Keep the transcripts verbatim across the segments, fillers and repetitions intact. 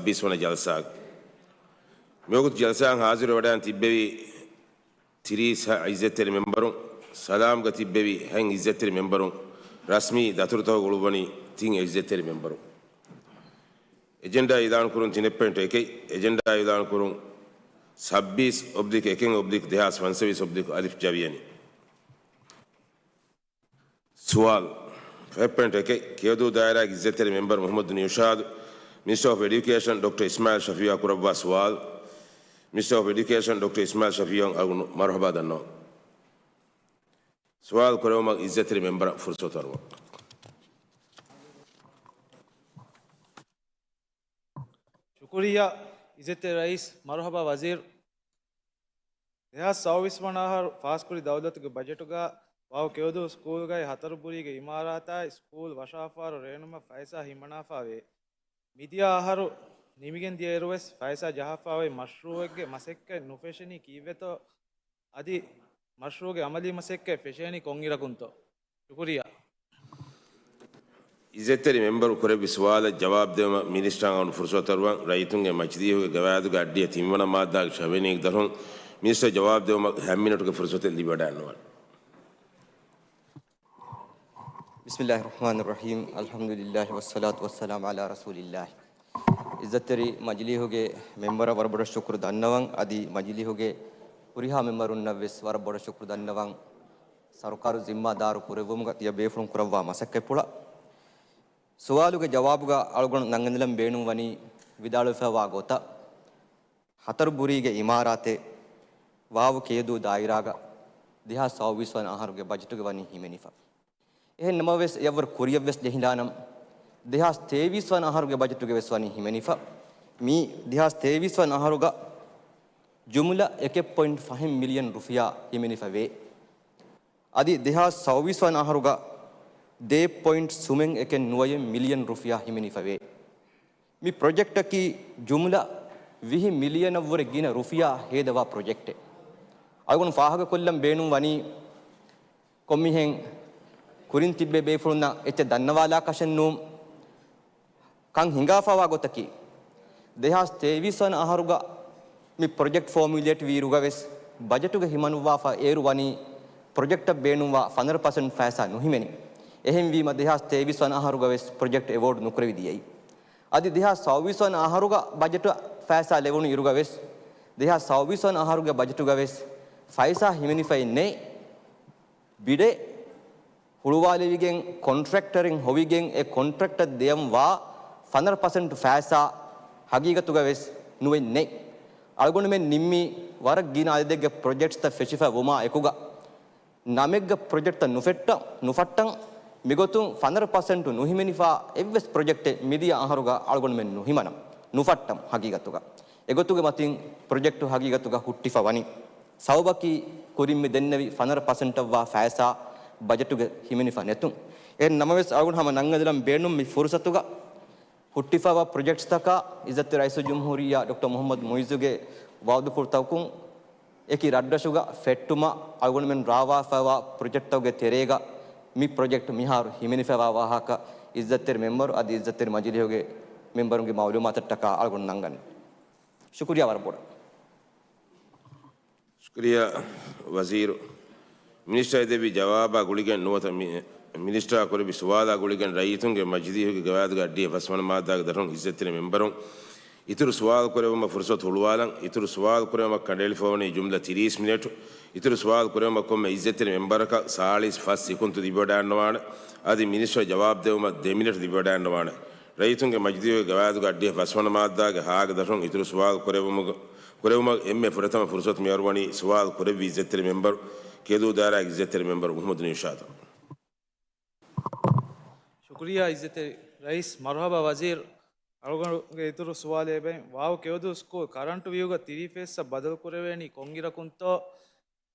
ސައްބީސް ވަނަ ޖަލްސާގެ. މިވަގުތު ޖަލްސާއަށް ހާޒިރުވެވަޑައިގެން ތިއްބެވި ތިރީސް އިއްޒަތްތެރި މެމްބަރުން، ސަލާމްގަ ތިއްބެވި ހަތް އިއްޒަތްތެރި މެމްބަރުން، ރަސްމީ ދަތުރުތަކުގަ އުޅުއްވަނީ ތިން އިއްޒަތްތެރި މެމްބަރުން. އެޖެންޑާ އިލާން ކުރުން ތިނެއް ޕޮއިންޓު އެކެއް، އެޖެންޑާ އިލާން ކުރުން ސައްބީސް އޮބްލިކް އެކެއް އޮބްލިކް ދެހާސް ފަންސަވީސް އޮބްލިކް އަލިފް ޖަވިޔަނީ. ސުވާލު. ފަހެއް ޕޮއިންޓު އެކެއް، ކެޔޮދޫ ދާއިރާގެ އިއްޒަތްތެރި މެމްބަރު މުހައްމަދު ނިއުޝާދު، މިނިސްޓަރ އޮފް އެޑިއުކޭޝަން ޑޮކްޓަރ އިސްމާއިލް ޝަފީއާ ކުރައްވާ ސުވާލު. މިނިސްޓަރ އޮފް އެޑިއުކޭޝަން ޑޮކްޓަރ އިސްމާއިލް ޝަފީއާ އަޅުގަނޑު މަރުހަބާ ދަންނަވަން. ސުވާލު ކުރެވުމަށް އިއްޒަތްތެރި މެމްބަރަށް ފުރުސަތު އަރުވަން. ޝުކުރިއްޔާ އިއްޒަތްތެރި ރައީސް. މަރުހަބާ ވަޒީރު. ދެހާސް ސައުވީސް ވަނަ އަހަރު ފާސްކުރި ދައުލަތުގެ ބަޖެޓުގަ ވާވު ކެޔޮދޫ ސްކޫލްގައި ހަތަރުބުރީގެ އިމާރާތާއި ސްކޫލް ވަށާފާރު ރޭނުމަށް ފައިސާ ހިމަނާފާވޭ. މިދިޔަ އަހަރު ނިމިގެން ދިޔައިރުވެސް ފައިސާ ޖަހާފާވައި މަޝްރޫއެއްގެ މަސައްކަތް ނުފެށެނީ ކީއްވެތޯ؟ އަދި މަޝްރޫގެ އަމަލީ މަސައްކަތް ފެށޭނީ ކޮންއިރަކުންތޯ؟ ޝުކުރިއްޔާ. އިއްޒަތްތެރި މެމްބަރު ކުރެއްވި ސުވާލަށް ޖަވާބު ދެވުމަށް މިނިސްޓަރ އަޅުގަނޑު ފުރުސަތު އަރުވަން. ރައްޔިތުންގެ މަޖިލީހުގެ ގަވާއިދުގެ އައްޑިހަ ތިންވަނަ މާއްދާގެ ށަވިޔަނީގެ ދަށުން މިނިސްޓަރ ޖަވާބު ދެވުމަށް ހަތް މިނެޓުގެ ފުރުސަތެއް ލިބިވަޑައިގަންނަވާނެ. بسم الله الرحمن الرحيم. الحمد لله والصلاة والسلام على رسول الله. އިއްޒަތްތެރި މަޖިލީހުގެ މެމްބަރަށް ވަރަށް ބޮޑަށް ޝުކުރު ދަންނަވަން. އަދި މަޖިލީހުގެ ހުރިހާ މެމްބަރުންނަށް ވެސް ވަރަށް ބޮޑަށް ޝުކުރު ދަންނަވަން. ސަރުކާރު ޒިންމާދާރު ކުރެއްވުމުގަ ތިޔަ ބޭފުޅުން ކުރައްވާ މަސައްކަތްޕުޅަށް. ސުވާލުގެ ޖަވާބުގަ އަޅުގަނޑު ނަންގަންނަލަން ބޭނުން ވަނީ ވިދާޅުވެފައިވާ ގޮތަށް، ހަތަރު ބުރީގެ އިމާރާތެއް ވާވު ކެޔޮދޫ ދާއިރާގަ ދެހާސް ސައުވީސް ވަނަ އަހަރުގެ ބަޖެޓުގަ ވަނީ ހިމެނިފަ. އެހެން ނަމަވެސް، އެއަށްވުރެ ކުރިއަށްވެސް ޖެހިލާނަން، ދެހާސް ތޭވީސް ވަނަ އަހަރުގެ ބަޖެޓުގެ ވެސް ވަނީ ހިމެނިފަ. މީ ދެހާސް ތޭވީސް ވަނަ އަހަރުގަ ޖުމްލަ އެކެއް ޕޮއިންޓް ފަހެއް މިލިއަން ރުފިޔާ ހިމެނިފަ ވޭ. އަދި ދެހާސް ސައުވީސް ވަނަ އަހަރުގަ ދޭއް ޕޮއިންޓް ސުމެއް އެކެއް ނުވައެއް މިލިއަން ރުފިޔާ ހިމެނިފަ ވޭ. މި ޕްރޮޖެކްޓަކީ ޖުމްލަ ވިހި މިލިއަނަށްވުރެ ގިނަ ރުފިޔާ ހޭދަވާ ޕްރޮޖެކްޓެއް. އަޅުގަނޑު ފާހަގަކޮށްލަން ބޭނުން ވަނީ، ކޮންމިހެން ކުރިން ތިއްބެވި ބޭފުޅުންނަށް އެއްޗެއް ދަންނަވާލާކަށެއް ނޫން. ކަން ހިނގާފައިވާ ގޮތަކީ، ދެހާސް ތޭވީސް ވަނަ އަހަރުގަ މި ޕްރޮޖެކްޓް ފޯމިއުލޭޓް ވިއިރުގަވެސް، ބަޖެޓުގަ ހިމަނުއްވާފަ އޭރު ވަނީ ޕްރޮޖެކްޓަށް ބޭނުންވާ ފަނަރަ ޕަސެންޓް ފައިސާ ނުހިމެނި. އެހެންވީމަ، ދެހާސް ތޭވީސް ވަނަ އަހަރުގަވެސް ޕްރޮޖެކްޓް އެވޯޑް ނުކުރެވި ދިޔައީ. އަދި ދެހާސް ސައުވީސް ވަނަ އަހަރުގަ ބަޖެޓަށް ފައިސާ ލެވުނު އިރުގަވެސް، ދެހާސް ސައުވީސް ވަނަ އަހަރުގެ ބަޖެޓުގަވެސް ފައިސާ ހިމެނިފައެއް ނެތް. ބިޑެއް ހުޅުވާލެވިގެން، ކޮންޓްރެކްޓަރެއް ހޮވިގެން، އެ ކޮންޓްރެކްޓަށް ދޭންވާ ފަނަރަ ޕަސެންޓް ފައިސާ ހަގީގަތުގަ ވެސް ނުވެން ނެތް. އަޅުގަނޑުމެން ނިންމީ ވަރަށް ގިނަ އަދަދެއްގެ ޕްރޮޖެކްޓްސްތައް ފެށިފަ ވުމާ އެކުގަ، ނަމެއްގަ ޕްރޮޖެކްޓްތައް ނުފެއްޓަ، ނުފައްޓަން، މިގޮތުން ފަނަރަ ޕަސެންޓު ނުހިމެނިފާ އެއްވެސް ޕްރޮޖެކްޓެއް މިދިޔަ އަހަރުގަ އަޅުގަނޑުމެން ނުހިމަނަން، ނުފައްޓަން ހަގީގަތުގަ. އެގޮތުގެ މަތިން ޕްރޮޖެކްޓު ހަގީގަތުގަ ހުއްޓިފަ ވަނީ. ސަބަބަކީ ކުރިން މި ދެންނެވި ފަނަރަ ޕަސެންޓަށްވާ ފައިސާ ބަޖެޓުގަ ހިމެނިފަ ނެތުން. އެހެން ނަމަވެސް، އަޅުގަނޑު ހަމަ ނަންގަދަލަން ބޭނުން މި ފުރުސަތުގަ ހުއްޓިފައިވާ ޕްރޮޖެކްޓްސްތަކާ އިއްޒަތްތެރި ރައީސުލްޖުމްހޫރިއްޔާ ޑޮކްޓަރ މުހައްމަދު މުއިއްޒުގެ ވައުދުފުޅުތަކުން އެކި ރަށްރަށުގަ ފެއްޓުމަށް އަޅުގަނޑުމެން ރާވާފައިވާ ޕްރޮޖެކްޓްތަކުގެ ތެރޭގަ މި ޕްރޮޖެކްޓް މިހާރު ހިމެނިފައިވާ ވާހަކަ އިއްޒަތްތެރި މެމްބަރު އަދި އިއްޒަތްތެރި މަޖިލީހުގެ މެމްބަރުންގެ މައުލޫމާތަށްޓަކާ އަޅުގަނޑު ނަންގަންނަން. ޝުކުރިއްޔާ ވަރަށް ބޮޑަށް. ޝުކުރިއްޔާ ވަޒީރު. މިނިސްޓަރ ދެއްވި ޖަވާބާ ގުޅިގެން ނުވަތަ މި-، މިނިސްޓަރ ކުރެއްވި ސުވާލާ ގުޅިގެން ރައްޔިތުންގެ މަޖިލީހުގެ ގަވާއިދުގެ އައްޑިހަ ފަސްވަނަ މާއްދާގެ ދަށުން އިއްޒަތްތެރި މެމްބަރުން އިތުރު ސުވާލު ކުރެއްވުމަށް ފުރުސަތު ހުޅުވާލަން. އިތުރު ސުވާލު ކުރެއްވުމަށް ކަނޑައެޅިފަވަނީ ޖުމްލަ ތިރީސް މިނެޓު. އިތުރު ސުވާލު ކުރެއްވުމަށް ކޮންމެ އިއްޒަތްތެރި މެމްބަރަކަށް ސާޅީސް ފަސް ސިކުންތު ލިބިވަޑައިގަންނަވާނެ. އަދި މިނިސްޓަރ ޖަވާބު ދެވުމަށް ދެ މިނެޓު ލިބިވަޑައިގަންނަވާނެ. ރައްޔިތުންގެ މަޖިލީހުގެ ގަވާއިދުގެ އައްޑިހަ ފަސްވަނަ މާއްދާގެ ހާގެ ދަށުން އިތުރު ސުވާލު ކުރެއްވުމުގެ، ކުރެއްވުމަށް އެންމެ ފުރަތަމަ ފުރުސަތު މިއަރުވަނީ ސުވާލު ކުރެއްވި އިއްޒަތްތެރި މެމްބަރު، ކެޔޮދޫ ދާއިރާގެ އިއްޒަތްތެރި މެމްބަރު މުހައްމަދު ނިއުޝާދު. ޝުކުރިއްޔާ އިއްޒަތްތެރި ރައީސް. މަރުހަބާ ވަޒީރު. އަޅުގަނޑުގެ އިތުރު ސުވާލެއް އެބައިން. ވާވު ކެޔޮދޫ ސްކޫލް ކަރަންޓު ވިއުގަ ތިރީ ފޭސްއަށް ބަދަލު ކުރެވޭނީ ކޮންއިރަކުންތޯ؟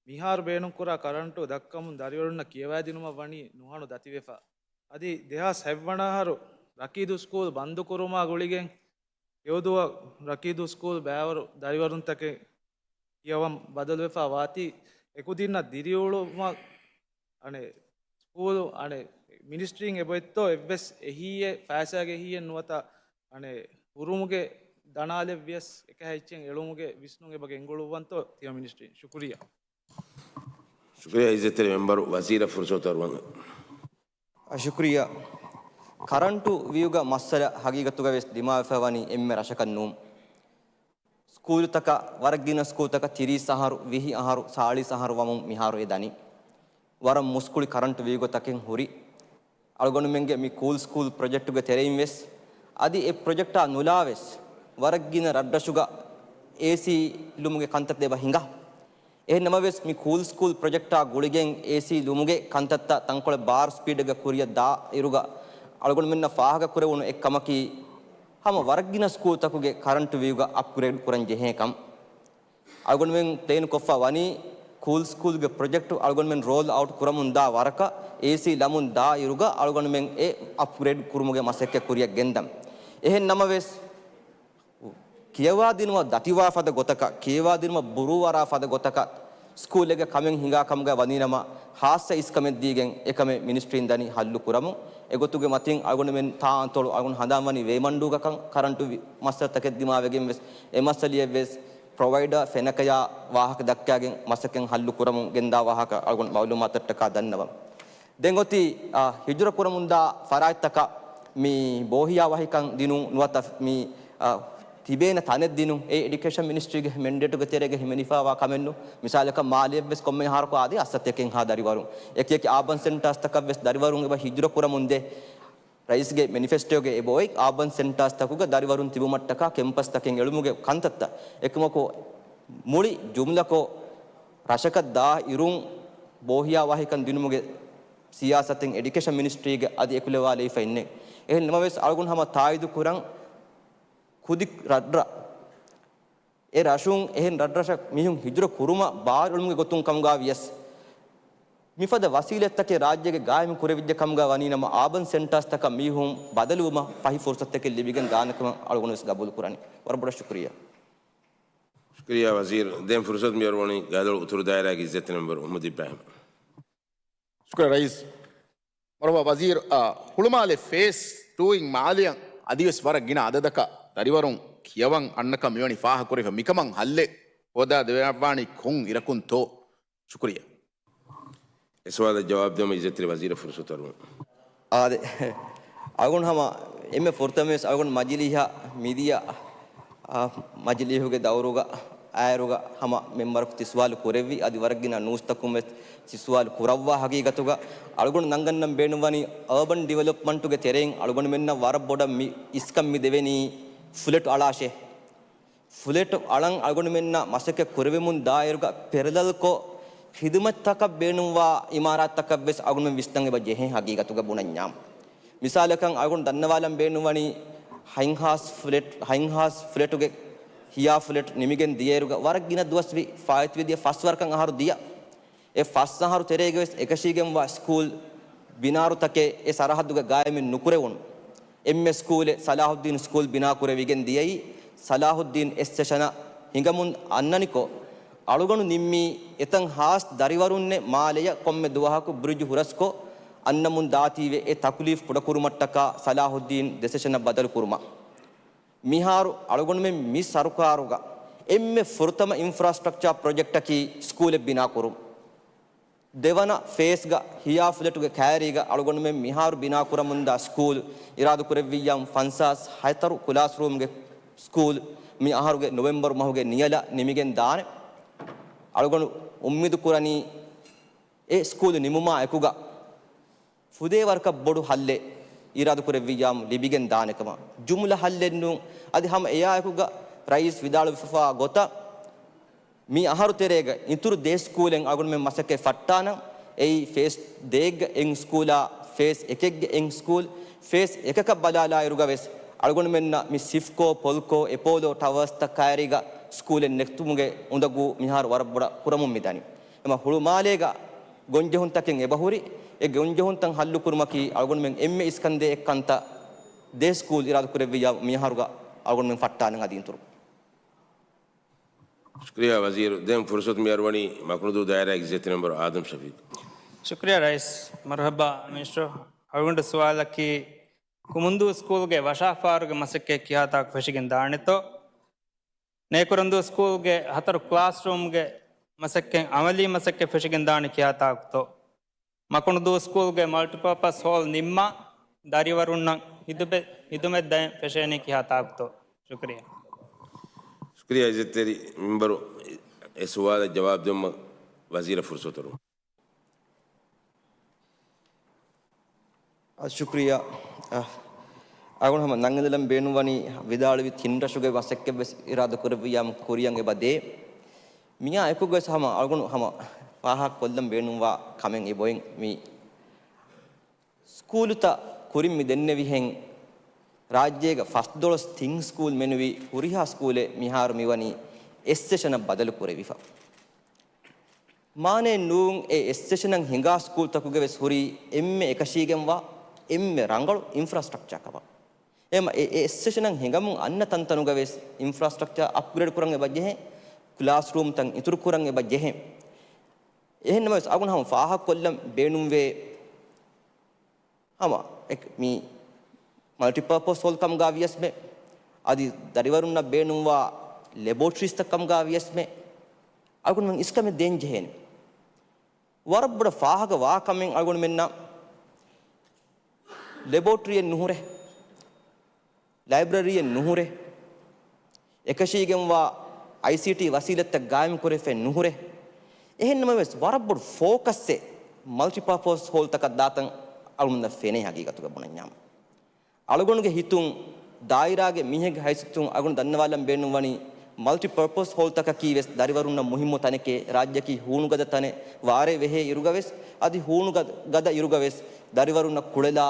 މިހާރު ބޭނުންކުރާ ކަރަންޓު ދައްކަމުން ދަރިވަރުންނަށް ކިޔަވައިދިނުމަށް ވަނީ ނުހަނު ދަތިވެފަ. އަދި ދެހާސް ހަތްވަނަ އަހަރު ރަކީދު ސްކޫލް ބަންދުކުރުމާ ގުޅިގެން ކެޔޮދޫއަށް ރަކީދު ސްކޫލް ބައިވަރު ދަރިވަރުންތަކެއް ކިޔަވަން ބަދަލުވެފަ ވާތީ، އެކުދިންނަށް ދިރިއުޅުމަށް އަނެއް ސްކޫލު އަނެއް މިނިސްޓްރީން އެބައޮތްތޯ އެއްވެސް އެހީއެއް ފައިސާގެ އެހީއެއް ނުވަތަ އަނެއް ހުރުމުގެ ދަނާލެއްވިޔަސް އެކަހައްޗެއް އެޅުމުގެ ވިސްނުން އެބަ ގެންގުޅުއްވަންތޯ ތިޔަ މިނިސްޓްރީން؟ ޝުކުރިއްޔާ. ޝުކުރިއްޔާ އިއްޒަތްތެރި މެމްބަރު. ވަޒީރަށް ފުރުސަތު އަރުވަން. އަ، ޝުކުރިއްޔާ. ކަރަންޓު ވިއުގަ މައްސަލަ ހަގީގަތުގަ ވެސް ދިމާވެފަ ވަނީ އެންމެ ރަށަކަށް ނޫން. ސްކޫލުތަކަށް ވަރަށް ގިނަ ސްކޫލްތަކަށް ތިރީސް އަހަރު، ވިހި އަހަރު، ސާޅީސް އަހަރު ވަމުން މިހާރު އެ ދަނީ. ވަރަށް މުސްކުޅި ކަރަންޓު ވިއުގަ ތަކެއް ހުރި. އަޅުގަނޑުމެންގެ މި ކޫލް ސްކޫލް ޕްރޮޖެކްޓުގެ ތެރެއިން ވެސް އަދި އެ ޕްރޮޖެކްޓާ ނުލާ ވެސް ވަރަށް ގިނަ ރަށްރަށުގަ އޭސީ ލުމުގެ ކަންތައްތައް އެބަ ހިނގާ. އެހެން ނަމަވެސް، މި ކޫލް ސްކޫލް ޕްރޮޖެކްޓާ ގުޅިގެން އޭސީ ލުމުގެ ކަންތައްތައް ތަންކޮޅެއް ބާރު ސްޕީޑެއްގަ ކުރިއަށް ދާ އިރުގަ، އަޅުގަނޑުމެންނަށް ފާހަގަ ކުރެވުނު އެއް ކަމަކީ، ހަމަ ވަރަށް ގިނަ ސްކޫލްތަކުގެ ކަރަންޓު ވިއުގަ އަޕްގްރޭޑް ކުރަން ޖެހޭ ކަން. އަޅުގަނޑުމެން ޕްލޭން ކޮށްފަ ވަނީ، ކޫލް ސްކޫލްގެ ޕްރޮޖެކްޓު އަޅުގަނޑުމެން ރޯލް އައުޓް ކުރަމުން ދާ ވަރަކަށް، އޭސީ ލަމުން ދާ އިރުގަ އަޅުގަނޑުމެން އެ އަޕްގްރޭޑް ކުރުމުގެ މަސައްކަތް ކުރިއަށް ގެންދަން. އެހެން ނަމަވެސް، ކިޔަވާދިނުމަށް ދަތިވާ ފަދަ ގޮތަކަށް، ކިޔަވާދިނުމަށް ބުރޫވާ ފަދަ ގޮތަކަށް ސްކޫލެއްގެ ކަމެއް ހިނގާ ކަމުގަ ވަނީނަމަ، ހާއްސަ އިސްކަމެއް ދީގެން އެކަމެއް މިނިސްޓްރީން ދަނީ ހައްލު ކުރަމުން. އެގޮތުގެ މަތިން އަޅުގަނޑުމެން ތާ އަންތޮޅު އަޅުގަނޑު ހަނދާންވަނީ ވޭމަންޑޫގަކަން ކަރަންޓު ވި-، މައްސަލަތަކެއް ދިމާވެގެން ވެސް އެ މައްސަލަޔަށް ވެސް ޕްރޮވައިޑަރ ފެނަކަޔާ ވާހަކަ ދައްކާގެން މަސައްކަތް ހައްލު ކުރަމުން ގެންދާ ވާހަކަ އަޅުގަނޑު މައުލޫމާތަށްޓަކާ ދަންނަވަން. ދެން އޮތީ، އާ، ހިޖުރަ ކުރަމުންދާ ފަރާތްތަކަށް މި ބޯހިޔާ ވަހިކަން ދިނުން ނުވަތަ މި، އާ، ތިބޭނެ ތަނެއް ދިނުން، އެ އެޑިކޭޝަން މިނިސްޓްރީގެ މެންޑޭޓުގެ ތެރޭގަ ހިމެނިފައިވާ ކަމެއްނު. މިސާލަކަށް މާލެއަށްވެސް ކޮންމެ އަހަރަކު އާދޭ އައްސަތޭކައެއްހާ ދަރިވަރުން. އެކިއެކި އާބަން ސެންޓާސްތަކަށްވެސް ދަރިވަރުން އެބަ ހިޖުރަ ކުރަމުންދޭ. ރައީސްގެ މެނިފެސްޓޯގެ އެބައޮތް އާބަން ސެންޓާސްތަކުގަ ދަރިވަރުން ތިބުމަށްޓަކާ ކެމްޕަސްތަކެއް އެޅުމުގެ ކަންތައްތައް. އެކަމަކު މުޅި ޖުމްލަކޮށް ރަށަކަށް ދާ އިރުން ބޯހިޔާ ވަހިކަން ދިނުމުގެ ސިޔާސަތެއް އެޑިކޭޝަން މިނިސްޓްރީގެ އަދި އެކުލަވާލެވިފައެއް ނެތް. އެހެން ނަމަވެސް އަޅުގަނޑު ހަމަ ތާއީދު ކުރަން ކުދި ރަށްރަށް އެ ރަށުން އެހެން ރަށްރަށަށް މީހުން ހިޖުރަ ކުރުމަށް ބާރުއެޅުމުގެ ގޮތުން ކަމުގަ ވިޔަސް، މިފަދަ ވަސީލަތްތަކެއް ރާއްޖޭގެ ގާއިމު ކުރެވިއްޖެ ކަމުގަ ވަނީ ނަމަ، އާބަން ސެންޓާސްތަކަށް މީހުން ބަދަލުވުމަށް ފަހި ފުރުސަތުތަކެއް ލިބިގެން ދާނެ ކަމަށް އަޅުގަނޑު ވެސް ގަބޫލު ކުރަނީ. ވަރަށް ބޮޑަށް ޝުކުރިއްޔާ. ޝުކުރިއްޔާ ވަޒީރު. ދެން ފުރުސަތު މިއަރުވަނީ ގާދަޅު އުތުރު ދާއިރާގެ އިއްޒަތްތެރި މެމްބަރު އަޙްމަދު އިބްރާހިމް. ޝުކުރިއްޔާ ރައީސް. މަރުޙަބާ ވަޒީރު، އާ، ހުޅުމާލެ ފޭސް ޓޫއިން މާލެއަށް އަދިވެސް ވަރަށް ގިނަ އަދަދަކަށް ދަރިވަރުން ކިޔަވަން އަންނަކަން މިވަނީ ފާހަގަކުރެވިފަ. މިކަމަށް ހައްލެއް ހޯދާ ދެވާނީ ކޮން އިރަކުންތޯ؟ ޝުކުރިއްޔާ. އެ ސުވާލަށް ޖަވާބު ދެއްވުމަށް އިއްޒަތްތެރި ވަޒީރަށް ފުރުސަތު އަރުވަން. އާދެ، އަޅުގަނޑު ހަމަ އެންމެ ފުރަތަމަވެސް އަޅުގަނޑު މަޖިލީހަށް މިދިޔަ، އާ، މަޖިލީހުގެ ދައުރުގަ އާއިރުގަ ހަމަ މެމްބަރަކު ތި ސުވާލު ކުރެއްވި، އަދި ވަރަށް ގިނަ ނޫސްތަކުން ވެސް ތި ސުވާލު ކުރައްވާ. ހަގީގަތުގަ އަޅުގަނޑު ނަންގަންނަން ބޭނުންވަނީ އަރބަން ޑިވެލޮޕްމަންޓުގެ ތެރެއިން އަޅުގަނޑުމެންނަށް ވަރަށް ބޮޑަށް މި އިސްކަން މި ދެވެނީ ފްލެޓް އަޅާށޭ. ފްލެޓް އަޅަން އަޅުގަނޑުމެންނަށް މަސައްކަތް ކުރެވެމުން ދާއިރުގަ ޕެރަލަލްކޮށް ޚިދުމަތްތަކަށް ބޭނުންވާ އިމާރާތްތަކަށް ވެސް އަޅުގަނޑުމެން ވިސްނަން އެބަ ޖެހޭ ހަގީގަތުގަ ބުނަންޏާ. މިސާލަކަށް އަޅުގަނޑު ދަންނަވާލަން ބޭނުންވަނީ ހަތްހާސް ފްލެޓް، ހަތްހާސް ފްލެޓުގެ ހިޔާ ފްލެޓް ނިމިގެން ދިޔައިރުގަ ވަރަށް ގިނަ ދުވަސް ވި، ފާއިތުވެ ދިޔަ ފަސް ވަރަކަށް އަހަރު ދިޔަ. އެ ފަސް އަހަރު ތެރޭގަވެސް އެކަށީގެންވާ ސްކޫލް ބިނާރުތަކެއް އެ ސަރަހައްދުގެ ގާއިމެއް ނުކުރެވުނު. އެންމެ ސްކޫލެއް ސަލާހުއްދީން ސްކޫލް ބިނާކުރެވިގެން ދިޔައީ، ސަލާހުއްދީން އެއް ސެޝަނަށް ހިނގަމުން އަންނަނިކޮށް، އަޅުގަނޑު ނިންމީ އެތައް ހާސް ދަރިވަރުންނެއް މާލެޔަށް ކޮންމެ ދުވަހަކު ބްރިޖު ހުރަސްކޮށް އަންނަމުން ދާތީވެ އެ ތަކުލީފް ކުޑަކުރުމަށްޓަކާ ސަލާހުއްދީން ދެ ސެޝަނަށް ބަދަލުކުރުމަށް. މިހާރު އަޅުގަނޑުމެން މި ސަރުކާރުގަ އެންމެ ފުރަތަމަ އިންފްރާސްޓްރަކްޗާ ޕްރޮޖެކްޓަކީ ސްކޫލެއް ބިނާކުރުން. ދެވަނަ ފޭސްގަ ހިޔާ ފްލެޓުގެ ކައިރީގަ އަޅުގަނޑުމެން މިހާރު ބިނާކުރަމުންދާ ސްކޫލް އިރާދަކުރެއްވިއްޔާ ފަންސާސް ހަތަރު ކުލާސްރޫމްގެ ސްކޫލް މި އަހަރުގެ ނޮވެމްބަރު މަހުގެ ނިޔަލަށް ނިމިގެން ދާނެ. އަޅުގަނޑު އުއްމީދު ކުރަނީ އެ ސްކޫލް ނިމުމާ އެކުގަ ފުދޭ ވަރަކަށް ބޮޑު ހައްލެއް އިރާދަކުރެއްވިއްޔާމު ލިބިގެން ދާނެކަމަށް. ޖުމްލަ ހައްލެއްނޫން. އަދި ހަމަ އެއާއެކުގަ ރައީސް ވިދާޅުވެފައިވާ ގޮތަށް މި އަހަރު ތެރޭގަ އިތުރު ދޭ ސްކޫލެއް އަޅުގަނޑުމެން މަސައްކަތް ފައްޓާނަން. އެއީ ފޭސް ދޭއްގަ އެއް ސްކޫލާ، ފޭސް އެކެއްގެ އެއް ސްކޫލް. ފޭސް އެކަކަށް ބަލާލާއިރުގަ ވެސް އަޅުގަނޑުމެންނަށް މި ސިފްކޯ، ޕޮލްކޯ، އެޕޯލޯ ޓަވާސްތައް ކައިރީގަ ސްކޫލެއް ނެތުމުގެ އުނދަގޫ މިހާރު ވަރަށް ބޮޑަށް ކުރަމުން މިދަނީ. އެމަ ހުޅުމާލޭގަ ގޮންޖެހުންތަކެއް އެބަހުރި، އެ ގޮންޖެހުންތައް ހައްލުކުރުމަކީ އަޅުގަނޑުމެން އެންމެ އިސްކަންދޭ އެއްކަންތައް. ދޭ ސްކޫލް އިރާދަކުރެއްވިއްޔާ މިއަހަރުގަ އަޅުގަނޑުމެން ފައްޓާނަން އަދި އިތުރު. ޝުކުރިއްޔާ ވަޒީރު. ދެން ފުރުސަތު މިއަރުވަނީ މަކުނުދޫ ދާއިރާގެ އިއްޒަތްތެރި މެމްބަރު އާދަމް ޝަފީޤު. ޝުކުރިއްޔާ ރައީސް. މަރުޙަބާ މިނިސްޓަރު. އަޅުގަނޑު ސުވާލަކީ، ކުމުންދޫ ސްކޫލްގެ ވަށާފާރުގެ މަސައްކަތް ކިހާތާކު ފެށިގެން ދާނެތޯ؟ ނޭކުރަންދޫ ސްކޫލްގެ ހަތަރު ކްލާސްރޫމްގެ މަސައްކަތް އަމަލީ މަސައްކަތް ފެށިގެންދާނެ ކިހާ ތާކުތޯ؟ މަކުނުދޫ ސްކޫލްގެ މަލްޓިޕާޕަސް ހޯލް ނިންމާ ދަރިވަރުންނަށް ހިދުމަތް، ހިދުމަތް ދޭން ފެށޭނީ ކިހާ ތާކުތޯ؟ ޝުކުރިއްޔާ. ޝުކުރިއްޔާ އިއްޒަތްތެރި މެމްބަރު، އެ ސުވާލަށް ޖަވާބު ދެއްވުމަށް ވަޒީރަށް ފުރުސަތު ދެއްވަމު. އަ، ޝުކުރިއްޔާ. އަ، އަޅުގަނޑު ހަމަ ނަންގަނެލަން ބޭނުންވަނީ ވިދާޅުވި ތިން ރަށުގެ މަސައްކަތްވެސް އިރާދަ ކުރެއްވިއްޔާމު ކުރިއަށް އެބަ ދޭ. މިއާ އެކުގަވެސް ހަމަ އަޅުގަނޑު ހަމަ ފާހަގަކޮށްލަން ބޭނުންވާ ކަމެއް އެބައޮތް މި ސްކޫލުތައް ކުރިން މި ދެންނެވިހެން، ރާއްޖޭގަ ފަސްދޮޅަސް ތިން ސްކޫލް މެނުވި ހުރިހާ ސްކޫލެއް މިހާރު މިވަނީ އެއް ސެޝަނަށް ބަދަލު ކުރެވިފަ. މާނައެއް ނޫން، އެ އެއް ސެޝަނަށް ހިނގާ ސްކޫލްތަކުގެ ވެސް ހުރީ އެންމެ އެކަށީގެންވާ، އެންމެ ރަނގަޅު އިންފްރާސްޓްރަކްޗާ ކަމަށް. އެމަ އެ އެއް ސެޝަނަށް ހިނގަމުން އަންނަ ތަންތަނުގަ ވެސް އިންފްރާސްޓްރަކްޗާ އަޕްގްރޭޑް ކުރަން އެބަ ޖެހޭ، ކްލާސްރޫމްތައް އިތުރު ކުރަން އެބަ ޖެހޭ. އެހެން ނަމަވެސް އަޅުގަނޑު ހަމަ ފާހަގަކޮށްލަން ބޭނުންވޭ، ހަމަ އެ، މި މަލްޓިޕާޕަސް ހޯލް ކަމުގަ ވިޔަސްމެ، އަދި ދަރިވަރުންނަށް ބޭނުންވާ ލެބޯޓްރީސްތައް ކަމުގަ ވިޔަސްމެ، އަޅުގަނޑުމެން އިސްކަމެއް ދޭން ޖެހޭނެ. ވަރަށް ބޮޑަށް ފާހަގަ ވާ ކަމެއް އަޅުގަނޑުމެންނަށް ލެބޯޓްރީއެއް ނުހުރޭ، ލައިބްރަރީއެއް ނުހުރޭ، އެކަށީގެންވާ އައިސީޓީ ވަސީލަތްތައް ގާއިމްކުރެވިފައެއް ނުހުރޭ. އެހެން ނަމަވެސް، ވަރަށް ބޮޑު ފޯކަސްއެއް މަލްޓިޕާޕަސް ހޯލްތަކަށް ދާތަން އަޅުގަނޑަށް ފެނޭ ހަގީގަތުގަ ބުނަންޏާމު. އަޅުގަނޑުގެ ހިތުން، ދާއިރާގެ މީހެއްގެ ހައިސިއްތުން އަޅުގަނޑު ދަންނަވާލަން ބޭނުންވަނީ، މަލްޓިޕާޕަސް ހޯލްތަކަކީ ވެސް ދަރިވަރުންނަށް މުހިއްމު ތަނެކޭ، ރާއްޖެއަކީ ހޫނުގަދަ ތަނެއް، ވާރޭ ވެހޭ އިރުގަ ވެސް، އަދި ހޫނު ގަ-، ގަދަ އިރުގަ ވެސް، ދަރިވަރުންނަށް ކުޅެލާ،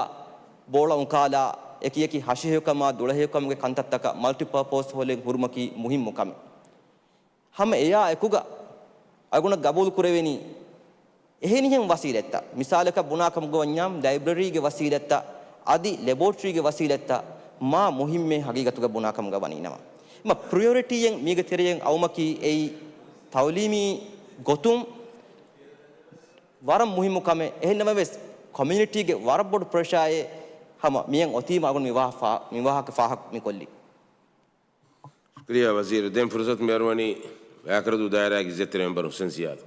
ބޯޅަ އުނކާލާ، އެކިއެކި ހަށިހެޔޮކަމާ ދުޅަހެޔޮކަމުގެ ކަންތައްތަކަށް މަލްޓިޕާޕަސް ހޯލެއް ހުރުމަކީ މުހިއްމު ކަމެއް. ހަމަ އެޔާ އެކުގަ އަޅުގަނޑަށް ގަބޫލު ކުރެވެނީ، އެހެނިހެން ވަސީލަތްތައް، މިސާލަކަށް ބުނާކަމުގަ ވަންޏާ، ލައިބްރަރީގެ ވަސީލަތްތައް އަދި ލެބޯޓްރީގެ ވަސީލަތްތައް މާ މުހިއްމޭ ހަގީގަތުގަ ބުނާކަމުގަ ވަނީ ނަމަ. މަ ޕްރިޔޮރިޓީއެއް މީގެ ތެރެއިން އައުމަކީ އެއީ ތައުލީމީ ގޮތުން ވަރަށް މުހިއްމު ކަމެއް. އެހެން ނަމަވެސް، ކޮމިއުނިޓީގެ ވަރަށް ބޮޑު ޕްރެޝާއެއް ހަމަ މިއަށް އޮތީމަ އަޅުގަނޑު މި ވާހަ-، ފާ-، މި ވާހަކަ ފާހަގަ މި ކޮށްލީ. ޝުކުރިއްޔާ ވަޒީރު. ދެން ފުރުސަތު މިއަރުވަނީ ވާކަރަދޫ ދާއިރާގެ އިއްޒަތްތެރި މެމްބަރު ހުސެން ޒިޔާދު.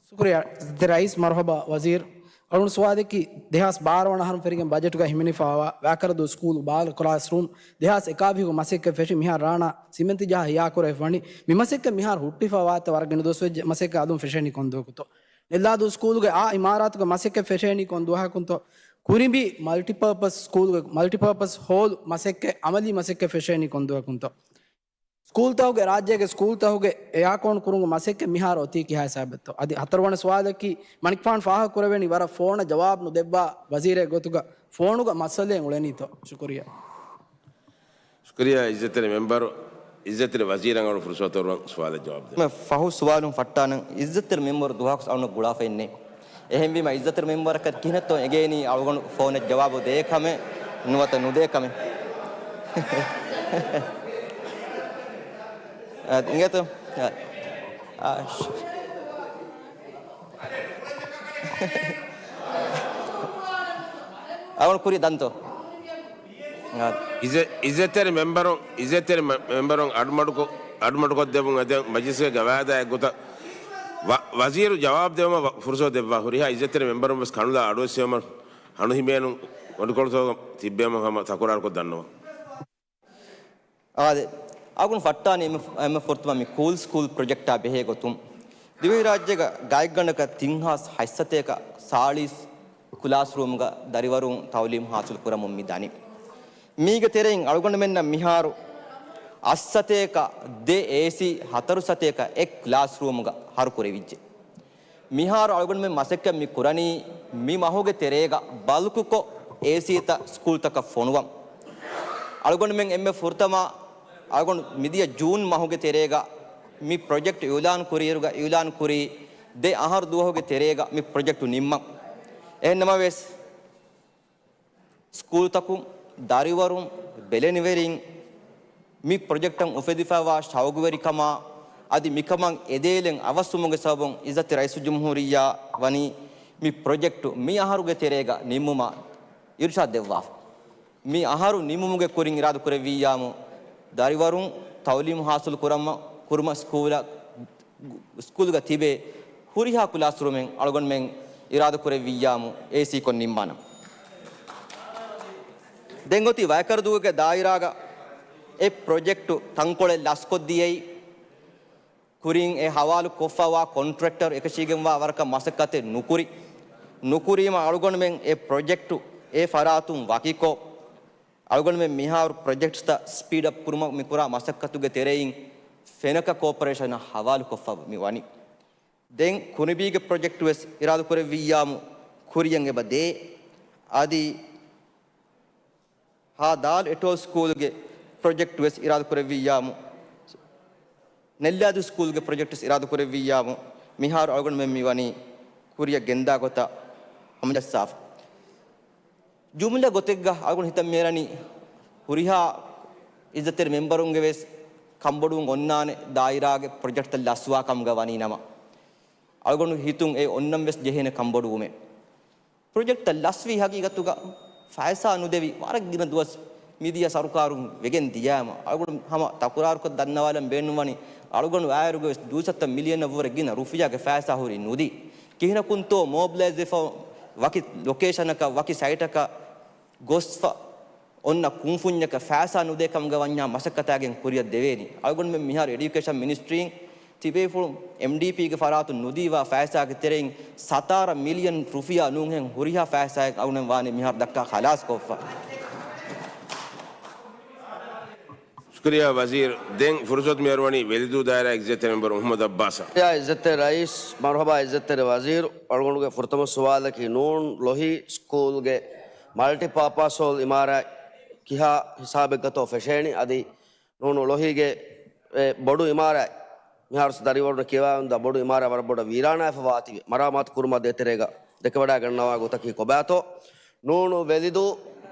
ޝުކުރިއްޔާ އިއްޒަތްތެރި ރައީސް މަރުހަބާ ވަޒީރު. އަޅުގަނޑު ސުވާލަކީ ދެހާސް ބާރަ ވަނަ އަހަރުން ފެށިގެން ބަޖެޓުގަ ހިމެނިފައިވާ ވާކަރަދޫ ސްކޫލް ބާލަ ކްލާސްރޫމް ދެހާސް އެކާވީހުގެ މަސައްކަތް ފެށި މިހާރު ރާނާ ސިމެންތި ޖަހާ ހިޔާކުރެވިފަ ވަނީ. މި މަސައްކަތް މިހާރު ހުއްޓިފައިވާތަ ވަރަށް ގިނަ ދުވަސް ވެއްޖެ މަސައްކަތް އަލުން ފެށޭނީ ކޮންދުވަހަކުތޯ؟ ނެއްލާދޫ ސްކޫލުގެ އާ އިމާރާތުގެ މަސައްކަތް ފެށޭނީ ކޮން ދުވަހަކުންތޯ؟ ކުރިނބި މަލްޓިޕާޕަސް ސްކޫލުގެ މަލްޓިޕާޕަސް ހޯލް މަސައްކަތް އަމަލީ މަސައްކަތް ފެށޭނީ ކޮން ދުވަހަކުންތޯ؟ ސްކޫލްތަކުގެ، ރާއްޖޭގެ ސްކޫލްތަކުގެ އެއާކޯން ކުރުމުގެ މަސައްކަތް މިހާރު އޮތީ ކިހާ ހިސާބެއްތޯ؟ އަދި ހަތަރުވަނަ ސުވާލަކީ، މަނިކުފާނު ފާހަގަ ކުރެވެނީ ވަރަށް ފޯނަށް ޖަވާބު ނުދެއްވާ ވަޒީރެއް ގޮތުގަ ފޯނުގަ މައްސަލައެއް އުޅެނީތޯ؟ ޝުކުރިއްޔާ. ޝުކުރިއްޔާ އިއްޒަތްތެރި މެމްބަރު. އިއްޒަތްތެރި ވަޒީރަށް އަޅު ފުރުސަތު އޮރުވަން ސުވާލަށް ޖަވާބު ދޭން. މި ފަހު ސުވާލުން ފައްޓާނަން. އިއްޒަތްތެރި މެމްބަރު ދުވަހަކު އަޅުން ގުޅާފައިންނޭ. އެހެންވީމަ އިއްޒަތްތެރި މެމްބަރަކަށް ކިހިނެއްތޯ އެނގޭނީ އަޅުގަނޑު ފޯނަށް ޖަވާބު ދޭ ކަމެއް ނުވަތަ ނުދޭ ކަމެއް؟ އާ، އިނގޭތޯ؟ އާ، އާ، ޝް-، އަޅުގަނޑު ކުރި ދަންތޯ؟ އާ. އިއްޒަ-، އިއްޒަތްތެރި މެމްބަރުން، އިއްޒަތްތެރި މެ-، މެމްބަރުން އަޑުމަޑުކޮ-، އަޑުމަޑުކޮށްދެއްވުން އެދެން މަޖިލިސްގެ ގަވާއިދާ އެއްގޮތަށް ވަ-، ވަޒީރު ޖަވާބު ދެވުމަށް ވަ-، ފުރުސަތު ދެއްވާ ހުރިހާ އިއްޒަތްތެރި މެމްބަރުން ވެސް ކަނުލާ އަޑުއެއްސެވުމަށް ހަނދު ހިމޭނުން އޮނިކޮޅުތަކުގަ ތިއްބެވުމަށް ހަމަ ތަކުރާރުކޮށް ދަންނަވަން. އާދެ، އަޅުގަނޑު ފައްޓާނީ އެންމެ، އެންމެ ފުރަތަމަ މި ކޫލް ސްކޫލް ޕްރޮޖެކްޓާ ބެހޭ ގޮތުން. ދިވެހިރާއްޖޭގަ ގާތްގަނޑަކަށް ތިން ހާސް ހަތްސަތޭކަ ސާޅީސް ކްލާސްރޫމްގަ ދަރިވަރުން ތައުލީމް ހާސިލް ކުރަމުން މި ދަނީ. މީގެ ތެރެއިން އަޅުގަނޑުމެންނަށް މިހާރު އަށްސަތޭކަ ދެ އޭސީ ހަތަރު ސަތޭކަ އެއް ކްލާސްރޫމްގަ ހަރު ކުރެވިއްޖެ. މިހާރު އަޅުގަނޑުމެން މަސައްކަތް މި ކުރަނީ މި މަހުގެ ތެރޭގަ ބަލްކުކޮށް އޭސީތައް ސްކޫލްތަކަށް ފޮނުވަން. އަޅުގަނޑުމެން އެންމެ ފުރަތަމަ އަޅުގަނޑު މިދިޔަ ޖޫން މަހުގެ ތެރޭގަ މި ޕްރޮޖެކްޓް އިއުލާން ކުރިއިރުގަ، އިއުލާން ކުރީ ދެ އަހަރު ދުވަހުގެ ތެރޭގަ މި ޕްރޮޖެކްޓް ނިންމަން. އެހެންނަމަވެސް، ސްކޫލްތަކުން، ދަރިވަރުން، ބެލެނިވެރިން މި ޕްރޮޖެކްޓަށް އުފެދިފައިވާ ޝައުގުވެރިކަމާ އަދި މިކަމަށް އެދޭލެން އަވަސްވުމުގެ ސަބަބުން އިއްޒަތްތެރި ރައީސުލްޖުމްހޫރިއްޔާ ވަނީ މި ޕްރޮޖެކްޓު މި އަހަރުގެ ތެރޭގަ ނިންމުމަށް އިރުޝާދު ދެއްވާފަ. މި އަހަރު ނިމުމުގެ ކުރިން އިރާދަކުރެއްވިއްޔާމު، ދަރިވަރުން ތައުލީމު ހާސިލު ކުރަމަ، ކުރުމަށް ސްކޫލަށް، ސްކޫލުގަ ތިބޭ ހުރިހާ ކްލާސްރޫމެއް އަޅުގަނޑުމެން އިރާދަ ކުރެއްވިއްޔާމު އޭސީކޮށް ނިންމާނަން. ދެން އޮތީ ވައިކަރަދޫގެ ދާއިރާގަ އެ ޕްރޮޖެކްޓު ތަންކޮޅެއް ލަސްކޮށްދިޔައީ، ކުރިން އެ ހަވާލު ކޮށްފަވާ ކޮންޓްރެކްޓަރު އެކަށީގެންވާ ވަރަކަށް މަސައްކަތެއް ނުކުރި، ނުކުރީމަ އަޅުގަނޑުމެން އެ ޕްރޮޖެކްޓު އެ ފަރާތުން ވަކިކޮށް، އަޅުގަނޑުމެން މިހާރު ޕްރޮޖެކްޓްސްތައް ސްޕީޑް އަޕް ކުރުމަށް މިކުރާ މަސައްކަތުގެ ތެރެއިން ފެނަކަ ކޯޕަރޭޝަނަށް ހަވާލުކޮށްފަ މި ވަނީ. ދެން ކުނިބީގެ ޕްރޮޖެކްޓު ވެސް އިރާދަކުރެއްވިއްޔާމު ކުރިޔަށް އެބަ ދޭ. އަދި ހާ ދާލް އެޓޯލް ސްކޫލުގެ ޕްރޮޖެކްޓު ވެސް އިރާދަކުރެއްވިއްޔާމު، ނެއްލާދޫ ސްކޫލްގެ ޕްރޮޖެކްޓްސް އިރާދަކުރެއްވިއްޔާމު، މިހާރު އަޅުގަނޑުމެން މި ވަނީ ކުރިއަށް ގެންދާ ގޮތަށް ހަމަޖައްސާފަ. ޖުމްލަ ގޮތެއްގަ އަޅުގަނޑު ހިތަށް މިއަރަނީ، ހުރިހާ އިއްޒަތްތެރި މެމްބަރުންގެ ވެސް ކަންބޮޑުވުން އޮންނާނެ ދާއިރާގެ ޕްރޮޖެކްޓްތައް ލަސްވާ ކަމުގަ ވަނީ ނަމަ، އަޅުގަނޑު ހިތުން އެ އޮންނަން ވެސް ޖެހޭނެ ކަންބޮޑުވުމެއް. ޕްރޮޖެކްޓްތައް ލަސްވީ ހަގީގަތުގަ ފައިސާ ނުދެވި ވަރަށް ގިނަ ދުވަސް މިދިޔަ ސަރުކާރުން ވެގެން ދިޔާމަ، އަޅުގަނޑު ހަމަ ތަކުރާރުކޮށް ދަންނަވާލަން ބޭނުންވަނީ، އަޅުގަނޑު އާއިރުގެ ވެސް ދުއިސައްތަ މިލިއަނަށްވުރެ ގިނަ ރުފިޔާގެ ފައިސާ ހުރީ ނުދީ. ކިހިނަކުންތޯ މޯބިލައިޒް ވެފަ ވަކި ލޮކޭޝަނަކަށް، ވަކި ސައިޓަކަށް ގޮސްފަ އޮންނަ ކުންފުންޏަކަށް ފައިސާ ނުދޭ ކަމުގަ ވަންޏާ މަސައްކަތާގެން ކުރިއަށް ދެވޭނީ. އަޅުގަނޑުމެން މިހާރު އެޑިއުކޭޝަން މިނިސްޓްރީން ތިބޭފުޅުން އެމްޑީޕީގެ ފަރާތުން ނުދީވާ ފައިސާގެ ތެރެއިން ސަތާރަ މިލިއަން ރުފިޔާ ނޫންހެން ހުރިހާ ފައިސާއެއް އަޅުގަނޑުމެން ވާނީ މިހާރު ދައްކާ ޚަލާސްކޮށްފަ. ޝުކުރިއްޔާ ވަޒީރު. ދެން ފުރުސަތު މިއަރުވަނީ ވެލިދޫ ދާއިރާ އިއްޒަތްތެރި މެމްބަރު މުޙައްމަދު އައްބާސަށް. އިއްޒަތްތެރި ރައީސް، މަރުޙަބާ އިއްޒަތްތެރި ވަޒީރު. އަޅުގަނޑުގެ ފުރަތަމަ ސުވާލަކީ ނޫން ލޮހީ ސްކޫލްގެ މަލްޓިޕާޕާސް ހޯލް އިމާރާތް ކިހާ ހިސާބެއްގަތޯ ފެށޭނީ؟ އަދި ނޫނު ލޮހީގެ އެ ބޮޑު އިމާރާތް، މިހާރު ދަރިވަރުން ކިޔަވާ ދަ ބޮޑު އިމާރާތް ވަރަށް ބޮޑަށް ވީރާނާވެފަ ވާތީވެ، މަރާމާތު ކުރުމަށް ދޭތެރޭގަ ދެކެވަޑައިގަންނަވާ ގޮތަކީ ކޮބާތޯ؟ ނޫނު ވެލިދޫ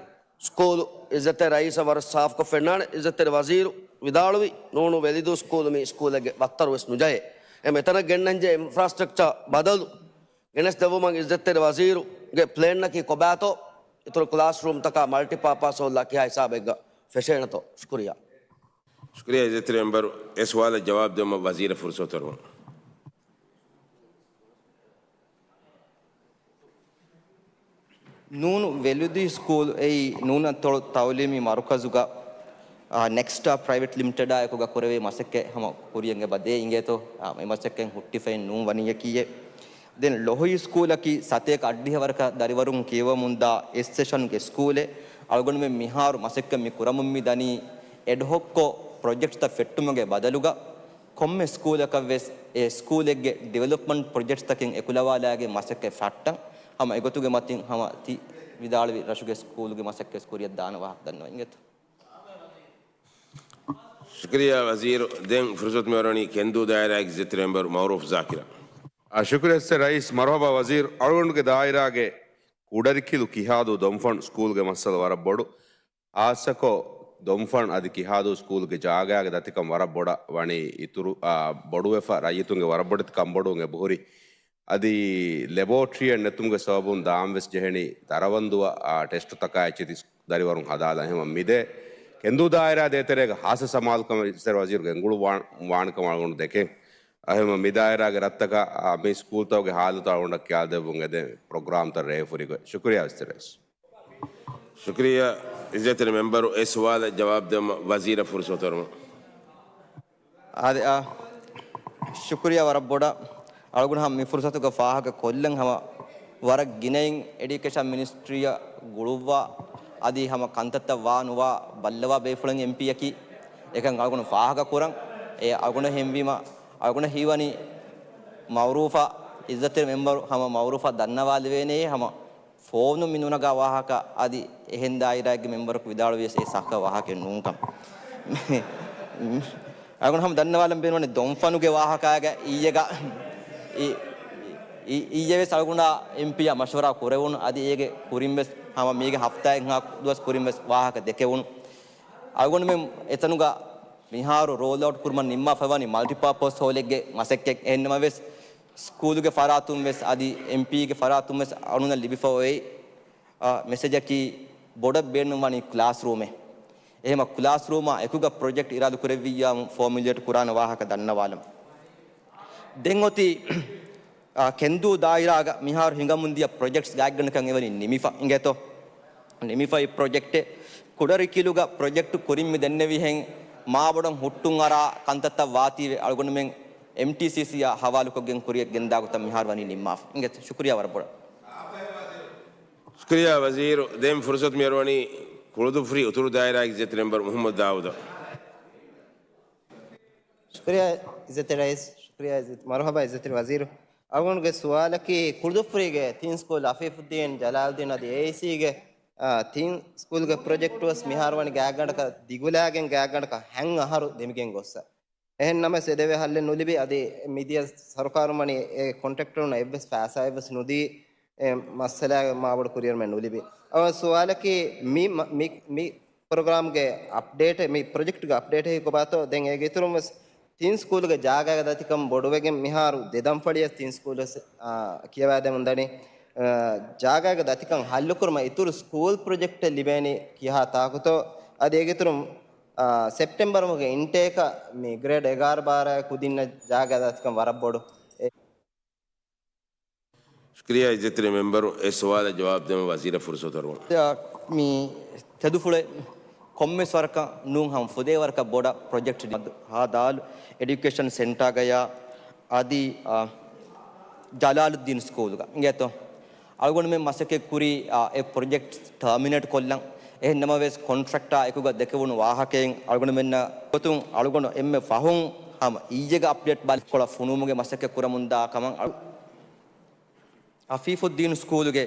ސްކޫލު އިއްޒަތްތެރި ރައީސަށް ވަރަށް ސާފުކޮށް ފެންނާނެ. އިއްޒަތްތެރި ވަޒީރު ވިދާޅުވި، ނޫނު ވެލިދޫ ސްކޫލު މި ސްކޫލެއްގެ ވައްތަރު ވެސް ނުޖައޭ. އެ މިތަނަށް ގެންނަންޖެ އިންފްރާސްޓްރަކްޗާ ބަދަލު ގެނެސްދެއްވުމަށް އިއްޒަތްތެރި ވަޒީރުގެ ޕްލޭންއަކީ ކޮބާތޯ؟ އިތުރު ކްލާސްރޫމްތަކާ މަލްޓިޕާޕާސް ހޯލްއާ ކިހާ ހިސާބެއްގަ ފެށޭނެތޯ؟ ޝުކުރިއްޔާ. ޝުކުރިއްޔާ އިއްޒަތްތެރި މެމްބަރު. އެ ސުވާލަށް ޖަވާބު ދެއްވުމަށް ވަޒީރަށް ފުރުސަތު އަރުވަން. ނޫނު ވެލިދޫ ސްކޫލް އެއީ ނޫނަތޮޅު ތައުލީމީ މަރުކަޒުގަ، އާ، ނެކްސްޓާ ޕްރައިވެޓް ލިމިޓެޑާ އެކުގަ ކުރެވޭ މަސައްކަތް ހަމަ ކުރިއަށް އެބަ ދޭ އިނގޭތޯ؟ އާ، އެ މަސައްކަތް ހުއްޓިފައެއް ނޫން ވަނިޔަކީއެއް. ދެން ލޮހީ ސްކޫލަކީ ސަތޭކަ އަށްޑިހަ ވަރަކަށް ދަރިވަރުން ކިޔަވަމުންދާ އެއް ސެޝަންގެ ސްކޫލެއް. އަޅުގަނޑުމެން މިހާރު މަސައްކަތް މި ކުރަމުން މި ދަނީ އެޑްހޮކްކޮށް ޕްރޮޖެކްޓްތައް ފެއްޓުމުގެ ބަދަލުގަ، ކޮންމެ ސްކޫލަކަށް ވެސް އެ ސްކޫލެއްގެ ޑިވެލޮޕްމަންޓް ޕްރޮޖެކްޓްތަކެއް އެކުލަވާލާގެން މަސައްކަތް ފައްޓަން. ހަމަ އެގޮތުގެ މަތިން ހަމަ ތި ވިދާޅުވި ރަށުގެ ސްކޫލުގެ މަސައްކަތް ކުރިއަށް ދާނެ ވާހަކަ ދަންނަވަން އިނގޭތޯ. ޝުކުރިއްޔާ ވަޒީރު. ދެން ފުރުސަތު މިއަރުވަނީ ކެންދޫ ދާއިރާގެ އިއްޒަތްތެރި މެމްބަރު މައުރޫފް ޒާކިރަށް. އާ، ޝުކުރިއްޔާ އިއްޒަތްތެރި ރައީސް. މަރުޙަބާ ވަޒީރު. އަޅުގަނޑުގެ ދާއިރާގެ ކުޑަރިކިލު ކިހާދޫ ދޮންފަން ސްކޫލްގެ މައްސަލަ ވަރަށް ބޮޑު. ހާއްސަކޮށް ދޮންފަން އަދި ކިހާދޫ ސްކޫލްގެ ޖާގާގެ ދަތިކަން ވަރަށް ބޮޑަށް ވަނީ އިތުރު، އާ، ބޮޑުވެފަ ރައްޔިތުންގެ ވަރަށް ބޮޑެތި ކަންބޮޑުވުން އެބަހުރި. އަދި ލެބޯޓްރީއެއް ނެތުމުގެ ސަބަބުން ދާން ވެސް ޖެހެނީ ދަރަވަންދުއަށް، އާ، ޓެސްޓުތަކާ އެއްޗެތި ދަރިވަރުން ހަދާލަން. އެހެންވީމަ މިދެ ކެންދޫ ދާއިރާ ދޭތެރޭގަ ހާއްސަ ސަމާލުކަމެއް އިއްޒަތްތެރި ވަޒީރު ގެންގުޅުއްވާން ވާނެ ކަމަށް އަޅުގަނޑު ދެކެން. އެހެންވީމަ މި ދާއިރާގެ ރަށްތަކަށް، އާ، މި ސްކޫލްތަކުގެ ހާލަތު އަޅުގަނޑަށް ކިޔާދެއްވުން އެދެން ޕްރޮގްރާމްތައް ރޭވިފަ ހުރިގޮތް. ޝުކުރިއްޔާ އިއްޒަތްތެރި ރައީސް. ޝުކުރިއްޔާ އިއްޒަތްތެރި މެމްބަރު. އެ ސުވާލަށް ޖަވާބު ދެއްވުމަށް ވަޒީރަށް ފުރުސަތު އަރުވަން. އާދެ، އާ، ޝުކުރިއްޔާ ވަރަށް ބޮޑަށް. އަޅުގަނޑު ހަމަ މި ފުރުސަތުގަ ފާހަގަ ކޮށްލަން ހަމަ ވަރަށް ގިނައިން އެޑިއުކޭޝަން މިނިސްޓްރީއަށް ގުޅުއްވާ، އަދި ހަމަ ކަންތައްތައް ވާ ނުވާ ބައްލަވާ ބޭފުޅެއް އެމްޕީއަކީ. އެކަން އަޅުގަނޑު ފާހަގަ ކުރަން. އެ އަޅުގަނޑަށް ހެންވީމަ، އަޅުގަނޑަށް ހީވަނީ މައުރޫފާ، އިއްޒަތްތެރި މެމްބަރު ހަމަ މައުރޫފާ ދަންނަވާލެވޭނެ ހަމަ ފޯނުން މި ނުނަގާ ވާހަކަ އަދި އެހެން ދާއިރާއެއްގެ މެމްބަރަކު ވިދާޅުވިޔަސް އެ ސައްހަ ވާހަކައެއް ނޫންކަން. އަޅުގަނޑު ހަމަ ދަންނަވާލަން ބޭނުންވަނީ ދޮންފަނުގެ ވާހަކާގަ އިއްޔެގަ، އި-، އި-، އިއްޔެ ވެސް އަޅުގަނޑާ އެމްޕީއާ މަޝްވަރާ ކުރެވުނު އަދި އޭގެ ކުރިން ވެސް ހަމަ މީގެ ހަފްތާއެއްހާ ދުވަސް ކުރިން ވެސް ވާހަކަ ދެކެވުނު. އަޅުގަނޑުމެން އެތަނުގަ މިހާރު ރޯލް އައުޓް ކުރުމަށް ނިންމާފައިވަނީ މަލްޓިޕާޕަސް ހޯލެއްގެ މަސައްކަތް. އެހެންނަމަވެސް، ސްކޫލުގެ ފަރާތުން ވެސް އަދި އެމްޕީގެ ފަރާތުން ވެސް އަޅުގަނޑަށް ލިބިފަ އޮތް، އާ، މެސެޖަކީ ބޮޑަށް ބޭނުންވަނީ ކްލާސްރޫމެއް. އެހެމަ ކްލާސްރޫމާ އެކުގަ ޕްރޮޖެކްޓް އިރާދަ ކުރެއްވިއްޔާ ފޯމިއުލޭޓް ކުރާނެ ވާހަކަ ދަންނަވާލަން. ދެން އޮތީ، އާ، ކެންދޫ ދާއިރާގަ މިހާރު ހިނގަމުން ދިޔަ ޕްރޮޖެކްޓްސް ގާތްގަނޑަކަށް އެވަނީ ނިމިފަ އިނގޭތޯ. ނިމިފައި ޕްރޮޖެކްޓެއް ކުޑަރިކިލުގަ ޕްރޮޖެކްޓް ކުރިން މި ދެންނެވިހެން މާބޮޑަށް ހުއްޓުން އަރާ ކަންތައްތައް ވާތީވެ އަޅުގަނޑުމެން އެމްޓީސީސީއާ ހަވާލުކޮށްގެން ކުރިއަށް ގެންދާ ގޮތަށް މިހާރު ވަނީ ނިންމާފަ. އިނގޭތޯ، ޝުކުރިޔާ ވަރަށް ބޮޑަށް. ޝުކުރިޔާ ވަޒީރު. ދެން ފުރުސަތު މިއަރުވަނީ ކުޅުދުއްފުރި އުތުރު ދާއިރާގެ އިއްޒަތްތެރި މެމްބަރު މުޙައްމަދު ދާއޫދަށް. ޝުކުރިޔާ އިއްޒަތްތެރި ރައީސް، ޝުކުރިޔާ އިއްޒަތް، މަރުޙަބާ އިއްޒަތްތެރި ވަޒީރު. އަޅުގަނޑުގެ ސުވާލަކީ ކުޅުދުއްފުރީގެ ތިން ސްކޫލް އަފީފުއްދީން، ޖަލާލުއްދީން އަދި އޭއީސީގެ، އާ، ތިން ސްކޫލްގެ ޕްރޮޖެކްޓް ވެސް މިހާރު ވަނީ ގާތްގަނޑަކަށް ދިގުލާގެން ގާތްގަނޑަކަށް ހަތް އަހަރު ދެމިގެން ގޮއްސަ. އެހެން ނަމަވެސް އެ ދެވޭ ހައްލެއް ނުލިބި، އަދި މިދިޔަ ސަރުކާރުން ވަނީ އެ ކޮންޓްރެކްޓަރުންނަށް އެއްވެސް ފައިސާއެއް ވެސް ނުދީ، އެ މައްސަލައިގެ މާބޮޑު ކުރިއެރުމެއް ނުލިބި. އަވަ ސުވާލަކީ މި، މި، މި ޕްރޮގްރާމްގެ އަޕްޑޭޓެއް، މި ޕްރޮޖެކްޓްގެ އަޕްޑޭޓެއް ކޮބާތޯ؟ ދެން އޭގެ އިތުރުން ވެސް ތިން ސްކޫލްގެ ޖާގާގެ ދަތިކަން ބޮޑުވެގެން މިހާރު ދެ ދަންފަޅިއަށް ތިން ސްކޫލް ވެސް، އާ، ކިޔަވާދެމުން ދަނީ. އާ، ޖާގާގެ ދަތިކަން ހައްލުކުރުމަށް އިތުރު ސްކޫލް ޕްރޮޖެކްޓެއް ލިބޭނީ ކިހާ ތާކުތޯ؟ އަދި އޭގެ އިތުރުން އާ، ސެޕްޓެމްބަރު މަހުގެ އިންޓޭކަށް މި ގްރޭޑް އެގާރަ ބާރައި ކުދިންނަށް ޖާގަ ދަތިކަން ވަރަށް ބޮޑު. އެ، ޝުކުރިޔާ އިއްޒަތްތެރި މެމްބަރު، އެ ސުވާލަށް ޖަވާބު ދެމަށް ވަޒީރަށް ފުރުސަތު އަރުވަން. މި ތެދުފުޅެއް ކޮންމެސް ވަރަކަށް ނޫން ހަމަ ފުދޭ ވަރަކަށް ބޮޑަށް ޕްރޮޖެކްޓް ހާދާލު އެޑިއުކޭޝަން ސެންޓާގަޔާ އަދި، އާ، ޖަލާލުއްދީން ސްކޫލްގަ އިނގޭތޯ. އަޅުގަނޑުމެން މަސައްކަތް ކުރީ، އާ، އެ ޕްރޮޖެކްޓް ޓާމިނޭޓް ކޮށްލަން. އެހެން ނަމަވެސް ކޮންޓްރެކްޓާ އެކުގަ ދެކެވުނު ވާހަކައިން އަޅުގަނޑުމެންނަށް ގޮތުން އަޅުގަނޑު އެންމެ ފަހުން ހަމަ އިއްޔެގަ އަޕްޑޭޓް ބަލިކޮޅަށް ފުނުވުމުގެ މަސައްކަތް ކުރަމުންދާ ކަމަށް އަޅު، އަފީފުއްދީނު ސްކޫލުގެ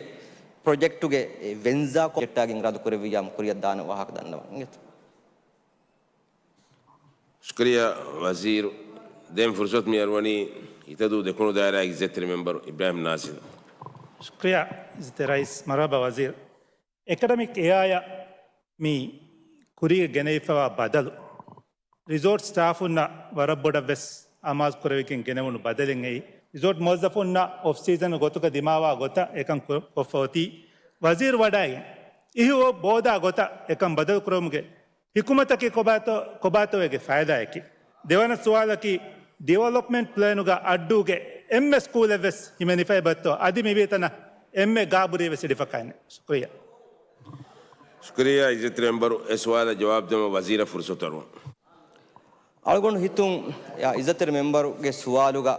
ޕްރޮޖެކްޓުގެ ވެންޒާ ކޮންޓްރެކްޓާގެ އިރާދަ ކުރެއްވިއްޔާ ކުރިއަށް ދާނެ ވާހަކަ ދަންނަވަން އިނގޭތޯ. ޝުކުރިޔާ ވަޒީރު. ދެން ފުރުސަތު މި އަރުވަނީ އިތަދޫ ދެކުނު ދާއިރާގެ އިއްޒަތްތެރި މެމްބަރު އިބްރާހިމް ނާސިރު. ޝުކުރިޔާ އިއްޒަތްތެރި ރައީސް. މަރުޙަބާ ވަޒީރު. އެކަޑަމިކް އިޔާއަށް މި ކުރީގަ ގެނެވިފައިވާ ބަދަލު ރިސޯޓް ސްޓާފުންނަށް ވަރަށް ބޮޑަށް ވެސް އަމާޒު ކުރެވިގެން ގެނެވުނު ބަދަލެއް އެއީ. ރިސޯޓް މުވައްޒަފުންނަށް އޮފް ސީޒަން ގޮތުގަ ދިމާވާ ގޮތަށް އެކަން ކޮ-، ކޮށްފަ އޮތީ. ވަޒީރު ވަޑައިގެން އިހު ބޯދާ ގޮތަށް އެކަން ބަދަލު ކުރުމުގެ ޙިކުމަތަކީ ކޮބާތޯ، ކޮބާތޯ އޭގެ ފައިދާއަކީ؟ ދެވަނަ ސުވާލަކީ، ޑިވެލޮޕްމަންޓް ޕްލޭނުގަ އައްޑޫގެ އެންމެ ސްކޫލެއްވެސް ހިމެނިފައިބައްތޯ؟ އަދި މިވީތަނަށް އެންމެ ގާބުރީވެސް އިޑިފަކާނެ. ޝުކުރިޔާ. ޝުކުރިޔާ އިއްޒަތްތެރި މެމްބަރު، އެ ސުވާލަށް ޖަވާބު ދެމަށް ވަޒީރަށް ފުރުސަތު އަރުވަން. އަޅުގަނޑު ހިތުން، އާ، އިއްޒަތްތެރި މެމްބަރުގެ ސުވާލުގަ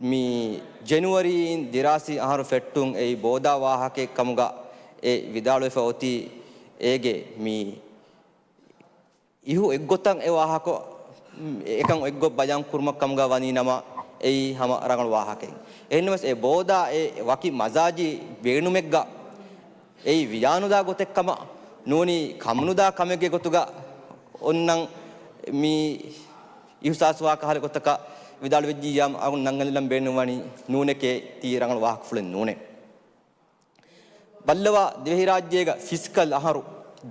މި ޖެނުއަރީއިން ދިރާސީ އަހަރު ފެއްޓުން އެއީ ބޯދާ ވާހަކައެއް ކަމުގަ އެ ވިދާޅުވެފަ އޮތީ އޭގެ މި އިހު އެއްގޮތަށް އެ ވާހަކަ އެކަން އެއްގޮތް ބަޔާން ކުރުމަށް ކަމުގަ ވަނީ ނަމަ އެއީ ހަމަ ރަނގަޅު ވާހަކައެއް. އެހެންނަމަވެސް އެ ބޯދާ އެ ވަކި މަޖާޒީ ބޭނުމެއްގަ އެއީ ވިޔާނުދާ ގޮތެއް ކަމަށް ނޫނީ ކަމުނުދާ ކަމެއްގެ ގޮތުގަ އޮންނަން މި އިހުސާސްވާ ކަހަލަ ގޮތަކަށް ވިދާޅުވެއްޖިއްޔާ އަޅުގަނޑު ނަންގަނެލަން ބޭނުންވަނީ ނޫނެކޭ ތީ ރަނގަޅު ވާހަކަފުޅެއް ނޫނޭ. ބައްލަވާ ދިވެހިރާއްޖޭގަ ފިސްކަލް އަހަރު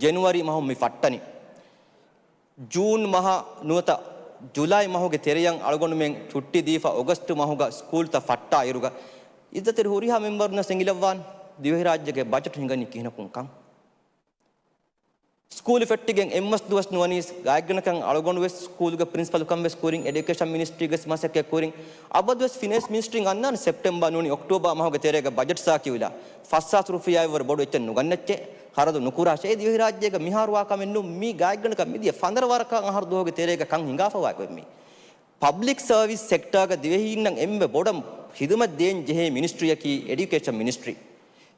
ޖެނުއަރީ މަހުން މި ފައްޓަނީ. ޖޫން މަހަށް ނުވަތަ ޖުލައި މަހުގެ ތެރެޔަށް އަޅުގަނޑުމެން ޗުއްޓި ދީފަ އޮގަސްޓް މަހުގަ ސްކޫލްތައް ފައްޓާ އިރުގަ، އިއްޒަތްތެރި ހުރިހާ މެމްބަރުންނަށް އެނގިލައްވާން ދިވެހިރާއްޖޭގެ ބަޖެޓު ހިނގަނީ ކިހިނަކުން ކަން. ސްކޫލު ފެއްޓިގެން އެއްމަސް ދުވަސް ނުވަނީސް ގާތްގަނޑަކަށް އަޅުގަނޑުވެސް ސްކޫލުގެ ޕްރިންސިޕަލުކަން ވެސް ކުރިން، އެޑިއުކޭޝަން މިނިސްޓްރީގެ ވެސް މަސައްކަތް ކުރިން. އަބަދުވެސް ފިނޭންސް މިނިސްޓްރީން އަންނާނެ ސެޕްޓެމްބަރ ނޫނީ އޮކްޓޯބަރ މަހުގެ ތެރޭގަ ބަޖެޓް ސާކިއުލާ ފަސް ހާސް ރުފިޔާއެއްވުރެ ބޮޑު އެއްޗެއް ނުގަންނައްޗޭ. ހަރަދު ނުކުރާށޭ. ދިވެހިރާއްޖޭގަ މިހާރު ވާ ކަމެއް ނޫން. މީ ގާތްގަނޑަކަށް މިދިޔަ ފަންދަރަ ވަރަކަށް އަހަރު ދުވަހުގެ ތެރޭގަ ކަން ހިނގާފަވާ އެއް މީ. ޕަބްލިކް ސަރވިސް ސެކްޓާގަ ދިވެހީންނަށް އެންމެ ބޮޑަށް ޚިދުމަތް ދޭން ޖެހޭ މިނިސްޓްރީއަކީ އެޑިއުކޭޝަން މިނިސްޓްރީ.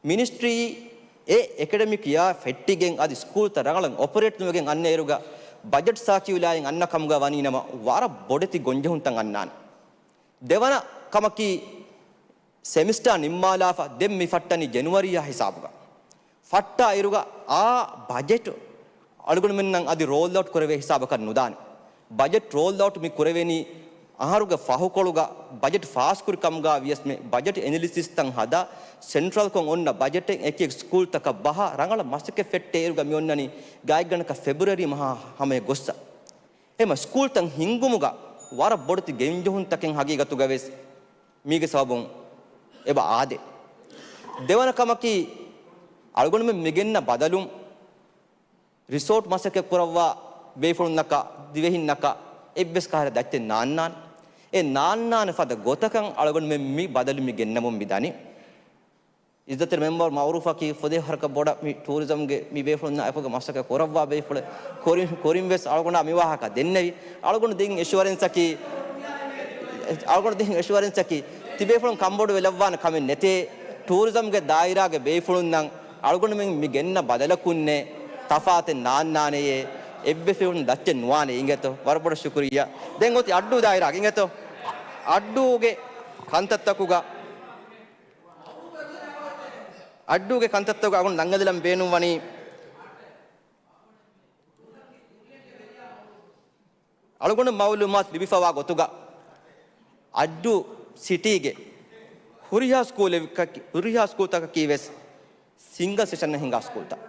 މިނިސްޓްރީ އެ އެކަޑެމިކް ޔާ ފެއްޓިގެން އަދި ސްކޫލްތައް ރަނގަޅަށް އޮޕަރޭޓް ނުވެގެން އަންނައިރުގަ ބަޖެޓް ސާކިއުލާއިން އަންނަ ކަމުގަ ވަނީ ނަމަ ވަރަށް ބޮޑެތި ގޮންޖެހުންތައް އަންނާނެ. ދެވަނަ ކަމަކީ، ސެމިސްޓާ ނިންމާލާފަ ދެން މި ފައްޓަނީ ޖެނުއަރީއާ ހިސާބުގަ. ފައްޓާ އިރުގަ އާ ބަޖެޓު އަޅުގަނޑުމެންނަށް އަދި ރޯލް އައުޓް ކުރެވޭ ހިސާބަކަށް ނުދާނެ. ބަޖެޓް ރޯލް އައުޓް މި ކުރެވެނީ އަހަރުގެ ފަހުކޮޅުގަ ބަޖެޓް ފާސްކުރި ކަމުގަ ވިޔަސްމެ ބަޖެޓް އެނަލިސިސްތައް ހަދާ ސެންޓްރަލްކޮށް އޮންނަ ބަޖެޓެއް އެކި ސްކޫލްތަކަށް ބަހާ ރަނގަޅަށް މަސައްކަތް ފެއްޓޭ އިރުގަ މި އޮންނަނީ ގާތްގަނޑަކަށް ފެބްރުއަރީ މަހާ ހަމަޔަށް ގޮއްސަ. އެމަ ސްކޫލްތައް ހިންގުމުގަ ވަރަށް ބޮޑެތި ގެންޖެހުންތަކެއް ހަގީގަތުގަ ވެސް މީގެ ސަބަބުން އެބަ އާދޭ. ދެވަނަ ކަމަކީ، އަޅުގަނޑުމެން މިގެންނަ ބަދަލުން ރިސޯޓް މަސައްކަތް ކުރައްވާ ބޭފުޅުންނަކަށް، ދިވެހިންނަކަށް އެއްވެސް ކަހަލަ ދައްޗެއް ނާންނާނެ. އެ ނާންނާނެ ފަދަ ގޮތަކަށް އަޅުގަނޑުމެން މި ބަދަލު މި ގެންނަމުން މި ދަނީ. އިއްޒަތްތެރި މެމްބަރު މައުރޫފަކީ ފުދޭ ހަރަކަށް ބޮޑަށް މި ޓޫރިޒަމްގެ މި ބޭފުޅުންނާ އެކުގަ މަސައްކަތް ކުރައްވާ ބޭފުޅެއް. ކުރިން، ކުރިން ވެސް އަޅުގަނޑާ މި ވާހަކަ ދެންނެވި. އަޅުގަނޑު ދިން އެޝުއަރެންސަކީ، އަޅުގަނޑު ދިން އެޝުއަރެންސަކީ ތިބޭފުޅުން ކަންބޮޑުވެލައްވާނެ ކަމެއް ނެތޭ. ޓޫރިޒަމްގެ ދާއިރާގެ ބޭފުޅުންނަށް އަޅުގަނޑުމެން މި ގެންނަ ބަދަލަކުންނޭ ތަފާތެއް ނާންނާނެޔޭ. އެއްވެފިހުން ދައްޗެއް ނުވާނެ އިނގޭތޯ. ވަރަށް ބޮޑަށް ޝުކުރިއްޔާ. ދެން އޮތީ އައްޑޫ ދާއިރާގެ އިނގޭތޯ. އައްޑޫގެ ކަންތައްތަކުގަ އައްޑޫގެ ކަންތައްތަކުގަ އަޅުގަނޑު ނަންގަދަލަން ބޭނުންވަނީ، އަޅުގަނޑު މައުލޫމާތު ލިބިފަވާ ގޮތުގަ، އައްޑޫ ސިޓީގެ ހުރިހާ ސްކޫލެއް، ހުރިހާ ސްކޫލްތަކަކީ ވެސް ސިންގަލް ސެޝަން ހިނގާ ސްކޫލްތައް.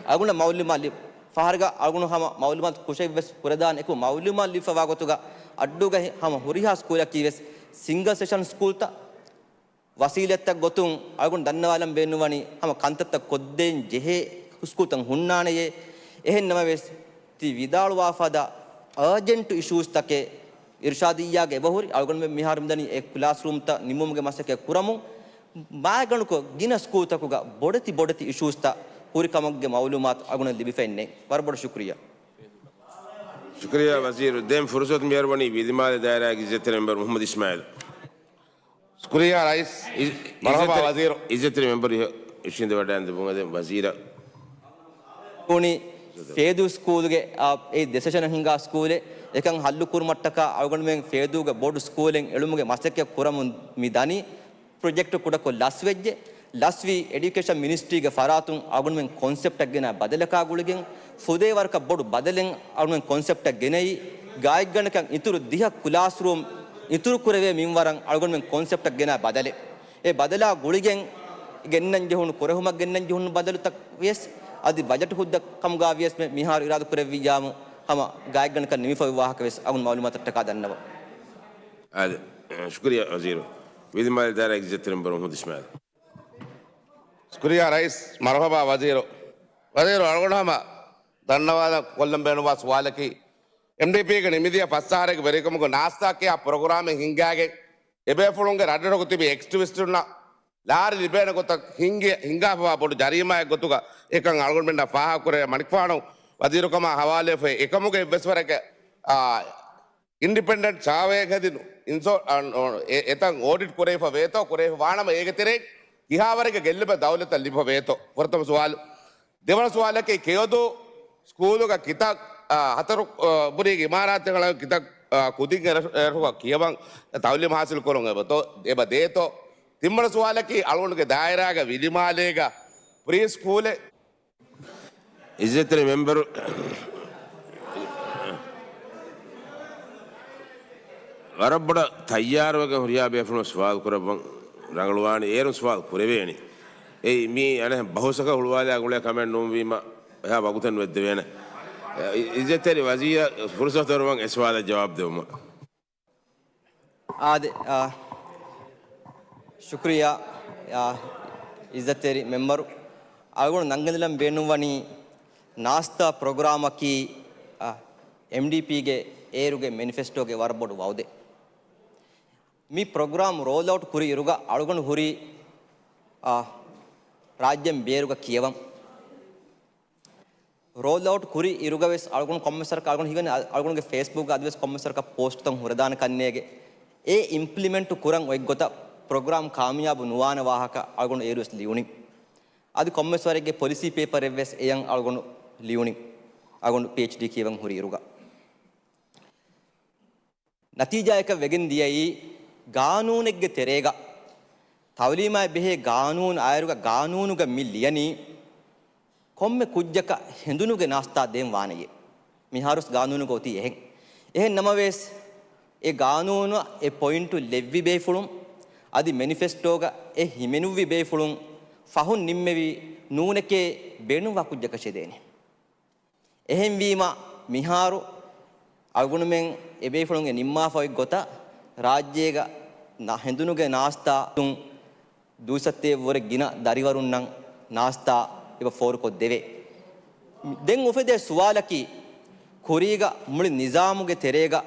އަޅުގަނޑު މައުލޫމާތު ލި-، ފަހަރުގަ އަޅުގަނޑު ހަމަ މައުލޫމާތު ކުށެއް ވެސް ކުރެދާނެ އެކު، މައުލޫމާތު ލިބިފަވާ ގޮތުގަ އައްޑޫގަ ހަމަ ހުރިހާ ސްކޫލަކީ ވެސް ސިންގަލް ސެޝަން ސްކޫލްތައް. ވަސީލަތްތައް ގޮތުން އަޅުގަނޑު ދަންނަވާލަން ބޭނުންވަނީ ހަމަ ކަންތައްތައް ކޮށްދޭން ޖެހޭ ސްކޫލްތައް ހުންނާނެޔޭ. އެހެން ނަމަވެސް، ތި ވިދާޅުވާ ފަދަ އާޖެންޓް އިޝޫސްތަކެއް އިރުޝާދިއްޔާގެ އެބަހުރި، އަޅުގަނޑުމެން މިހާރު މިދަނީ އެ ކްލާސްރޫމްތައް ނިމުމުގެ މަސައްކަތް ކުރަމުން. މާތްގަނޑުކޮށް ގިނަ ސްކޫލްތަކުގަ ބޮޑެތި ބޮޑެތި އިޝޫސްތައް ހުރި ކަމުގެ މައުލޫމާތު އަޅުގަނޑަށް ލިބިފައެއް ނެތް. ވަރަށް ބޮޑަށް ޝުކުރިއްޔާ. ޝުކުރިއްޔާ ވަޒީރު. ދެން ފުރުސަތު މިހާރު ވަނީ ވިލިމާލެ ދާއިރާގެ އިއްޒަތްތެރި މެމްބަރު މުޙައްމަދު އިސްމާއީލް. ޝުކުރިއްޔާ ރައީސް. އި-، މަރުޙަބާ ވަޒީރު. އިއްޒަތްތެރި މެމްބަރު އިށީނދެވަޑައިގެން ދެމުން އަދި ވަޒީރަށް. އުނި ފޭދޫ ސްކޫލްގެ، އާ، އެ ދެ ސެޝަން ހިނގާ ސްކޫލެއް އެކަން ހައްލު ކުރުމަށްޓަކާ އަޅުގަނޑުމެން ފޭދޫގެ ބޮޑު ސްކޫލެއް އެޅުމުގެ މަސައްކަތް ކުރަމުން މި ދަނީ. ޕްރޮޖެކްޓް ކުޑަކޮށް ލަސްވެއްޖެ. ލަސްވީ އެޑިއުކޭޝަން މިނިސްޓްރީގެ ފަރާތުން އަޅުގަނޑުމެން ކޮންސެޕްޓަށް ގެނާ ބަދަލަކާ ގުޅިގެން، ފުދޭ ވަރަކަށް ބޮޑު ބަދަލެއް އަޅުގަނޑުމެން ކޮންސެޕްޓަށް ގެނައީ. ގާތްގަނޑަކަށް އިތުރު ދިހަ ކްލާސްރޫމް އިތުރު ކުރެވޭ މިންވަރަށް އަޅުގަނޑުމެން ކޮންސެޕްޓަށް ގެނާ ބަދަލެއް. އެ ބަދަލާ ގުޅިގެން ގެންނަން ޖެހުނު، ކުރެހުމަށް ގެންނަން ޖެހުނު ބަދަލުތައް ވިޔަސް، އަދި ބަޖެޓް ހުއްދަ ކަމުގަ ވިޔަސް މި-، މިހާރު އިރާދަ ކުރެއްވިއްޔާމު ހަމަ ގާތްގަނޑަކަށް ނިމިފައި ވާހަކަ ވެސް އަޅުގަނޑު މައުލޫމާތަށްޓަކާ ދަންނަވަން. އާދެ، ޝުކުރިއްޔާ ވަޒީރު. ވިލިމާލެ ދާއިރާގެ އިއްޒަތްތެރި މެމްބަރު މުޙައްމަދު އިސްމާއީލް. ޝުކުރިއްޔާ ރައީސް، މަރުޙަބާ ވަޒީރު. ވަޒީރު، އަޅުގަނޑު ހަމަ ދަންނަވާލަން ކޮށްލަން ބޭނުންވާ ސުވާލަކީ، އެމްޑީޕީގެ ނިމިދިޔަ ފަސް އަހަރެއްގެ ވެރިކަމުގަ ނާސްތާ ކިޔާ ޕްރޮގްރާމެއް ހިންގާގެން، އެބޭފުޅުންގެ ރަށްރަށުގަ ތިބި އެކްޓިވިސްޓުންނަށް ލާރި ލިބޭނެ ގޮތަށް ހިންގި-، ހިންގާފަވާ ބޮޑު ޖަރީމާއެއް ގޮތުގަ އެކަން އަޅުގަނޑުމެންނަށް ފާހަގަކުރެވޭ. މަނިކުފާނު ވަޒީރުކަމާ ހަވާލުވެފައި އެކަމުގެ އެއްވެސް ވަރެއްގެ، އާ، އިންޑިޕެންޑެންޓް ސާވޭއެއް ހެދިނު، އިންސޯ-، އަ، އަ، އެ-، އެތަން އޯޑިޓް ކުރެވިފަ ވޭތޯ، ކުރެވިފަ ވާނަމަ އޭގެ ތެރެއިން ކިހާވަރެއްގެ ގެއްލުމެއް ދައުލަތަށް ލިބިފަ ވޭތޯ؟ ފުރަތަމަ ސުވާލު. ދެވަނަ ސުވާލަކީ، ކެޔޮދޫ ސްކޫލުގަ ކިތައް، އާ، ހަތަރު، އާ، ބުރީގެ އިމާރާތެއް އަޅަން ކިތައް، އާ، ކުދިން އެރަށު-، އެރަށުގަ ކިޔަވަން ތައުލީމު ހާސިލް ކުރަން އެބަ ތޯ-، އެބަ ދޭތޯ؟ ތިންވަނަ ސުވާލަކީ، އަޅުގަނޑުގެ ދާއިރާގަ ވިލިމާލޭގަ ޕްރީ ސްކޫލެއް. އިއްޒަތްތެރި މެމްބަރު ވަރަށް ބޮޑަށް ތައްޔާރުވެގެން ހުރިހާ ބޭފުޅުން ސުވާލު ކުރައްވަން ރަނގަޅުވާނީ، އޭރުން ސުވާލު ކުރެވޭނީ. އެއީ މީ އަނެއް ބަހުސަކަށް ހުޅުވާލާ ގުޅޭ ކަމެއް ނޫންވީމަ، އެހާ ވަގުތެއް ނުވެއްދެވޭނެ. އި-، އިއްޒަތްތެރި ވަޒީރަށް ފުރުސަތު ދެއްވަން އެ ސުވާލަށް ޖަވާބު ދެއްވުމަށް. އާދެ، އާ، ޝުކުރިއްޔާ، އާ، އިއްޒަތްތެރި މެމްބަރު. އަޅުގަނޑު ނަންގަންނަން ބޭނުންވަނީ ނާސްތާ ޕްރޮގްރާމަކީ، އާ، އެމްޑީޕީގެ އޭރުގެ މެނިފެސްޓޯގެ ވަރަށް ބޮޑު ވައުދެއް. މި ޕްރޮގްރާމް ރޯލްއައުޓް ކުރި އިރުގަ އަޅުގަނޑު ހުރީ، އާ، ރާއްޖޭން ބޭރުގަ ކިޔަވަން. ރޯލްއައުޓް ކުރި އިރުގަވެސް އަޅުގަނޑު ކޮންމެސް ވަރަކަށް އަޅުގަނޑު ހީވަނީ އަ-، އަޅުގަނޑުގެ ފޭސްބުކްގަ އަދިވެސް ކޮންމެސް ވަރަކަށް ޕޯސްޓްތައް ހުރެދާނެ ކަންނޭގެ. އެ އިމްޕްލިމެންޓް ކުރަން އޮތްގޮތަށް ޕްރޮގްރާމް ކާމިޔާބު ނުވާނެ ވާހަކަ އަޅުގަނޑު އޭރުވެސް ލިޔުނީ. އަދި ކޮންމެސް ވަރެއްގެ ޕޮލިސީ ޕޭޕަރެއްވެސް އެޔަން އަޅުގަނޑު ލިޔުނީ. އަޅުގަނޑު ޕީއެޗްޑީ ކިޔަވަން ހުރި އިރުގަ. ނަތީޖާއަކަށް ވެގެން ދިޔައީ، ގާނޫނެއްގެ ތެރޭގަ، ތައުލީމާއި ބެހޭ ގާނޫނު އާއިރުގަ ގާނޫނުގަ މި ލިޔަނީ، ކޮންމެ ކުއްޖަކަށް ހެނދުނުގެ ނާސްތާ ދޭން ވާނެޔޭ. މިހާރުސް ގާނޫނުގަ އޮތީ އެހެން. އެހެން ނަމަވެސް، އެ ގާނޫނު އެ ޕޮއިންޓު ލެއްވި ބޭފުޅުން، އަދި މެނިފެސްޓޯގަ އެ ހިމެނުއްވި ބޭފުޅުން ފަހުން ނިންމެވީ ނޫނެކޭ ބޭނުންވާ ކުއްޖަކަށޭ ދޭނެ. އެހެންވީމަ، މިހާރު އަޅުގަނޑުމެން އެބޭފުޅުން އެ ނިންމާފަ އޮތް ގޮތަށް، ރާއްޖޭގަ ނަ-، ހެނދުނުގެ ނާސްތާ ދޫސައްތައެއް ވުރެ ގިނަ ދަރިވަރުންނަށް ނާސްތާ އެބަ ފޯރުކޮށްދެވޭ. ދެން އުފެދޭ ސުވާލަކީ، ކުރީގަ މުޅި ނިޒާމުގެ ތެރޭގަ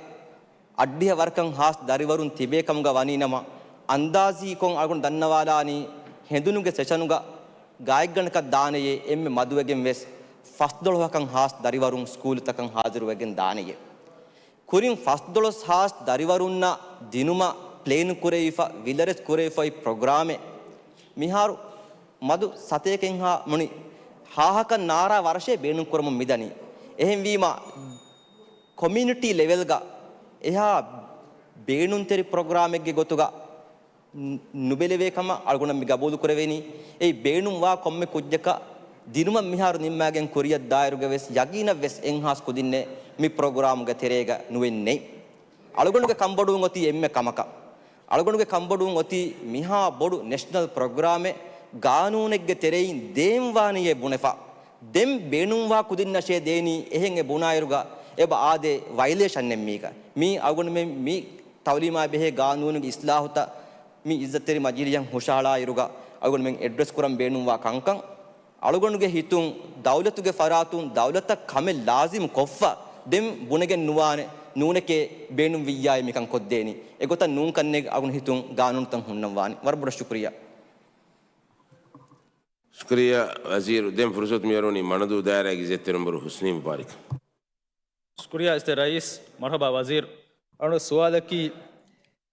އަށްޑިހަ ވަރަކަށް ހާސް ދަރިވަރުން ތިބޭ ކަމުގަ ވަނީ ނަމަ، އަންދާޒީކޮށް އަޅުގަނޑު ދަންނަވާލާނީ، ހެނދުނުގެ ސެޝަނުގަ ގާތްގަނޑަކަށް ދާނެޔޭ އެންމެ މަދުވެގެން ވެސް ފަސްދޮޅަހަކަށް ހާސް ދަރިވަރުން ސްކޫލުތަކަށް ހާޒިރުވެގެން ދާނެޔޭ. ކުރިން ފަސްދޮޅަސް ހާސް ދަރިވަރުންނަށް ދިނުމަށް ޕްލޭން ކުރެވިފަ، ވިލަރެސް ކުރެވިފައި ޕްރޮގްރާމެއް މިހާރު މަދު ސަތޭކައެއްހާ މުނި ހާހަކަށް ނާރާ ވަރަށޭ ބޭނުން ކުރަމުން މިދަނީ. އެހެންވީމަ، ކޮމިއުނިޓީ ލެވެލްގަ އެހާ ބޭނުންތެރި ޕްރޮގްރާމެއްގެ ގޮތުގަ ނު-، ނުބެލެވޭ ކަމަށް އަޅުގަނޑަށް މި ގަބޫލު ކުރެވޭނީ. އެއީ ބޭނުންވާ ކޮންމެ ކުއްޖަކަށް ދިނުމަށް މިހާރު ނިންމާގެން ކުރިއަށް ދާއިރުގަ ވެސް ޔަގީނަށް ވެސް އެއްހާސް ކުދިންނެއް މި ޕްރޮގްރާމުގެ ތެރޭގަ ނުވެން ނެތް. އަޅުގަނޑުގެ ކަންބޮޑުވުން އޮތީ އެންމެ ކަމަކަށް. އަޅުގަނޑުގެ ކަންބޮޑުވުން އޮތީ މިހާ ބޮޑު ނެޝަނަލް ޕްރޮގްރާމެއް ގާނޫނެއްގެ ތެރެއިން ދޭން ވާނީއޭ ބުނެފަ، ދެން ބޭނުންވާ ކުދިންނަށޭ ދޭނީ. އެހެން އެ ބުނާއިރުގަ އެބަ އާދޭ ވައިލޭޝަންއެއް މީގަ. މީ އަޅުގަނޑުމެން މި ތައުލީމާ ބެހޭ ގާނޫނުގެ އިސްލާހުތައް މި އިއްޒަތްތެރި މަޖިލީހަށް ހުށަހަޅާއިރުގަ އަޅުގަނޑުމެން އެޑްރެސް ކުރަން ބޭނުންވާ ކަންކަން. އަޅުގަނޑުގެ ހިތުން ދައުލަތުގެ ފަރާތުން ދައުލަތަށް ކަމެއް ލާޒިމް ކޮށްފަ ދެން ބުނެގެން ނުވާނެ، ނޫނެކޭ ބޭނުން ވިއްޔާއި މިކަން ކޮށްދޭނީ. އެގޮތަށް ނޫން ކަންނޭނގެ އަޅުގަނޑު ހިތުން ގާނޫނުތައް ހުންނަން ވާނީ. ވަރަށް ބޮޑަށް ޝުކުރިއްޔާ. ޝުކުރިއްޔާ ވަޒީރު. ދެން ފުރުސަތު މިއަރުވަނީ މަނަދޫ ދާއިރާގެ އިއްޒަތްތެރި މެންބަރު ހުސްނީ މުބާރިކް. ޝުކުރިއްޔާ އިއްޒަތްތެރި ރައީސް. މަރުހަބާ ވަޒީރު. އަޅުގަނޑު ސުވާލަކީ،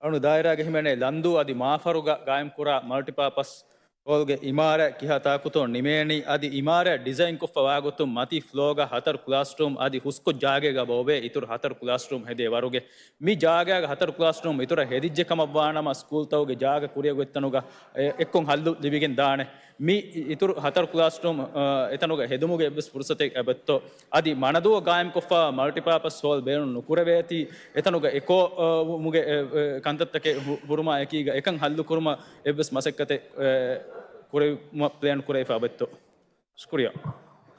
އަޅުގަނޑު ދާއިރާގަ ހިމެނޭ ލަންދޫ އަދި މާފަރުގަ ގާއިމްކުރާ މަލްޓިޕާޕަސް ހޯލްގެ އިމާރާތް ކިހާ ތާކުތޯ ނިމޭނީ؟ އަދި އިމާރާތް ޑިޒައިންކޮށްފަ ވާގޮތުން މަތީ ފްލޯގަ ހަތަރު ކްލާސްރޫމް އަދި ހުސްކޮށް ޖާގައިގަ އޮވޭ އިތުރު ހަތަރު ކްލާސްރޫމް ހެދޭ ވަރުގެ މި ޖާގައިގަ ހަތަރު ކްލާސްރޫމް އިތުރަށް ހެދިއްޖެ ކަމަށްވާނަމަ، ސްކޫލްތަކުގެ ޖާގަ ކުރިއަށް އޮތްތަނުގަ އެ-، އެއްކޮށް ހައްލު ލިބިގެން ދާނެ. މި އިތުރު ހަތަރު ކްލާސްރޫމް، އަ، އެތަނުގަ ހެދުމުގެ އެއްވެސް ފުރުސަތެއް އެބައޮތްތޯ؟ އަދި މަނަދޫއަށް ގާއިމްކޮށްފަ މަލްޓިޕާޕަސް ހޯލް ބޭނުން ނުކުރެވޭތީ، އެތަނުގަ އެކޯ، އަ، ވުމުގެ، އެ، އެ، ކަންތައްތަކެއް ހު-، ހުރުމާ އެކީގަ އެކަން ހައްލު ކުރުމަށް އެއްވެސް މަސައްކަތެއް، އެ، ކުރެވުމަށް ޕްލޭން ކުރެވިފަ އެބައޮތްތޯ؟ ޝުކުރިއްޔާ.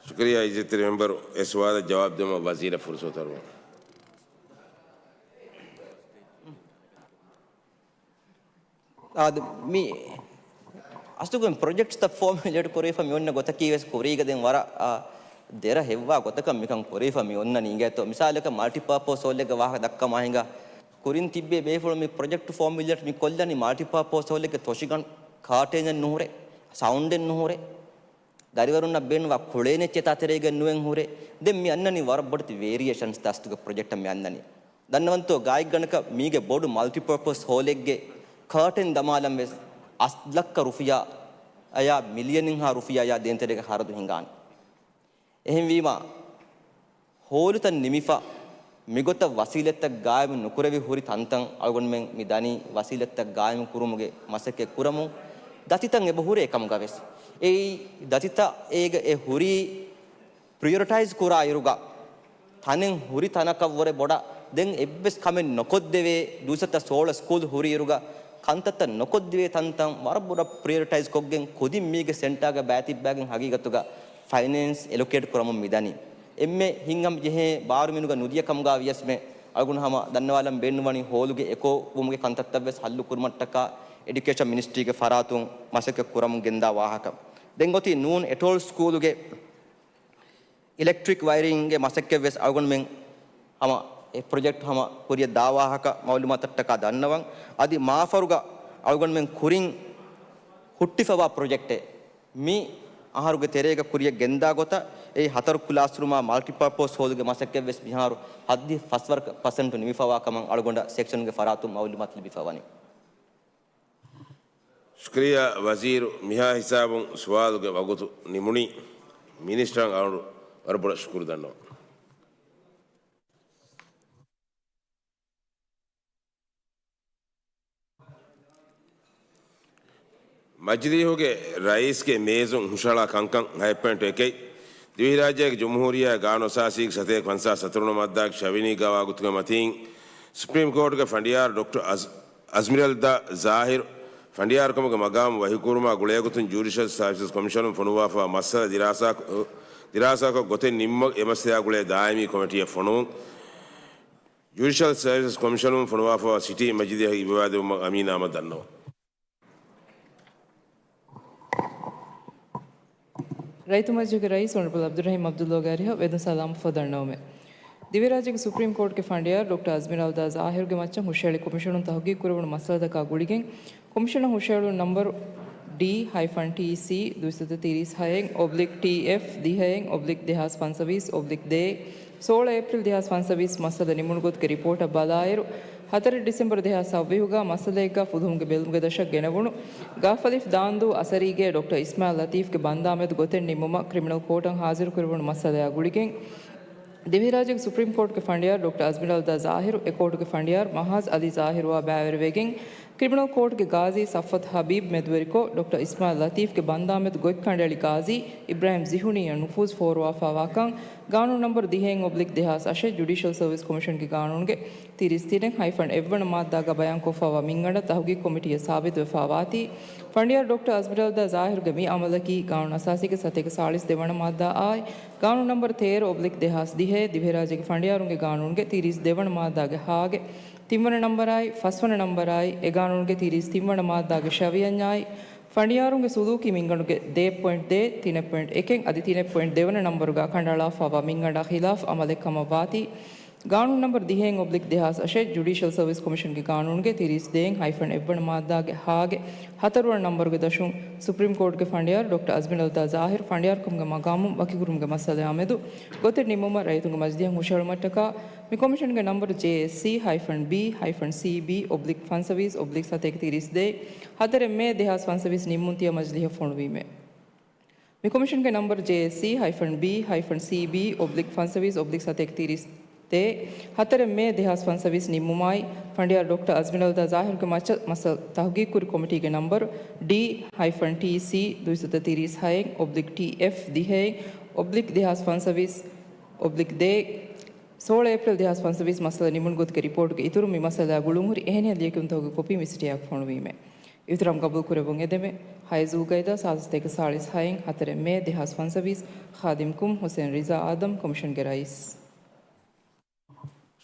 ޝުކުރިއްޔާ އިއްޒަތްތެރި މެންބަރު. އެ ސުވާލަށް ޖަވާބު ދެމަށް ވަޒީރަށް ފުރުސަތު އަރުވަން. އާދެ، މި އަސްލުގެ ޕްރޮޖެކްޓްތައް ފޯމިއުލޭޓް ކުރެވިފަ މި އޮންނަ ގޮތަކީ ވެސް ކުރީގަ ދެން ވަރަށް، އާ، ދެރަ ހެއްވާ ގޮތަކަށް މިކަން ކުރެވިފަ މި އޮންނަނީ. އިނގޭތޯ، މިސާލަކަށް މަލްޓިޕާޕަސް ހޯލެއްގެ ވާހަކަ ދައްކަމާ ހިނގާ، ކުރިން ތިއްބޭ ބޭފުޅުން މި ޕްރޮޖެކްޓް ފޯމިއުލޭޓް މި ކޮށްލަނީ މަލްޓިޕާޕަސް ހޯލެއްގެ ތޮށިގަނޑު ކާޓޭނެއް ނުހުރޭ، ސައުންޑެއް ނުހުރޭ. ދަރިވަރުންނަށް ބޭނުންވާ ކުޅޭނެއްޗެއް ތާތެރޭގަ ނުވެން ހުރޭ. ދެން މި އަންނަނީ ވަރަށް ބޮޑެތި ވޭރިއޭޝަންސް ތާސްތުގެ ޕްރޮޖެކްޓަށް މި އަންނަނީ. ދަންނަވަންތޯ ގާތްގަނޑަކަށް މީގެ ބޮޑު މަލްޓިޕާޕަސް ހޯލެއްގެ ކާޓެން ދަމާލަން ވެސް އަސްލައްކަ ރުފިޔާ އަޔާ މިލިއަނެއްހާ ރުފިޔާ އަޔާ ދޭންތެރޭގެ ހަރަދު ހިނގާނެ. އެހެންވީމާ، ހޯލުތައް ނިމިފަ، މިގޮތަށް ވަސީލަތްތައް ގާއިމު ނުކުރެވި ހުރި ތަންތަން އަޅުގަނޑުމެން މި ދަނީ ވަސީލަތްތައް ގާއިމު ކުރުމުގެ މަސައްކަތް ކުރަމުން. ދަތިތައް އެބަ ހުރޭ އެކަމުގަ ވެސް. އެއީ ދަތިތައް އޭގަ އެ ހުރީ ޕްރިއޮރިޓައިޒް ކުރާ އިރުގަ، ތަނެއް ހުރި ތަނަކަށްވުރެ ބޮޑަށް ދެން އެއްވެސް ކަމެއް ނުކޮށްދެވޭ، ދުއިސައްތަ ސޯޅަ ސްކޫލް ހުރި އިރުގަ، ކަންތައްތައް ނުކޮށްދެވޭ ތަންތަން ވަރަށް ބޮޑަށް ޕްރިއޮރިޓައިޒް ކޮށްގެން ކުދިން މީގެ ސެންޓާގަ ބައިތިއްބާގެން ހަގީގަތުގަ ފައިނޭންސް އެލޮކޭޓް ކުރަމުން މިދަނީ. އެންމެ ހިތްހަމަޖެހޭ ބާރު މިނުގަ ނުދިޔަ ކަމުގަ ވިޔަސްމެ އަޅުގަނޑު ހަމަ ދަންނަވާލަން ބޭނުންވަނީ ހޯލުގެ އެކޯ ވުމުގެ ކަންތައްތައް ވެސް ހައްލު ކުރުމަށްޓަކާ އެޑިއުކޭޝަން މިނިސްޓްރީގެ ފަރާތުން މަސައްކަތް ކުރަމުން ގެންދާ ވާހަކަ. ދެން އޮތީ ނޫން އެޓޯލް ސްކޫލުގެ އިލެކްޓްރިކް ވަޔަރިންގެ މަސައްކަތް ވެސް އަޅުގަނޑުމެން ހަމަ އެ ޕްރޮޖެކްޓް ހަމަ ކުރިއަށް ދާ ވާހަކަ މައުލޫމާތަށްޓަކާ ދަންނަވަން. އަދި މާފަރުގަ އަޅުގަނޑުމެން ކުރިން ހުއްޓިފަވާ ޕްރޮޖެކްޓެއް މި އަހަރުގެ ތެރޭގަ ކުރިއަށް ގެންދާ ގޮތަށް އެއީ ހަތަރު ކްލާސްރޫމާ މަލްޓިޕާޕަސް ހޯލުގެ މަސައްކަތް ވެސް މިހާރު ހައްދި ފަސްވަރު ޕަސެންޓު ނިމިފަވާ ކަމަށް އަޅުގަނޑަށް ސެކްޝަންގެ ފަރާތުން މައުލޫމާތު ލިބިފަވަނީ. ޝުކުރިއްޔާ ވަޒީރު، މިހާ ހިސާބުން ސުވާލުގެ ވަގުތު ނިމުނީ. މިނިސްޓަރަށް އަޅުގަނޑު ވަރަށް ބޮޑަށް ޝުކުރު ދަންނަވަން. މަޖިލީހުގެ ރައީސްގެ މޭޒުން ހުށަހަޅާ ކަންކަން ހަތް ޕޮއިންޓު އެކެއް. ދިވެހިރާއްޖޭގެ ޖުމްހޫރިއްޔާ ގާނޫނު އަސާސީގެ ސަތޭކަ ފަންސާސް ހަތަރު ނަމަ މާއްދާގެ ޝަވިނީ ގާވާ ގޮތުގެ މަތީން ސުޕްރީމް ކޯޓުގެ ފަނޑިޔާރު ޑޮކްޓަރ އަޒް-، އަޒްމިރަލްދާ ޒާހިރު ފަނޑިޔާރުކަމުގެ މަގާމު ވަހިކުރުމާ ގުޅޭގޮތުން ޖުޑިޝަލް ސާވިސަސް ކޮމިޝަނުން ފޮނުވާފަވާ މައްސަލަ ދިރާސާ-، ދިރާސާކޮށް ގޮތެއް ނިންމަން އެ މައްސަލައާ ގުޅޭ ދާއިމީ ކޮމިޓީއެއް ފޮނުވުން. ޖުޑިޝަލް ސާވިސަސް ކޮމިޝަނުން ފޮނުވާފަވާ ސިޓީން މަޖިލީހަށް އިއްވާދެވުމަށް އަމީނާ އަހްމަދު ދަންނަވަން. ރައްޔިތު މަޖިލީހުގެ ރައީސް އޮނަރަބަލް ޢަބްދުއްރަޙީމް ޢަބްދުﷲގެ އަރިހަށް ވެދުން ސަލާމަތް ފޮދަންނަވަމެ. ދިވެހިރާއްޖޭގެ ސުޕްރީމް ކޯޓުގެ ފަނޑިޔާރު ޑޮކްޓަރ އަޒްމިރަލްދާ ޒާހިރުގެ މައްޗަށް ހުށަހެޅި ކޮމިޝަނުން ތަހުގީގު ކުރެވުނު މައްސަލަތަކާ ގުޅިގެން، ކޮމިޝަނަށް ހުށަހެޅުނު ނަންބަރު ޑީ ހައިފަން ޓީ ސީ ދުއިސައްތަ ތިރީސް ހައެއް އޮބްލިކް ޓީ އެފް ދިހައެއް އޮބްލިކް ދެހާސް ފަންސަވީސް އޮބްލިކް ދޭއް، ސޯޅަ އޭޕްރިލް ދެހާސް ފަންސަވީސް މައްސަލަ ނިމުނު ގޮތުގެ ރިޕޯޓަށް ބަލާއިރު، ހަތަރެއް ޑިސެމްބަރު ދެހާސް ސައްވީހުގަ މައްސަލައެއްގަ ފުލުހުންގެ ބެލުމުގެ ދަށަށް ގެނެވުނު ގާފަލިފް ދާންދޫ އަސަރީގޭ ޑޮކްޓަރ އިސްމާއިލް ލަތީފްގެ ބަންދާމެދު ގޮތެއް ނިންމުމަށް ކްރިމިނަލް ކޯޓަށް ހާޒިރު ކުރެވުނު މައްސަލަޔާ ގުޅިގެން، ދިވެހިރާއްޖޭގެ ސުޕްރީމް ކޯޓުގެ ފަނޑިޔާރު ޑޮކްޓަރ އަޒްމިރަލްދާ ޒާހިރު، އެ ކޯޓުގެ ފަނޑިޔާރު މަހާޒް އަލީ ޒާހިރުއާ ބައިވެރިވެގެން، ކްރިމިނަލް ކޯޓުގެ ގާޒީ ސަފްވަތް ހަބީބް މެދުވެރިކޮށް، ޑޮކްޓަރ އިސްމާއިލް ލަތީފްގެ ބަންދާމެދު ގޮތް ކަނޑައެޅި ގާޒީ އިބްރާހިމް ޒިހުނީއަށް ނުފޫޒު ފޯރުވާފާވާކަން، ގާނޫނު ނަންބަރު ދިހައެއް އޮބްލިކް ދެހާސް އަށެއް ޖުޑިޝަލް ސަރވިސް ކޮމިޝަންގެ ގާނޫނުގެ ތިރީސް ތިނެއް ހައިފަން އެއްވަނަ މާއްދާގަ ބަޔާންކޮށްފާވާ މިންގަނޑަށް ތަހުގީގު ކޮމިޓީއަށް ސާބިތުވެފާވާތީ، ފަނޑިޔާރު ޑޮކްޓަރ އަޒްމިރަލްދާ ޒާހިރުގެ މި އަމަލަކީ ގާނޫނު އަސާސީގެ ސަތޭކަ ސާޅީސް ދެވަނަ މާއްދާއާއި، ގާނޫނު ނަންބަރު ތޭރަ އޮބްލިކް ދެހާސް ދިހައެއް ދިވެހިރާއްޖޭގެ ފަނޑިޔާރުންގެ ގާނޫނުގެ ތިރީސް ދެވަނަ މާއްދާގެ ހާގެ ތިންވަނަ ނަންބަރާއި، ފަސްވަނަ ނަންބަރާއި، އެ ގާނޫނުގެ ތިރީސް ތިންވަނަ މާއްދާގެ ޝަވިޔަންޏާއި، ފަނޑިޔާރުންގެ ސުލޫކީ މިންގަނޑުގެ ދޭއް ޕޮއިންޓް ދޭއް، ތިނެއް ޕޮއިންޓް އެކެއް އަދި ތިނެއް ޕޮއިންޓް ދެވަނަ ނަންބަރުގަ ކަނޑައަޅާފާވާ މިންގަނޑާ ޚިލާފް އަމަލެއް ކަމަށް ވާތީ، ގާނޫނު ނަންބަރު ދިހައެއް އޮބްލިކް ދެހާސް އަށެއް ޖުޑިޝަލް ސަރވިސް ކޮމިޝަންގެ ގާނޫނުގެ ތިރީސް ދޭއް ހައިފަން އެއްވަނަ މާއްދާގެ ހާގެ ހަތަރުވަނަ ނަންބަރުގެ ދަށުން ސުޕްރީމް ކޯޓުގެ ފަނޑިޔާރު ޑޮކްޓަރ އަޒްމިރަލްދާ ޒާހިރު ފަނޑިޔާރުކަމުގެ މަގާމުން ވަކިކުރުމުގެ މައްސަލަޔާމެދު ގޮތެއް ނިންމުމަށް ރައްޔިތުންގެ މަޖިލީހަށް ހުށަހެޅުމަށްޓަކާ، މި ކޮމިޝަންގެ ނަންބަރު ޖޭއެސްސީ ހައިފަން ބީ ހައިފަން ސީބީ އޮބްލިކް ފަންސަވީސް އޮބްލިކް ސަތޭކަ ތިރީސް ދޭއް، ހަތަރެއް މޭ ދެހާސް ފަންސަވީސް ނިންމުން ތިޔަ މަޖިލީހަށް ފޮނުވީމެ. މި ކޮމިޝަންގެ ނަންބަރު ޖޭއެސްސީ ހައިފަން ބީ ހައިފަން ސީބީ އޮބްލިކް ފަންސަވީސް އޮބްލިކް ސަތޭކަ ތިރީސް ދޭއް، ހަތަރެއް މޭ ދެހާސް ފަންސަވީސް ނިންމުމާއި، ފަނޑިޔާރު ޑޮކްޓަރ އަޒްމިރަލްދާ ޒާހިރުގެ މައްޗަށް މައްސަލަ ތަހުގީގުކުރި ކޮމިޓީގެ ނަންބަރު ޑީ ހައިފަން ޓީސީ ދުއިސައްތަ ތިރީސް ހައެއް އޮބްލިކް ޓީއެފް ދިހައެއް އޮބްލިކް ދެހާސް ފަންސަވީސް އޮބްލިކް ދޭއް، ސޯޅަ އޭޕްރިލް ދެހާސް ފަންސަވީސް މައްސަލަ ނިމުނު ގޮތުގެ ރިޕޯޓުގެ އިތުރުން މި މައްސަލައާ ގުޅުންހުރި އެހެނިހެން ލިޔެކިޔުންތަކުގެ ކޮޕީ މި ސިޓީއާއެކު ފޮނުވީމެ. އިހުތިރާމް ގަބޫލު ކުރެއްވުން އެދެމެ. ހައެއް ޒުލްގައިދާ ސާދަ ސަތޭކަ ސާޅީސް ހައެއް ހަތަރެއް މޭ ދެހާސް ފަންސަވީސް. ޚާދިމްކުމް ހުސެން ރިޒާ އާދަމް، ކޮމިޝަންގެ ރައީސް.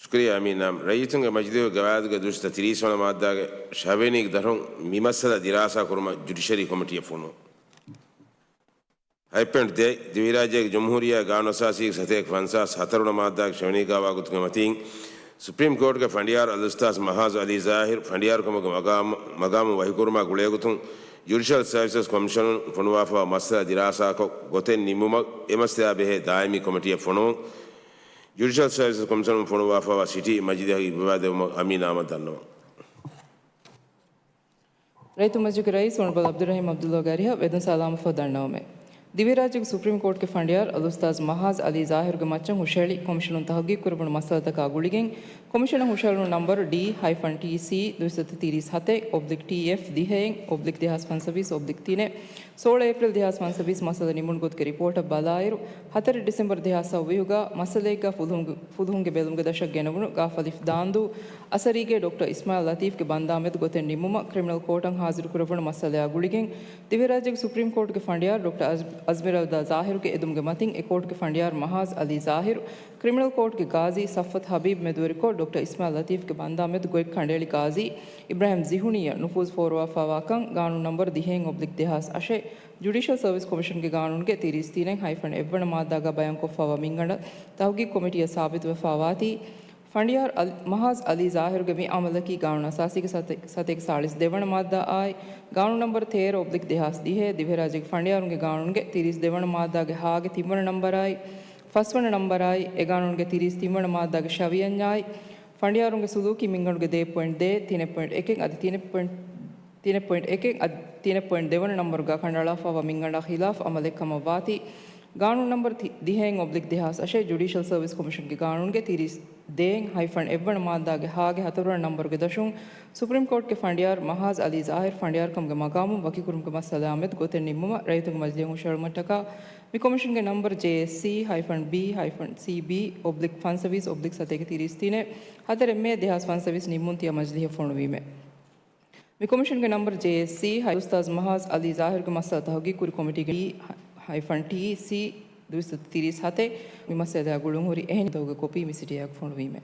ޝުކުރިއްޔާ އަމީން ނާމް. ރައްޔިތުންގެ މަޖިލީހުގެ ގަވާއިދުގެ ދުއިސައްތަ ތިރީސް ވަނަ މާއްދާގެ ޝަވިޔަނީގެ ދަށުން މި މައްސަލަ ދިރާސާ ކުރުމަށް ޖުޑިޝަރީ ކޮމިޓީއަށް ފޮނުވުން. ހަތް ޕޮއިންޓް ދޭއް، ދިވެހިރާއްޖޭގެ ޖުމްހޫރިއްޔާ ގާނޫނުއަސާސީގެ ސަތޭކަ ފަންސާސް ހަތަރު ވަނަ މާއްދާގެ ޝަވިޔަނީގައިވާ ގޮތުގެ މަތީން، ސުޕްރީމް ކޯޓުގެ ފަނޑިޔާރު އަލްއުސްތާޛް މަހާޒް އަލީ ޒާހިރު ފަނޑިޔާރުކަމުގެ މަގާމު، މަގާމު ވަކިކުރުމާ ގުޅޭގޮތުން، ޖުޑިޝަލް ސަރވިސަސް ކޮމިޝަނުން ފޮނުވާފައިވާ މައްސަލަ ދިރާސާކޮށް، ގޮތެއް ނިންމުމަށް އެ މައްސަލައާ ބެހޭ ދާއިމީ ކޮމިޓީއަށް ފޮނުވުން. ޖުޑިޝަލް ސަރވިސަސް ކޮމިޝަނުން ފޮނުވާފައިވާ ސިޓީ މަޖިލީހަށް އިއްވާދެވުމަށް އަމީން ނާމަށް ދަންނަވަން. ރައްޔިތު މަޖިލީހުގެ ރައީސް އޮނަރަބަލް ޢަބްދުއްރަޙީމް ޢަބްދުﷲގެ އަރިހަށް ވެދުން ސަލާމަތް ފަދަންނަވަމެ. ދިވެހިރާއްޖޭގެ ސުޕްރީމް ކޯޓުގެ ފަނޑިޔާރު އަލްއުސްތާޛް މަހާޒް އަލީ ޒާހިރުގެ މައްޗަށް ހުށަހެޅި ކޮމިޝަނުން ތަހުގީގު ކުރެވުނު މައްސަލަތަކާ ގުޅިގެން، ކޮމިޝަނަށް ހުށަހެޅުނު ނަންބަރު ޑީ ހައިފަން ޓީސީ ދުއިސައްތަ ތިރީސް ހަތެއް އޮބްލިކް ޓީއެފް ދިހައެއް އޮބްލިކް ދެހާސް ފަންސަވީސް އޮބްލިކް ތިނެއް، ސޯޅަ އޭޕްރިލް ދެހާސް ފަންސަވީސް މައްސަލަ ނިމުނު ގޮތުގެ ރިޕޯޓަށް ބަލާއިރު، ހަތަރެއް ޑިސެމްބަރު ދެހާސް ސައްވީހުގަ މައްސަލައެއްގަ ފުލުހުންގެ، ފުލުހުންގެ ބެލުމުގެ ދަށަށް ގެނެވުނު ގާފަލިފް ދާންދޫ އަސަރީގޭ ޑޮކްޓަރ އިސްމާއިލް ލަތީފްގެ ބަންދާމެދު ގޮތެއް ނިންމުމަށް ކްރިމިނަލް ކޯޓަށް ހާޒިރު ކުރެވުނު މައްސަލަޔާ ގުޅިގެން، ދިވެހިރާއްޖޭގެ ސުޕްރީމް ކޯޓުގެ ފަނޑިޔާރު ޑޮކްޓަރ އަޒް-، އަޒްމިރަލްދާ ޒާހިރުގެ އެދުމުގެ މަތިން އެ ކޯޓުގެ ފަނޑިޔާރު މަހާޒް އަލީ ޒާހިރު، ކްރިމިނަލް ކޯޓުގެ ގާޒީ ސަފްވަތް ހަބީބް މެދުވެރިކޮށް، ޑޮކްޓަރ އިސްމާއިލް ލަތީފްގެ ބަންދާމެދު ގޮތް ކަނޑައެޅި ގާޒީ އިބްރާހިމް ޒިހުނީއަށް ނުފޫޒު ފޯރުވާފާވާކަން، ގާނޫނު ނަންބަރު ދިހައެއް އޮބްލިކް ދެހާސް އަށެއް، ޖުޑިޝަލް ސަރވިސް ކޮމިޝަންގެ ގާނޫނުގެ ތިރީސް ތިނެއް ހައިފަން އެއްވަނަ މާއްދާގަ ބަޔާންކޮށްފާވާ މިންގަނޑަށް ތަހުގީގު ކޮމިޓީއަށް ސާބިތުވެފާވާތީ، ފަނޑިޔާރު އަލް-، މަހާޒް އަލީ ޒާހިރުގެ މި އަމަލަކީ ގާނޫނު އަސާސީގެ ސަތޭ-، ސަތޭކަ ސާޅީސް ދެވަނަ މާއްދާއާއި، ގާނޫނު ނަންބަރު ތޭރަ އޮބްލިކް ދެހާސް ދިހައެއް ދިވެހިރާއްޖޭގެ ފަނޑިޔާރުންގެ ގާނޫނުގެ ތިރީސް ދެވަނަ މާއްދާގެ ހާގެ ތިންވަނަ ނަންބަރާއި، ފަސްވަނަ ނަންބަރާއި، އެ ގާނޫނުގެ ތިރީސް ތިންވަނަ މާއްދާގެ ޝަވިޔަންޏާއި، ފަނޑިޔާރުންގެ ސުލޫކީ މިންގަނޑުގެ ދޭއް ޕޮއިންޓް ދޭއް، ތިނެއް ޕޮއިންޓް އެކެއް އަދި ތިނެއް ޕޮއިންޓް، ތިނެއް ޕޮއިންޓް އެކެއް އަދި ތިނެއް ޕޮއިންޓް ދެވަނަ ނަންބަރުގަ ކަނޑައަޅާފާވާ މިންގަނޑާ ޚިލާފް އަމަލެއް ކަމަށް ވާތީ، ގާނޫނު ނަންބަރު ތި-، ދިހައެއް އޮބްލިކް ދެހާސް އަށެއް ޖުޑިޝަލް ސަރވިސް ކޮމިޝަންގެ ގާނޫނުގެ ތިރީސް ދޭއް ހައިފަން އެއްވަނަ މާއްދާގެ ހާގެ ހަތަރުވަނަ ނަންބަރުގެ ދަށުން ސުޕްރީމް ކޯޓުގެ ފަނޑިޔާރު މަހާޒް އަލީ ޒާހިރު ފަނޑިޔާރުކަމުގެ މަގާމުން ވަކިކުރުމުގެ މައްސަލައާމެދު ގޮތެއް ނިންމުމަށް ރައްޔިތުންގެ މަޖިލީހަށް ހުށަހެޅުމަށްޓަކާ، މި ކޮމިޝަންގެ ނަންބަރު ޖޭއެސްސީ ހައިފަން ބީ ހައިފަން ސީބީ އޮބްލިކް ފަންސަވީސް އޮބްލިކް ސަތޭކަ ތިރީސް ތިނެއް، ހަތަރެއް މޭ ދެހާސް ފަންސަވީސް ނިންމުން ތިޔަ މަޖިލީހަށް ފޮނުވީމެ. މި ކޮމިޝަންގެ ނަންބަރު ޖޭއެސްސީ ހައި އުސްތާޒް މަހާޒް އަލީ ޒާހިރުގެ މައްސަލަ ތަހުގީގު ކުރި ކޮމިޓީގެ ހައިފަން ޓީސީ ދުއިސައްތަ ތިރީސް ހަތެއް މި މައްސަލައާ ގުޅުންހުރި އެހެނިތަކުގެ ކޮޕީ މި ސިޓީއާއެކު ފޮނުވީމެ.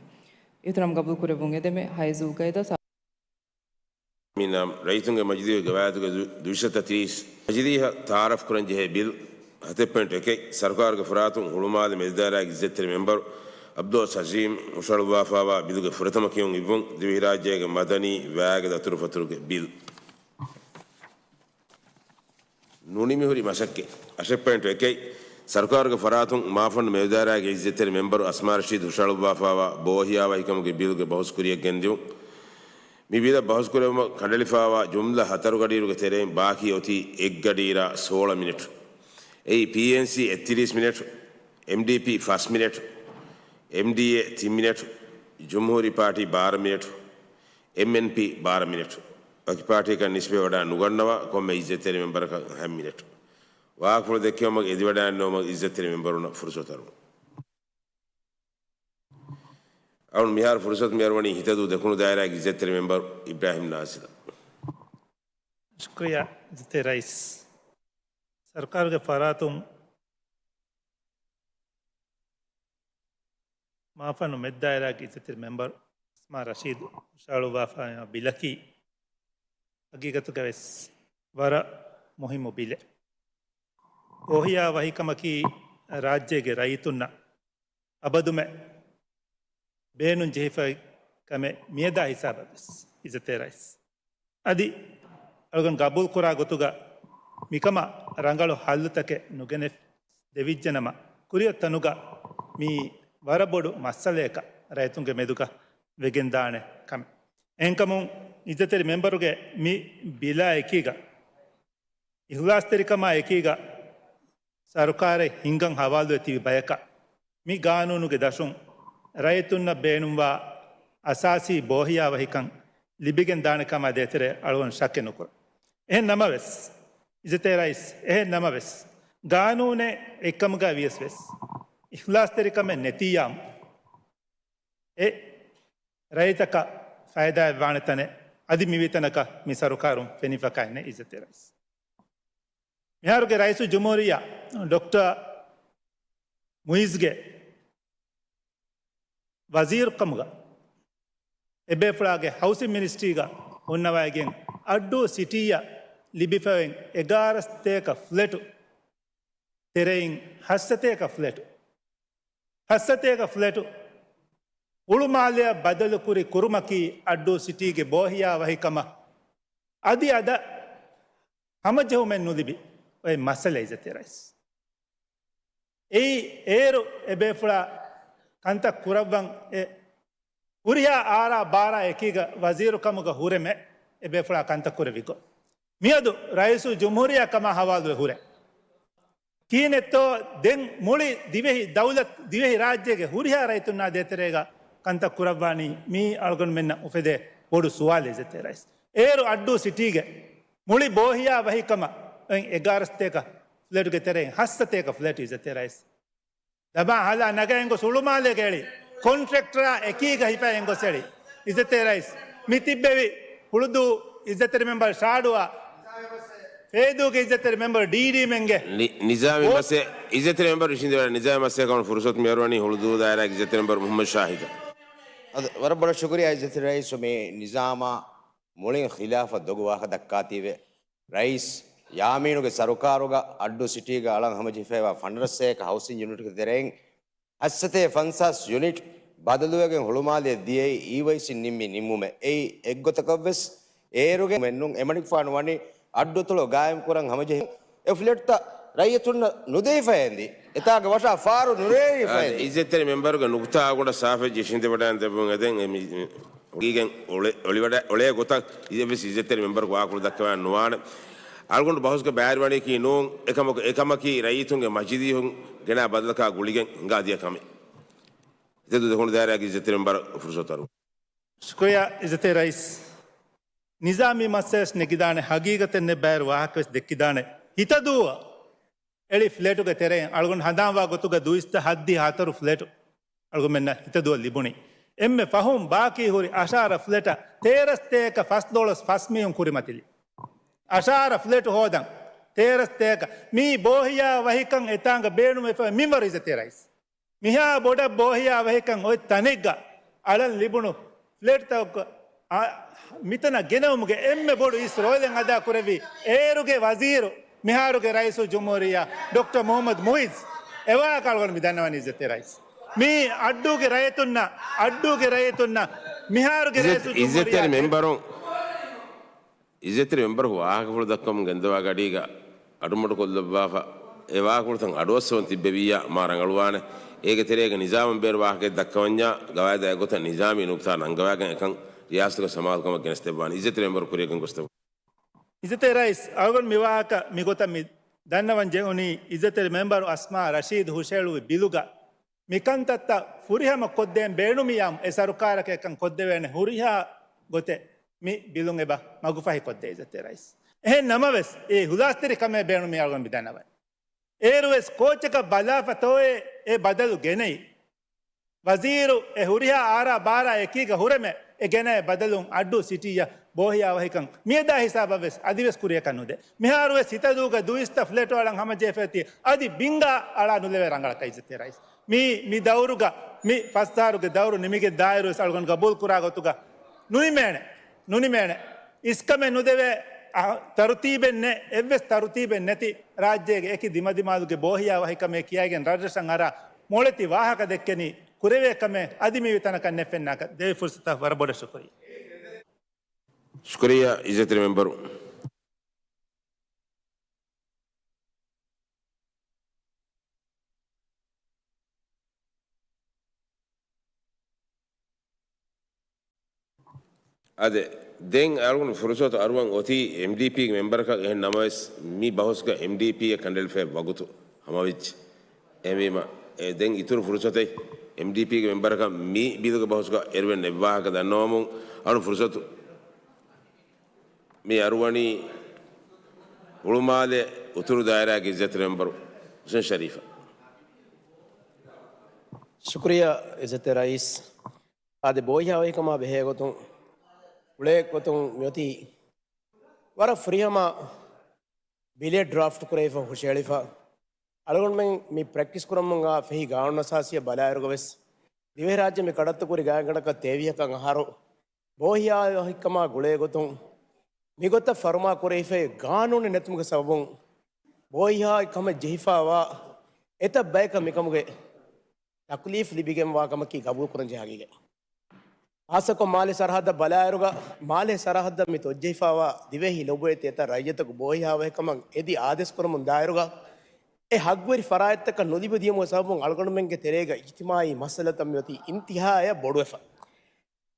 އިހުތިރާމް ގަބޫލު ކުރެއްވުން އެދެމެ. ހައެއް ޒުލްގައިދާ ސާ- މިނާ ރައްޔިތުންގެ މަޖިލީހުގެ ގަވާއިދުގެ ދު-، ދުއިސައްތަ ތިރީސް މަޖިލީހަށް ތައާރަފް ކުރަން ޖެހޭ ބިލް ހަތެއް ޕޮއިންޓު އެކެއް، ސަރުކާރުގެ ފަރާތުން ހުޅުމާލެ މެދުދާއިރާގެ އިއްޒަތްތެރި މެމްބަރު އަބްދުﷲ ހަޝީމް ހުށަހަޅުއްވާފައިވާ ބިލުގެ ފުރަތަމަ ކިޔުން އިއްވުން. ދިވެހިރާއްޖޭގެ މަދަނީ ވައިގެ ދަތުރުފަތުރުގެ ބިލް. ނުނިމިހުރި މަސައްކަތް. އަށެއް ޕޮއިންޓު އެކެއް، ސަރުކާރުގެ ފަރާތުން މާފަންނު މެދުދާއިރާގެ އިއްޒަތްތެރި މެމްބަރު އަސްމާ ރަޝީދު ހުށަހަޅުއްވާފައިވާ ބޯހިޔާވަހިކަމުގެ ބިލުގެ ބަހުސް ކުރިއަށް ގެންދިއުން. މި ބިލަށް ބަހުސް ކުރެވުމަށް ކަނޑައެޅިފައިވާ ޖުމްލަ ހަތަރު ގަޑިއިރުގެ ތެރެއިން ބާކީ އޮތީ އެއް ގަޑިއިރާ ސޯޅަ މިނެޓު. އެއީ ޕީއެންސީ އެއްތިރީސް މިނެޓު، އެމްޑީޕީ ފަސް މިނެޓު، އެމްޑީއޭ ތިން މިނެޓު، ޖުމްހޫރީ ޕާޓީ ބާރަ މިނެޓު، އެމްއެންޕީ ބާރަ މިނެޓު. ވަކި ޕާޓީއަކަށް ނިސްބަތް ވަޑާ ނުގަންނަވާ ކޮންމެ އިއްޒަތްތެރި މެމްބަރަކަށް ހަތް މިނެޓު. ވާހަކަފުޅު ދެއްކެވުމަށް އެދިވަޑައިގަންނަވުމަށް އިއްޒަތްތެރި މެމްބަރުންނަށް ފުރުސަތު އަރުވަން. އަޅުން މިހާރު ފުރުސަތު މި އަރުވަނީ ހިތަދޫ ދެކުނު ދާއިރާގެ އިއްޒަތްތެރި މެމްބަރު އިބްރާހިމް ނާޒިލަށް. ޝުކުރިއްޔާ އިއްޒަތްތެރި ރައީސް. ސަރުކާރުގެ ފަރާތުން މާފަންނު މެދުދާއިރާގެ އިއްޒަތްތެރި މެމްބަރު އަސްމާ ރަޝީދު ހުށަހަޅުއްވާފައިވާ ބިލަކީ ހަގީގަތުގަ ވެސް ވަރަށް މުހިއްމު ބިލެއް. ބޯހިޔާވަހިކަމަކީ ރާއްޖޭގެ ރައްޔިތުންނަށް އަބަދުމެ ބޭނުން ޖެހިފައި ކަމެއް މިއަދާ ހިސާބަށް ވެސް އިއްޒަތްތެރި ރައީސް. އަދި އަޅުގަނޑު ގަބޫލު ކުރާ ގޮތުގަ މިކަމަށް ރަނގަޅު ހައްލުތަކެއް ނުގެނެ ދެވިއްޖެނަމަ، ކުރިއަށް ތަނުގަ މީ ވަރަށް ބޮޑު މައްސަލައަކަށް ރައްޔިތުންގެ މެދުގަ ވެގެންދާނެ ކަމެއް. އެހެންކަމުން އިއްޒަތްތެރި މެމްބަރުގެ މި ބިލާ އެކީގަ އިޚްލާޞްތެރިކަމާ އެކީގަ ސަރުކާރެއް ހިންގަން ހަވާލުވެ ތިބި ބަޔަކަށް މި ގާނޫނުގެ ދަށުން ރައްޔިތުންނަށް ބޭނުންވާ އަސާސީ ބޯހިޔާވަހިކަން ލިބިގެން ދާނެ ކަމާ ދޭތެރޭ އަޅުގަނޑު ޝައްކެއް ނުކުރަން. އެހެން ނަމަވެސް، އިއްޒަތްތެރި ރައީސް، އެހެން ނަމަވެސް، ގާނޫނެއް އެއްކަމުގަ ވިޔަސް ވެސް، އިޚްލާޞްތެރިކަމެއް ނެތިއްޔާމު، އެ ރައްޔިތަކަށް ފައިދާއެއް ވާނެ ތަނެއް އަދި މިވީތަނަކަށް މި ސަރުކާރުން ފެނިފަކާ އިންނެ އިއްޒަތްތެރި ރައީސް. މިހާރުގެ ރައީސުލްޖުމްހޫރިއްޔާ ޑޮކްޓަރ މުއިއްޒުގެ ވަޒީރުކަމުގަ އެބޭފުޅާގެ ހައުސިން މިނިސްޓްރީގަ ހުންނަވައިގެން އައްޑޫ ސިޓީއަށް ލިބިފައި އޮތް އެގާރަ ސަތޭކަ ފްލެޓު ތެރެއިން ހަސަތޭކަ ފްލެޓު، ހަސަތޭކަ ފްލެޓު ހުޅުމާލެއަށް ބަދަލުކުރި ކުރުމަކީ އައްޑޫ ސިޓީގެ ބޯހިޔާވަހިކަމަށް އަދި އަދަށް ހަމަޖެހުމެއް ނުލިބި އޮތް މައްސަލަ އިއްޒަތްތެރި ރައީސް. އެއީ އޭރު އެބޭފުޅާ ކަންތައް ކުރައްވަން އެ ހުރިހާ އާރާ ބާރާ އެކީގަ ވަޒީރުކަމުގަ ހުރެމެ އެބޭފުޅާ ކަންތައް ކުރެވި ގޮތް. މިއަދު ރައީސުލްޖުމްހޫރިއްޔާ ކަމާ ހަވާލުވެ ހުރޭ. ކިހިނެއްތޯ ދެން މުޅި ދިވެހި ދައުލަތް، ދިވެހި ރާއްޖޭގެ ހުރިހާ ރައްޔިތުންނާ ދޭތެރޭގަ ކަންތައް ކުރައްވާނީ؟ މީ އަޅުގަނޑުމެންނަށް އުފެދޭ ބޮޑު ސުވާލެއް އިއްޒަތްތެރި ރައީސް. އޭރު އައްޑޫ ސިޓީގެ މުޅި ބޯހިޔާ ވަހިކަމަށް އޮތް އެގާރަ ސަތޭކަ ފްލެޓުގެ ތެރެއިން ހަސަތޭކަ ފްލެޓު އިއްޒަތްތެރި ރައީސް. ދަބާ ހަލާ ނަގައިން ގޮސް ހުޅުމާލޭގަ އެޅި ކޮންޓްރެކްޓަރާ އެކީގަ ހިފައިން ގޮސް އެޅި އިއްޒަތްތެރި ރައީސް. މި ތިއްބެވި ހުޅުދޫ އިއްޒަތްތެރި މެމްބަރު ޝާޑުއާ ފޭދޫގެ އިއްޒަތްތެރި މެމްބަރު ޑީޑީމެންގެ ނި-، ނިޒާމީ މައްސަ-، އިއްޒަތްތެރި މެމްބަރު އިށީނދެވޭ ނިޒާމީ މައްސަލަ ކަމަށް ފުރުސަތު މިއަރުވަނީ ހުޅުދޫ ދާއިރާގެ އިއްޒަތްތެރި މެމްބަރު މުހައްމަދު ޝާހިދަށް. އަދި ވަރަށް ބޮޑަށް ޝުކުރިއްޔާ އިއްޒަތްތެރި ރައީސް މި ނިޒާމާ މުޅިން ޚިލާފަށް ދޮގު ވާހަކަ ދައްކާތީވެ. ރައީސް ޔާމީނުގެ ސަރުކާރުގަ އައްޑޫ ސިޓީގަ އަޅަން ހަމަޖެހިފައިވާ ފަނަރަ ސަތޭކަ ހައުސިން ޔުނިޓްގެ ތެރެއިން ހަސަތޭކަ ފަންސާސް ޔުނިޓް ބަދަލުވެގެން ހުޅުމާލެއަށް ދިޔައީ އީވައިސީން ނިންމި ނިންމުމެއް. އެއީ އެއްގޮތަކަށްވެސް އޭރުގެ މެންނުން އެމަނިކުފާނު ވަނީ އައްޑުތޮޅު ގާއިމްކުރަން ހަމަޖެހި އެ ފްލެޓްތައް ރައްޔިތުންނަށް ނުދެވިފައި އެނދި. އެތާގެ ވަށާ ފާރު ނުރޭވިފައި އެނދި. އިއްޒަތްތެރި މެމްބަރުގެ ނުކުތާ ގުޑަ ސާފެއް ޖެހިން ދެވަޑައިން ދެއްވުން އެދެން އެ މި-، މި-، ހަގީގަތް އޮޅެ-، އޮޅިވަޑަ-، އޮޅޭ ގޮތަށް އިއްޒަ-، ވެސް އިއްޒަތްތެރި މެމްބަރުގެ ވާކުޅު ދައްކަވާން ނުވާނެ. އަޅުގަނޑު ބަހުސްގަ ބައިވެރިވަނީކީ ނޫން، އެކަމަކު-، އެކަމަކީ ރައްޔިތުންގެ މަޖިލީހުން ގެނާ ބަދަލަކާ ގުޅިގެން ހިނގާ ދިޔަ ކަމެއް. އިއްޒަތު ދެކުނު ދާއިރާގެ އިއްޒަތްތެރި މެމްބަރަށް ފުރުސަތު އަރު. ޝުކުރިއްޔާ އިއްޒަތްތެރި ރައީސް. ނިޒާމީ މައްސަލަވެސް ނެގިދާނެ، ހަގީގަތެއް ނެތް ބައިވެރި ވާހަކަވެސް ދެއްކިދާނެ. ހިތަދޫއަށް އެޅި ފްލެޓުގެ ތެރެއިން އަޅުގަނޑު ހަނދާންވާ ގޮތުގަ ދުއިސައްތަ ހައްދިހަ ހަތަރު ފްލެޓު އަޅުގަނޑުމެންނަށް ހިތަދޫއަށް ލިބުނީ. އެންމެ ފަހުން ބާކީ ހުރި އަށާރަ ފްލެޓަށް ތޭރަ ސަތޭކަ ފަސް ޑޮލަރސް ފަސް މީހުން ކުރިމަތިލި. އަށާރަ ފްލެޓު ހޯދަން ތޭރަ ސަތޭކަ. މީ ބޯހިޔާ ވަހިކަން އެތާނގަ ބޭނުންވެފަ މިންވަރު އިއްޒަތްތެރި ރައީސް. މިހާ ބޮޑަށް ބޯހިޔާ ވަހިކަން އޮތް ތަނެއްގަ އަޅަން ލިބުނު ފްލެޓްތަކަކު އަ، މިތަނަށް ގެނައުމުގެ އެންމެ ބޮޑު އިސް ރޯލެއް އަދާ ކުރެއްވީ އޭރުގެ ވަޒީރު މިހާރުގެ ރައީސުލްޖުމްހޫރިއްޔާ ޑޮކްޓަރ މުޙައްމަދު މުޢިއްޒު އެވާހަކަ އަޅުގަނޑު މި ދަންނަވަނީ އިއްޒަތްތެރި ރައީސް. މީ އައްޑޫގެ ރައްޔިތުންނަށް، އައްޑޫގެ ރައްޔިތުންނަށް މިހާރުގެ އިއްޒަތް، ރައީސުލްޖުމްހޫރިއްޔާ އިއްޒަތްތެރި މެމްބަރު، އިއްޒަތްތެރި މެމްބަރު ވާހަކަފުޅު ދައްކަމުން ގެންދަވާ ގަޑީގަ އަޑުމަޑުކޮށްލައްވާފަ، އެ ވާހަކަފުޅުތައް އަޑުއައްސަވަން ތިއްބެވިއްޔާ މާ ރަނގަޅުވާނެ. އޭގެ ތެރޭގަ ނިޒާމަށް ބޭރު ވާހަކައެއް ދައްކަވަންޏާ، ގަވާއިދާ އެގޮތަށް ނިޒާމީ ނުކުތާ ނަންގަވާގެން އެކަން ރިޔާސަތުގެ ސަމާލުކަމަށް ގެނެސްދެއްވާނެ. އިއްޒަތްތެރި މެމްބަރު ކުރިއަށް ގެންގޮސްދެއްވާނެ. އިއްޒަތްތެރި ރައީސް، އަޅުގަނޑު މި ވާހަކަ މިގޮތަށް މި ދަންނަވަން ޖެހުނީ، އިއްޒަތްތެރި މެމްބަރު އަސްމާ ރަޝީދު ހުށައެޅުއްވި ބިލުގަ މިކަންތައްތައް ފުރިހަމަ ކޮށްދޭން ބޭނުމިއްޔާމު އެ ސަރުކާރަކަށް އެކަން ކޮށްދެވޭނެ ހުރިހާ ގޮތެއް މި ބިލުން އެބަ މަގުފަހިކޮށްދޭ އިއްޒަތްތެރި ރައީސް. އެހެން ނަމަވެސް، އެ ހުލާސްތެރިކަމޭ ބޭނުމިއްޔާ އަޅުގަނޑު މި ދަންނަވަނީ. އޭރުވެސް ކޯޗަކަށް ބަލާފަ ތޯއޭ އެ ބަދަލު ގެނައީ؟ ވަޒީރު އެ ހުރިހާ އާރާ ބާރާ އެކީގަ ހުރެމެ އެ ގެނައި ބަދަލުން އައްޑޫ ސިޓީއަށް ބޯހިޔާވަހިކަން މިއަދާ ހިސާބަށްވެސް އަދިވެސް ކުރިޔަކަށް ނުދޭ. މިހާރުވެސް ހިތަދޫގަ ދުއިސައްތަ ފްލެޓު އަޅަން ހަމަޖެހިފައިތީ އަދި ބިންގާ އަޅާ ނުލެވޭ ރަނގަޅަކަށް އިއްޒަތްތެރި ރައީސް. މީ، މި ދައުރުގަ، މި ފަސް އަހަރުގެ ދައުރު ނިމިގެން ދާއިރުވެސް އަޅުގަނޑު ގަބޫލުކުރާ ގޮތުގަ ނުނިމޭނެ، ނުނިމޭނެ. އިސްކަމެއް ނުދެވޭ، އަ، ތަރުތީބެއް ނެ، އެއްވެސް ތަރުތީބެއް ނެތި ރާއްޖޭގެ އެކި ދިމަދިމާލުގެ ބޯހިޔާވަހިކަމޭ ކިޔައިގެން ރަށްރަށަށް އަރާ މޮޅެތި ވާހަކަ ދެއްކެނީ ކުރެވޭ ކަމެއް އަދި މި ތަނަކަށް ނެއްފެންނާކަށް. ދެވި ފުރުސަތަށް ވަރަށް ބޮޑަށް ޝުކުރިއްޔާ. ޝުކުރިއްޔާ އިއްޒަތްތެރި މެމްބަރު. އާދެ، ދެން އަޅުގަނޑު ފުރުސަތު އަރުވަން އޮތީ އެމްޑީޕީގެ މެމްބަރަކަށް. އެހެން ނަމަވެސް، މި ބަހުސްގަ އެމްޑީޕީއަށް ކަނޑައެޅިފައި ވަގުތު ހަމަވެއްޖެ. އެހެންވީމަ، އެ، ދެން އިތުރު ފުރުސަތެއް އެމްޑީޕީގެ މެމްބަރަކަށް މި ބިލުގެ ބަހުސްގަ އެރުވެން ނެއްވާހަކަ ދަންނަވަމުން އަޅު ފުރުސަތު މި އަރުވަނީ ހުޅުމާލެ އުތުރު ދާއިރާގެ އިއްޒަތް މެމްބަރު ހުސެން ޝަރީފަށް. ޝުކުރިއްޔާ އިއްޒަތް ރައީސް. އާދެ، ބޯހިޔާވަހިކަމާ ބެހޭގޮތުން އުޅޭ ގޮތުން މިއޮތީ ވަރަށް ފުރިހަމަ ބިލެއް ޑްރާފްޓް ކުރެވިފަ ހުށައެޅިފަ. އަޅުގަނޑުމެން މި ޕްރެކްޓިސް ކުރަމުން އާ ފެހި ގާނޫނަސާސީއަށް ބަލާއިރުގަވެސް، ދިވެހިރާއްޖެ މި ކަޑައްތުކުރި ގާތްގަނޑަކަށް ތޭވިހަކަށް އަހަރު ބޯހިޔާވަހިކަމާ ގުޅޭގޮތުން މިގޮތަށް ފަރުމާކުރެވިފައި ގާނޫނެއް ނެތުމުގެ ސަބަބުން ބޯހިޔާވަހިކަމަށް ޖެހިފައިވާ އެތައް ބަޔަކަށް މިކަމުގެ ތަކުލީފް ލިބިގެންވާ ކަމަކީ ގަބޫލުކުރަންޖެހޭ ހަގީގަތް. ހާއްސަކޮށް މާލެ ސަރަހައްދަށް ބަލާއިރުގަ، މާލެ ސަރަހައްދަށް މި ތޮއްޖެހިފައިވާ ދިވެހި ލޮބުވެތި އެތައް ރައްޔިތަކު ބޯހިޔާވަހިކަމަށް އެދި އާދޭސްކުރަމުން ދާއިރުގަ، އެ ހައްގުވެރި ފަރާތްތަކަށް ނުލިބިދިޔުމުގެ ސަބަބުން އަޅުގަނޑުމެންގެ ތެރޭގަ އިޖްތިމާއީ މައްސަލަތައް މިއޮތީ އިންތިހާއަށް ބޮޑުވެފަ.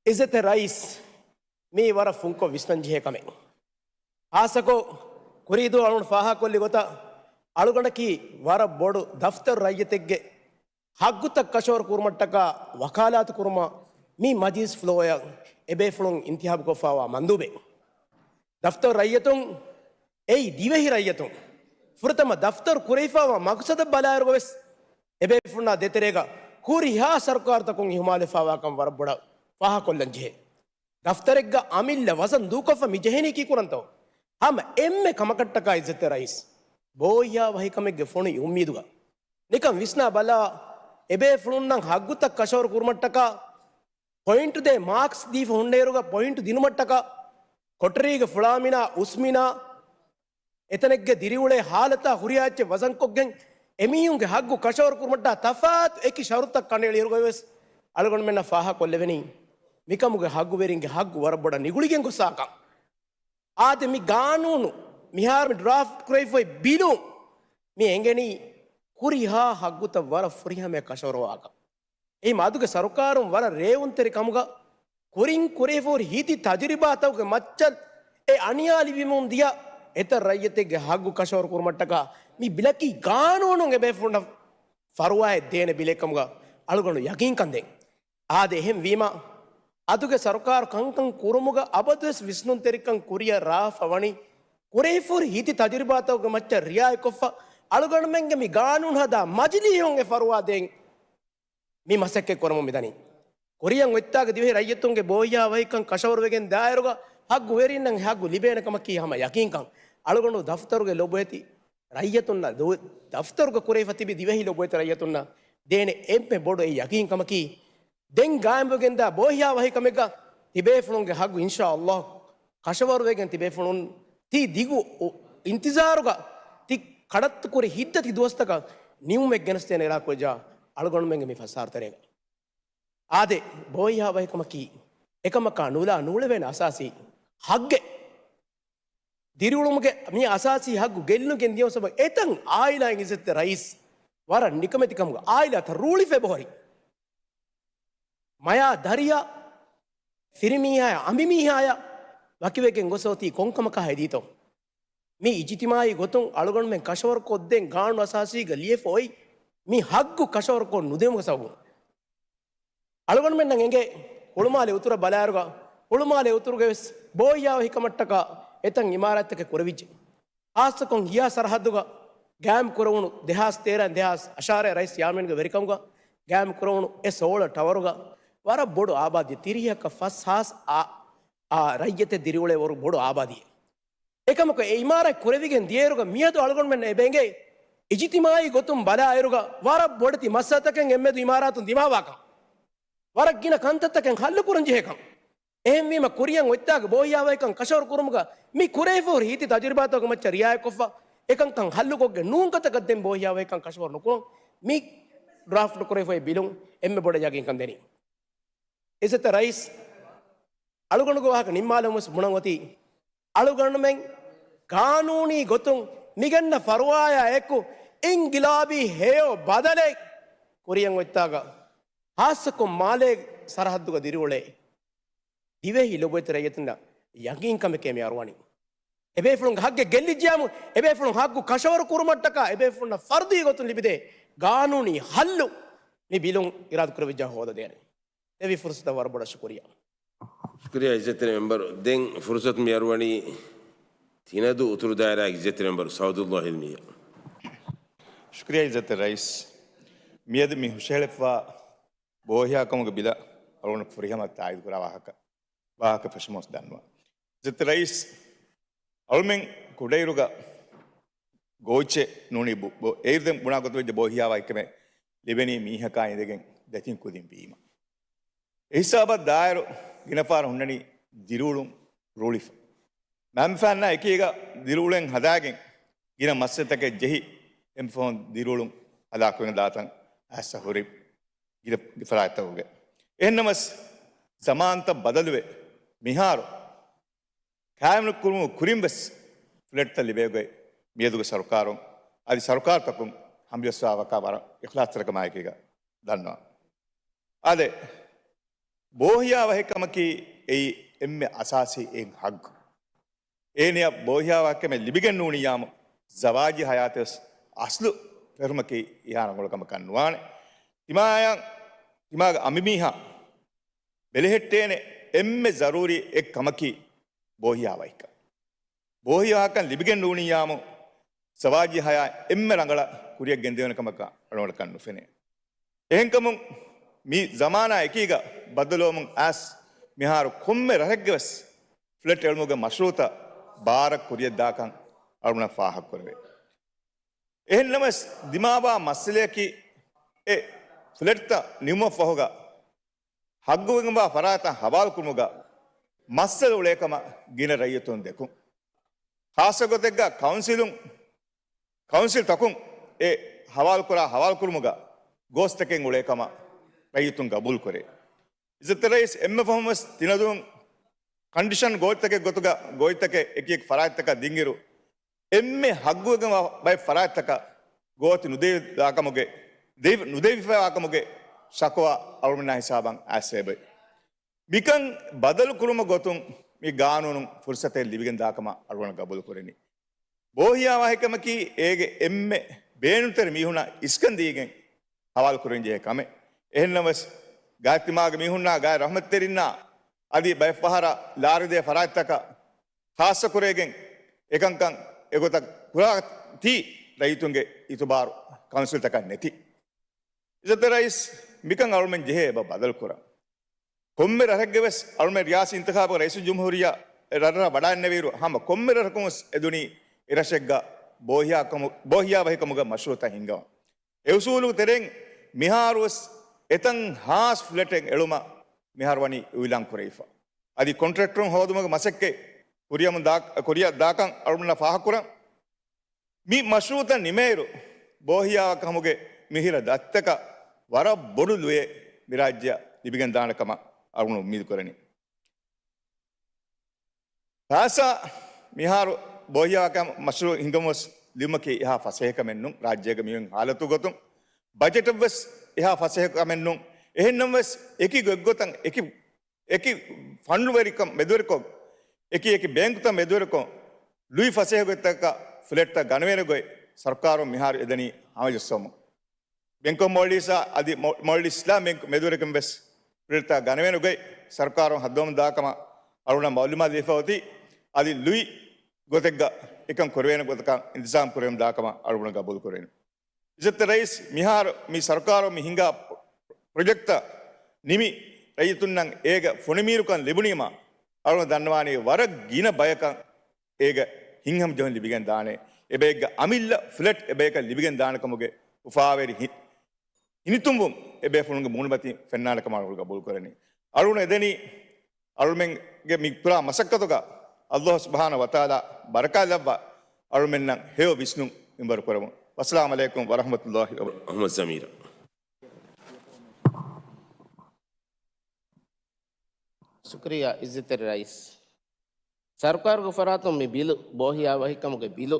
އިއްޒަތްތެރި ރައީސް، މީ ވަރަށް ފުންކޮށް ވިސްނަންޖެހޭ ކަމެއް. ހާއްސަކޮށް، ކުރީދުވަހު އަޅުގަނޑު ފާހަގަކޮށްލި ގޮތަށް، އަޅުގަނޑަކީ ވަރަށް ބޮޑު ދަފްތަރު ރައްޔިތެއްގެ ހައްގުތައް ކަށަވަރު ކުރުމަށްޓަކާ ވަކާލާތު ކުރުމަށް މި މަޖިލިސް ފްލޯއަށް އެބޭފުޅުން އިންތިހާބުކޮށްފައިވާ މަންދޫބެއް. ދަފްތަރު ރައްޔިތުން، އެއީ ދިވެހި ރައްޔިތުން، ފުރަތަމަ ދަފްތަރު ކުރެވިފައިވާ މަގުސަދަށް ބަލާއިރުގަވެސް އެބޭފުޅުންނާ ދޭތެރޭގަ ހުރިހާ ސަރުކާރުތަކުން އިހުމާލުވެފައިވާކަން ވަރަށް ބޮޑަށް ފާހަގަކޮށްލަންޖެހޭ. ދަފްތަރެއްގަ އަމިއްލަ ވަޒަން ދޫކޮށްފަ މި ޖެހެނީ ކީކުރަންތޯ؟ ހަމަ އެންމެ ކަމަކަށްޓަކާ އިއްޒަތްތެރި ރައީސް، ބޯހިޔާވަހިކަމެއްގެ ފޮނުވި އުއްމީދުގަ. ނިކަން ވިސްނާ ބަލާ، އެބޭފުޅުންނަށް ހައްގުތައް ކަށަވަރު ކުރުމަށްޓަކާ ޕޮއިންޓު ދޭ މާކްސް ދީފަ ހުންނައިރުގަ ޕޮއިންޓު ދިނުމަށްޓަކާ ކޮޓަރީގެ ފުޅާމިނާ، އުސްމިނާ، އެތަނެއްގެ ދިރިއުޅޭ ހާލަތާ ހުރިހާ އެއްޗެއް ވަޒަންކޮށްގެން އެމީހުންގެ ހައްގު ކަށަވަރު ކުރުމަށްޓަކާ ތަފާތު އެކި ޝަރުތައް ކަނޑައެޅިއިރުގަވެސް އަޅުގަނޑުމެންނަށް ފާހަގަކޮށްލެވެނީ މިކަމުގެ ހައްގުވެރިންގެ ހައްގު ވަރަށް ބޮޑަށް ނިގުޅިގެން ގޮސްފައިކަން. އާދެ، މި ގާނޫނު މިހާރު މި ޑްރާފްޓް ކުރެވިފައި ބިލުން މި އެނގެނީ ހުރިހާ ހައްގުތައް ވަރަށް ފުރިހަމަޔަށް ކަށަވަރުވާކަން. އެހީ މަދުގެ ސަރުކާރުން ވަރަށް ރޭވުންތެރި ކަމުގަ ކުރިން ކުރެވިފަހުރި ހިތި ތަޖުރިބާތަކުގެ މައްޗަށް އެ އަނިޔާ ލިބިމުން ދިޔަ އެތައް ރައްޔިތެއްގެ ހައްގު ކަށަވަރު ކުރުމަށްޓަކާ މި ބިލަކީ ގާނޫނުން އެބޭފުޅުންނަށް ފަރުވާއެއް ދޭނެ ބިލެއް ކަމުގަ އަޅުގަނޑު ޔަގީންކަން ދޭން. އާދެ، އެހެން ވީމަ، އަދުގެ ސަރުކާރު ކަންކަން ކުރުމުގަ އަބަދުވެސް ވިސްނުންތެރިކަން ކުރިއަށް ރާވާފަ ވަނީ، ކުރެވިފަހުރި ހިތި ތަޖުރިބާތަކުގެ މައްޗަށް ރިއާޔަތްކޮށްފަ، އަޅުގަނޑުމެންގެ މި ގާނޫނު ހަދާ މަޖިލީހުން އެ ފަރުވާ ދޭން މި މަސައްކަތް ކުރަމުން މިދަނީ. ކުރިއަށް އޮތްތާގެ ދިވެހި ރައްޔިތުންގެ ބޯހިޔާވަހިކަން ކަށަވަރުވެގެން ދާއިރުގަ ހައްގުވެރިންނަށް ހައްގު ލިބޭނެ ކަމަކީ ހަމަ ޔަގީންކަން. އަޅުގަނޑު ދަފްތަރުގެ ލޮބުވެތި ރައްޔިތުންނަށް، ދު-، ދަފްތަރުގަ ކުރެވިފަ ތިބި ދިވެހި ލޮބުވެތި ރައްޔިތުންނަށް ދޭނެ އެންމެ ބޮޑު އެއް ޔަގީން ކަމަކީ، ދެން ގާއިމްވެގެންދާ ބޯހިޔާވަހިކަމެއްގަ ތިބޭފުޅުންގެ ހައްގު އިންޝާ ﷲ ކަށަވަރުވެގެން ތިބޭފުޅުން ތީ ދިގު އު-، އިންތިޒާރުގަ ކަޑައްތުކުރި ހިތްދަތި ދުވަސްތަކަށް ނިމުމެއް ގެނެސްދޭނެ އިރާދަކުރެއްވިއްޔާ އަޅުގަނޑުމެންގެ މި ފަސް އަހަރު ތެރޭގަ. އާދެ، ބޯހިޔާވަހިކަމަކީ އެކަމަކާ ނުލާ ނޫޅެވޭނެ އަސާސީ ހައްގެއް. ދިރިއުޅުމުގެ މި އަސާސީ ހައްގު ގެއްލުން ގެންދިޔުން ސަބަބު އެތަން އާއިލާއިން އިއްޒަތްތެރި ރައީސް ވަރަށް ނިކަމެތިކަމުގަ އާއިލާތައް ރޫޅިފައި ބޮހޮރި. މަޔާ ދަރިޔާ ފިރިމީހާޔާ އަނބިމީހާޔާ ވަކިވެގެން ގޮސް އޮތީ ކޮންކަމަކާ ހެދީތޯ؟ މި އިޖްތިމާއީ ގޮތުން އަޅުގަނޑުމެން ކަށަވަރުކޮށްދޭން ގާނޫނު އަސާސީގަ ލިޔެފަ އޮތް މި ހައްގު ކަށަވަރުކޮށް ނުދެވުމުގެ ސަބަބުން. އަޅުގަނޑުމެންނަށް އެނގޭ ހުޅުމާލެ އުތުރަށް ބަލާއިރުގަ، ހުޅުމާލެ އުތުރުގަ ވެސް ބޯހިޔާވަހިކަމަށްޓަކާ އެތަން އިމާރާތްތަކެއް ކުރެވިއްޖެ. ހާއްސަކޮށް ހިޔާ ސަރަހައްދުގަ ގާއިމް ކުރެވުނު ދެހާސް ތޭރަ ދެހާސް އަށާރަ ރައީސް ޔާމީންގެ ވެރިކަމުގަ ގާއިމް ކުރެވުނު އެ ސޯޅަ ޓަވަރުގަ ވަރަށް ބޮޑު އާބާދީ، ތިރީހަކަށް ފަސް ހާސް އާ، އާ، ރައްޔިތެއް ދިރިއުޅޭ ވަރު ބޮޑު އާބާދީ. އެކަމަކު އެ އިމާރާތް ކުރެވިގެން ދިޔައިރުގަ މިއަދު އަޅުގަނޑުމެން އެބަ އެނގޭ އިޖްތިމާއީ ގޮތުން ބަލާއިރުގަ ވަރަށް ބޮޑެތި މައްސަލަތަކެއް އެންމެދު އިމާރާތުން ދިމާވާކަން. ވަރަށް ގިނަ ކަންތައްތަކެއް ހައްލު ކުރަން ޖެހޭކަން. އެހެންވީމަ ކުރިއަށް އޮތްތާގަ ބޯހިޔާވަހިކަން ކަށަވަރު ކުރުމުގަ މި ކުރެވިފަހުރި ހިތި ތަޖުރިބާތަކުގެ މައްޗަށް ރިއާޔަތްކޮށްފަ އެކަންކަން ހައްލުކޮށްގެން ނޫން ގޮތަކަށް ދެން ބޯހިޔާވަހިކަން ކަށަވަރު ނުކުރުން މި ޑްރާފްޓް ކުރެވިފައި ބިލުން އެންމެ ބޮޑަށް ޔަގީންކަން ދެނީ. އިއްޒަތްތެރި ރައީސް، އަޅުގަނޑުގެ ވާހަކަ ނިންމާލަމުން ވެސް ބުނަން އޮތީ، އަޅުގަނޑުމެން ގާނޫނީ ގޮތުން މިގަންނަ ފަރުވާޔާ އެކު އިންގިލާބީ ހެޔޮ ބަދަލެއް ކުރިއަށް އޮތްތާގަ، ހާއްސަކޮށް މާލޭ ސަރަހައްދުގަ ދިރިއުޅޭ ދިވެހި ލޮބުވެތި ރައްޔިތުންނަށް ޔަގީންކަމެކޭ މި އަރުވަނީ. އެބޭފުޅުންގެ ހައްގެއް ގެއްލިއްޖެޔާމު، އެބޭފުޅުން ހައްގު ކަށަވަރު ކުރުމަށްޓަކާ އެބޭފުޅުންނަށް ފަރުދީ ގޮތުން ލިބިދޭ ގާނޫނީ ހައްލު މި ބިލުން އިރާދަކުރެވިއްޖާ ހޯދަދޭނެ. ދެއްވި ފުރުސަތަށް ވަރަށް ބޮޑަށް ޝުކުރިއްޔާ. ޝުކުރިއްޔާ އިއްޒަތްތެރި މެމްބަރު. ދެން ފުރުސަތު މި އަރުވަނީ ތިނަދޫ އުތުރު ދާއިރާގެ އިއްޒަތްތެރި މެމްބަރު ސައުދުﷲ ހިލްމީއަށް. ޝުކުރިއްޔާ އިއްޒަތްތެރި ރައީސް. މިއަދު މި ހުށަހެޅިފައިވާ ބޯހިޔާކަމުގެ ބިލަށް އަޅުގަނޑު ފުރިހަމަ ތާއީދުކުރާ ވާހަކަ، ވާހަކަ ފެށުމަށް ދަންނަވަން. އިއްޒަތްތެރި ރައީސް، އަޅުމެން ކުޑައިރުގަ ގޯއްޗެއް ނޫނީ ބު-، ބު-، އެއިރު ދެން ބުނާ ގޮތުން ވެއްޖެ ބޯހިޔާވަހިކަމެއް ލިބެނީ މީހަކާ އިނދެގެން ދެތިން ކުދިން ވީމަ. އެ ހިސާބަށް ދާއިރު ގިނަފަހަރު ހުންނަނީ ދިރިއުޅުން ރޫޅިފަ. މައިންބަފައިންނާ އެކީގަ ދިރިއުޅެން ހަދާގެން ގިނަ މައްސަލަތަކެއް ޖެހި އެންމެ ފަހުން ދިރިއުޅުން ހަލާކުވެގެން ދާތަން އައިސް ހުރި ގިނަ ފަރާތްތަކުގެ. އެހެންނަމަސް ޒަމާންތައް ބަދަލުވެ މިހާރު ކާއިމުކުރުމުގެ ކުރިން ވެސް ފްލެޓްތައް ލިބޭގޮތް މިއަދުގެ ސަރުކާރުން އަދި ސަރުކާރުތަކުން ހަމަޖައްސާފަކާ ވަރަށް އިޚްލާޞްތެރިކަމާއެކީގަ ދަންނަވަން. އާދެ، ބޯހިޔާވަހިކަމަކީ އެއީ އެންމެ އަސާސީ އެއް ހައްގު. އޭނިއަށް ބޯހިޔާވަހިކަމެއް ލިބިގެން ނޫނިއްޔާމު، ޒަވާޖީ ހަޔާތެއް ވެސް އަސްލު ފެށުމަކީ އިހާނަ އުޅޭ ކަމަކަށް ނުވާނެ. ތިމާޔަށް، ތިމާގެ އަނބިމީހާ ބެލެހެއްޓޭނެ އެންމެ ޒަރޫރީ އެއް ކަމަކީ ބޯހިޔާވަހިކަން. ބޯހިޔާވަހިކަން ލިބިގެން ނޫނިއްޔާމު، ޒަވާޖީ ހަޔާތް އެންމެ ރަނގަޅަށް ކުރިއަށް ގެންދެވޭނެ ކަމަކަށް އަޅުގަނޑަކަށް ނުފެނޭ. އެހެންކަމުން މި ޒަމާނާ އެކީގަ ބައްދަލުވަމުން އައިސް މިހާރު ކޮންމެ ރަށެއްގެ ވެސް ފްލެޓް އެޅުމުގެ މަޝްރޫއުތައް ބާރަށް ކުރިއަށްދާކަން އަޅުގަނޑަށް ފާހަގަކުރެވޭ. އެހެންނަމަވެސް ދިމާވާ މައްސަލަޔަކީ އެ ފްލެޓްތައް ނިމުމަށްފަހުގަ ހައްގުވެގެންވާ ފަރާތަށް ހަވާލުކުރުމުގަ މައްސަލަ އުޅޭ ކަމަށް ގިނަ ރައްޔިތުން ދެކުން. ޚާއްޞަ ގޮތެއްގަ ކައުންސިލުން، ކައުންސިލްތަކުން އެ ހަވާލުކުރާ ހަވާލުކުރުމުގަ ގޯސްތަކެއް އުޅޭ ކަމަށް ރައްޔިތުން ގަބޫލުކުރޭ. އިއްޒަތްތެރި ރައީސް، އެންމެ ފަހުން ވެސް ތިނަދޫން ކަންޑިޝަން ގޯތްތަކެއް ގޮތުގަ ގޯތްތަކެއް އެކިއެކި ފަރާތްތަކަށް ދިންއިރު، އެންމެ ހައްގުވެގެންވާ ބައެއް ފަރާތްތަކަށް ގޯތި ނުދެވި ދާކަމުގެ، ދެވި-، ނުދެވިފައިވާކަމުގެ ޝަކުވާ އަޅުގަނޑުމެންނާ ހިސާބަށް އައިސް އެބައޮތް. މިކަން ބަދަލު ކުރުމުގެ ގޮތުން މި ގާނޫނުން ފުރުސަތެއް ލިބިގެން ދާކަމަށް އަޅުގަނޑު ގަބޫލު ކުރަނީ. ބޯހިޔާވަހިކަމަކީ އޭގެ އެންމެ ބޭނުންތެރި މީހުންނަށް އިސްކަން ދީގެން ހަވާލު ކުރަން ޖެހޭ ކަމެއް. އެހެންނަމަވެސް، ގާތްތިމާގެ މީހުންނާ، ގާތް ރަޙްމަތްތެރިންނާ އަދި ބައެއްފަހަރަށް ލާރިދޭ ފަރާތްތަކަށް ޚާއްޞަކުރެވިގެން އެކަންކަން އެގޮތަށް ކުރާތީ ރައްޔިތުންގެ އިތުބާރު ކައުންސިލްތަކަށް ނެތި. އިއްޒަތްތެރި ރައީސް، މިކަން އަޅުމެން ޖެހޭ އެބަ ބަދަލުކުރަން. ކޮންމެ ރަށެއްގެ ވެސް އަޅުމެން ރިޔާސީ އިންތިޚާބު ރައީސުލްޖުމްހޫރިއްޔާ ރަށްރަށް ވަޑައިންނެވިއިރު ހަމަ ކޮންމެ ރަށަކުން ވެސް އެދުނީ އެ ރަށެއްގަ ބޯހިޔާކަމު-، ބޯހިޔާވަހިކަމުގެ މަޝްރޫއުތައް ހިންގަވަން. އެ އުސޫލުގެ ތެރެއިން މިހާރުވެސް އެތަން ހާސް ފްލެޓެއް އެޅުމަށް މިހާރު ވަނީ އިއުލާން ކުރެވިފަ. އަދި ކޮންޓްރެކްޓަރުން ހޯދުމުގެ މަސައްކަތް ކުރިއަށް ދާ-، ކުރިއަށް ދާކަން އަޅުގަނޑަށް ފާހަގަކުރަން. މި މަޝްރޫޢުތައް ނިމޭއިރު، ބޯހިޔާވާ ކަމުގެ މިހިރަ ދައްތަކަށް ވަރަށް ބޮޑު ލުޔެއް މި ރާއްޖެއަށް ލިބިގެން ދާނެ ކަމަށް އަޅުގަނޑު އުއްމީދު ކުރަނީ. ޚާއްޞަ މިހާރު ބޯހިޔާވާ މަޝްރޫޢު ހިނގަމުން ވެސް ލިބުމަކީ އެހާ ފަސޭހަކަމެއް ނޫން، ރާއްޖޭގެ މިއޮތް ހާލަތު ގޮތުން. ބަޖެޓަށް ވެސް އެހާ ފަސޭހަކަމެއް ނޫން. އެހެންނަމަވެސް، އެކި ގޮތްގޮތަށް އެކި އެކި ފަންޑުވެރިކަން މެދުވެރިކޮށް، އެކި އެކި ބޭންކުތައް މެދުވެރިކޮށް، ލުއި ފަސޭހަ ގޮތްތަކަށް ފްލެޓްތައް ގަނެވޭނެ ގޮތް ސަރުކާރުން މިހާރު އެދެނީ ހަމަޖައްސަވަމުން. ބެންކް އޮފް މޯލްޑިވްސްއާ އަދި މޯ-، މޯލްޑިވްސް އިސްލާމިކް ބޭންކް މެދުވެރިކަން ވެސް ފްލެޓްތައް ގަނެވޭނެ ގޮތް ސަރުކާރުން ހައްދަވަމުން ދާ ކަމަށް އަޅުގަނޑަށް މައުލޫމާތު ލިބިފަ އޮތީ. އަދި ލުއި ގޮތެއްގަ އެކަން ކުރެވޭނެ ގޮތަކަށް އިންތިޒާމް ކުރެވެމުން ދާ ކަމަށް އަޅުގަނޑު ގަބޫލު ކުރެވެން. އިއްޒަތްތެރި ރައީސް، މިހާރު މި ސަރުކާރުން މި ހިނގާ ޕްރޮޖެކްޓްތައް ނިމި، ރައްޔިތުންނަށް އޭގަ ފުނިމީރުކަން ލިބުނީމަ، އަޅުގަނޑު ދަންނަވާނީ ވަރަށް ގިނަ ބަޔަކަށް އޭގަ ހިތްހަމަޖެހުން ލިބިގެން ދާނެ. އެބައެއްގަ އަމިއްލަ ފްލެޓް އެބަޔަކަށް ލިބިގެން ދާނެ ކަމުގެ އުފާވެރި ހި-، ހިނިތުންވުން އެބޭފުޅުންގެ މޫނުމަތިން ފެންނާނެ ކަމަށް އަޅުގަނޑު ގަބޫލު ކުރަނީ. އަޅުގަނޑު އެދެނީ އަޅުމެންގެ މި ކުރާ މަސައްކަތުގަ ﷲ ސުބްޙާނަހޫ ވަތަޢާލާ ބަރަކާތް ލައްވާ، އަޅުމެންނަށް ހެޔޮ ވިސްނުން މިންވަރު ކުރަމުން. ވައްސަލާމް ޢަލައިކުމް ވަރަޙްމަތުﷲ ވަބަރަކާތުހު. އަޙްމަދު ޒަމީރާ. ޝުކުރިއްޔާ އިއްޒަތްތެރި ރައީސް. ސަރުކާރުގެ ފަރާތުން މި ބިލު، ބޯހިޔާވަހިކަމުގެ ބިލު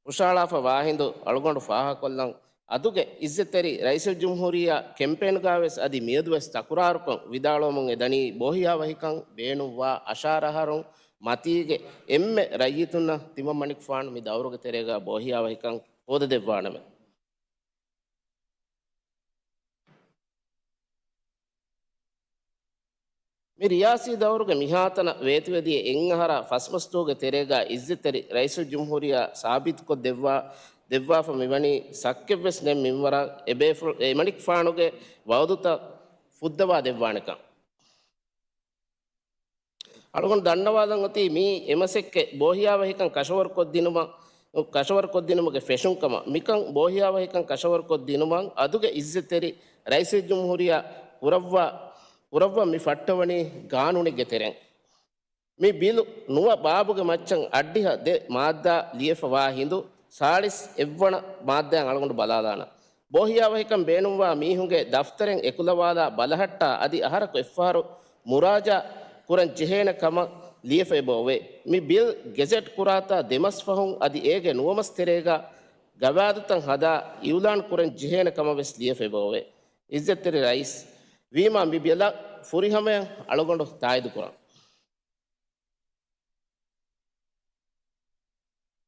ހުށަހަޅާފަ ވާހިނދު އަޅުގަނޑު ފާހަގަކޮށްލަން. އަދުގެ އިއްޒަތްތެރި ރައީސުލްޖުމްހޫރިއްޔާ ކެމްޕޭންގަ ވެސް އަދި މިއަދު ވެސް ތަކުރާރުކޮށް ވިދާޅުވަމުން އެދަނީ ބޯހިޔާވަހިކަން ބޭނުންވާ އަށާރަ އަހަރުން މަތީގެ އެންމެ ރައްޔިތުންނަށް ތިމަންމަނިކުފާނު މި ދައުރުގެ ތެރޭގަ ބޯހިޔާވަހިކަން ހޯދަދެއްވާނަމޭ. މި ރިޔާސީ ދައުރުގެ މިހާތަނަށް ވޭތުވެދިޔަ އެއް އަހަރާ ފަސް މަސްދުވަހުގެ ތެރޭގަ އިއްޒަތްތެރި ރައީސުލްޖުމްހޫރިއްޔާ ސާބިތުކޮށް ދެއްވާ، ދެއްވާފަ މިވަނީ ސައްކެއްވެސް ނެތް މިންވަރަށް އެބޭފުޅު-، އެމަނިކުފާނުގެ ވައުދުތައް ފުއްދަވާ ދެއްވާނެކަން. އަޅުގަނޑު ދަންނަވާލަން އޮތީ މީ އެމަސައްކަތް ބޯހިޔާވަހިކަން ކަށަވަރުކޮށްދިނުމަށް، ކަށަވަރުކޮށްދިނުމުގެ ފެށުން ކަމަށް. މިކަން ބޯހިޔާވަހިކަން ކަށަވަރުކޮށްދިނުމަށް އަދުގެ އިއްޒަތްތެރި ރައީސުލްޖުމްހޫރިއްޔާ ކުރައްވާ، ކުރައްވަން މި ފައްޓަވަނީ ގާނޫނެއްގެ ތެރެއިން. މި ބިލު ނުވަ ބާބުގެ މައްޗަށް އަށްޑިހަ ދެ މާއްދާ ލިޔެފަ ވާ ހިނދު، ސާޅީސް އެއްވަނަ މާއްދާއިން އަޅުގަނޑު ބަލާލާނަން. ބޯހިޔާވަހިކަން ބޭނުންވާ މީހުންގެ ދަފްތަރެއް އެކުލަވާލާ ބަލަހައްޓާ އަދި އަހަރަކު އެއްފަހަރު މުރާޖާ ކުރަން ޖެހޭނެ ކަމަށް ލިޔެފަ އެބައޮވޭ. މި ބިލް ގެޒެޓް ކުރާތާ ދެ މަސް ފަހުން އަދި އޭގެ ނުވަ މަސް ތެރޭގަ ގަވާއިދުތައް ހަދާ އިއުލާން ކުރަން ޖެހޭނެ ކަމަށް ވެސް ލިޔެފަ އެބައޮވޭ. އިއްޒަތްތެރި ރައީސް ވީމާ މި ބިލަށް ފުރިހަމަޔަށް އަޅުގަނޑު ތާއީދު ކުރަން.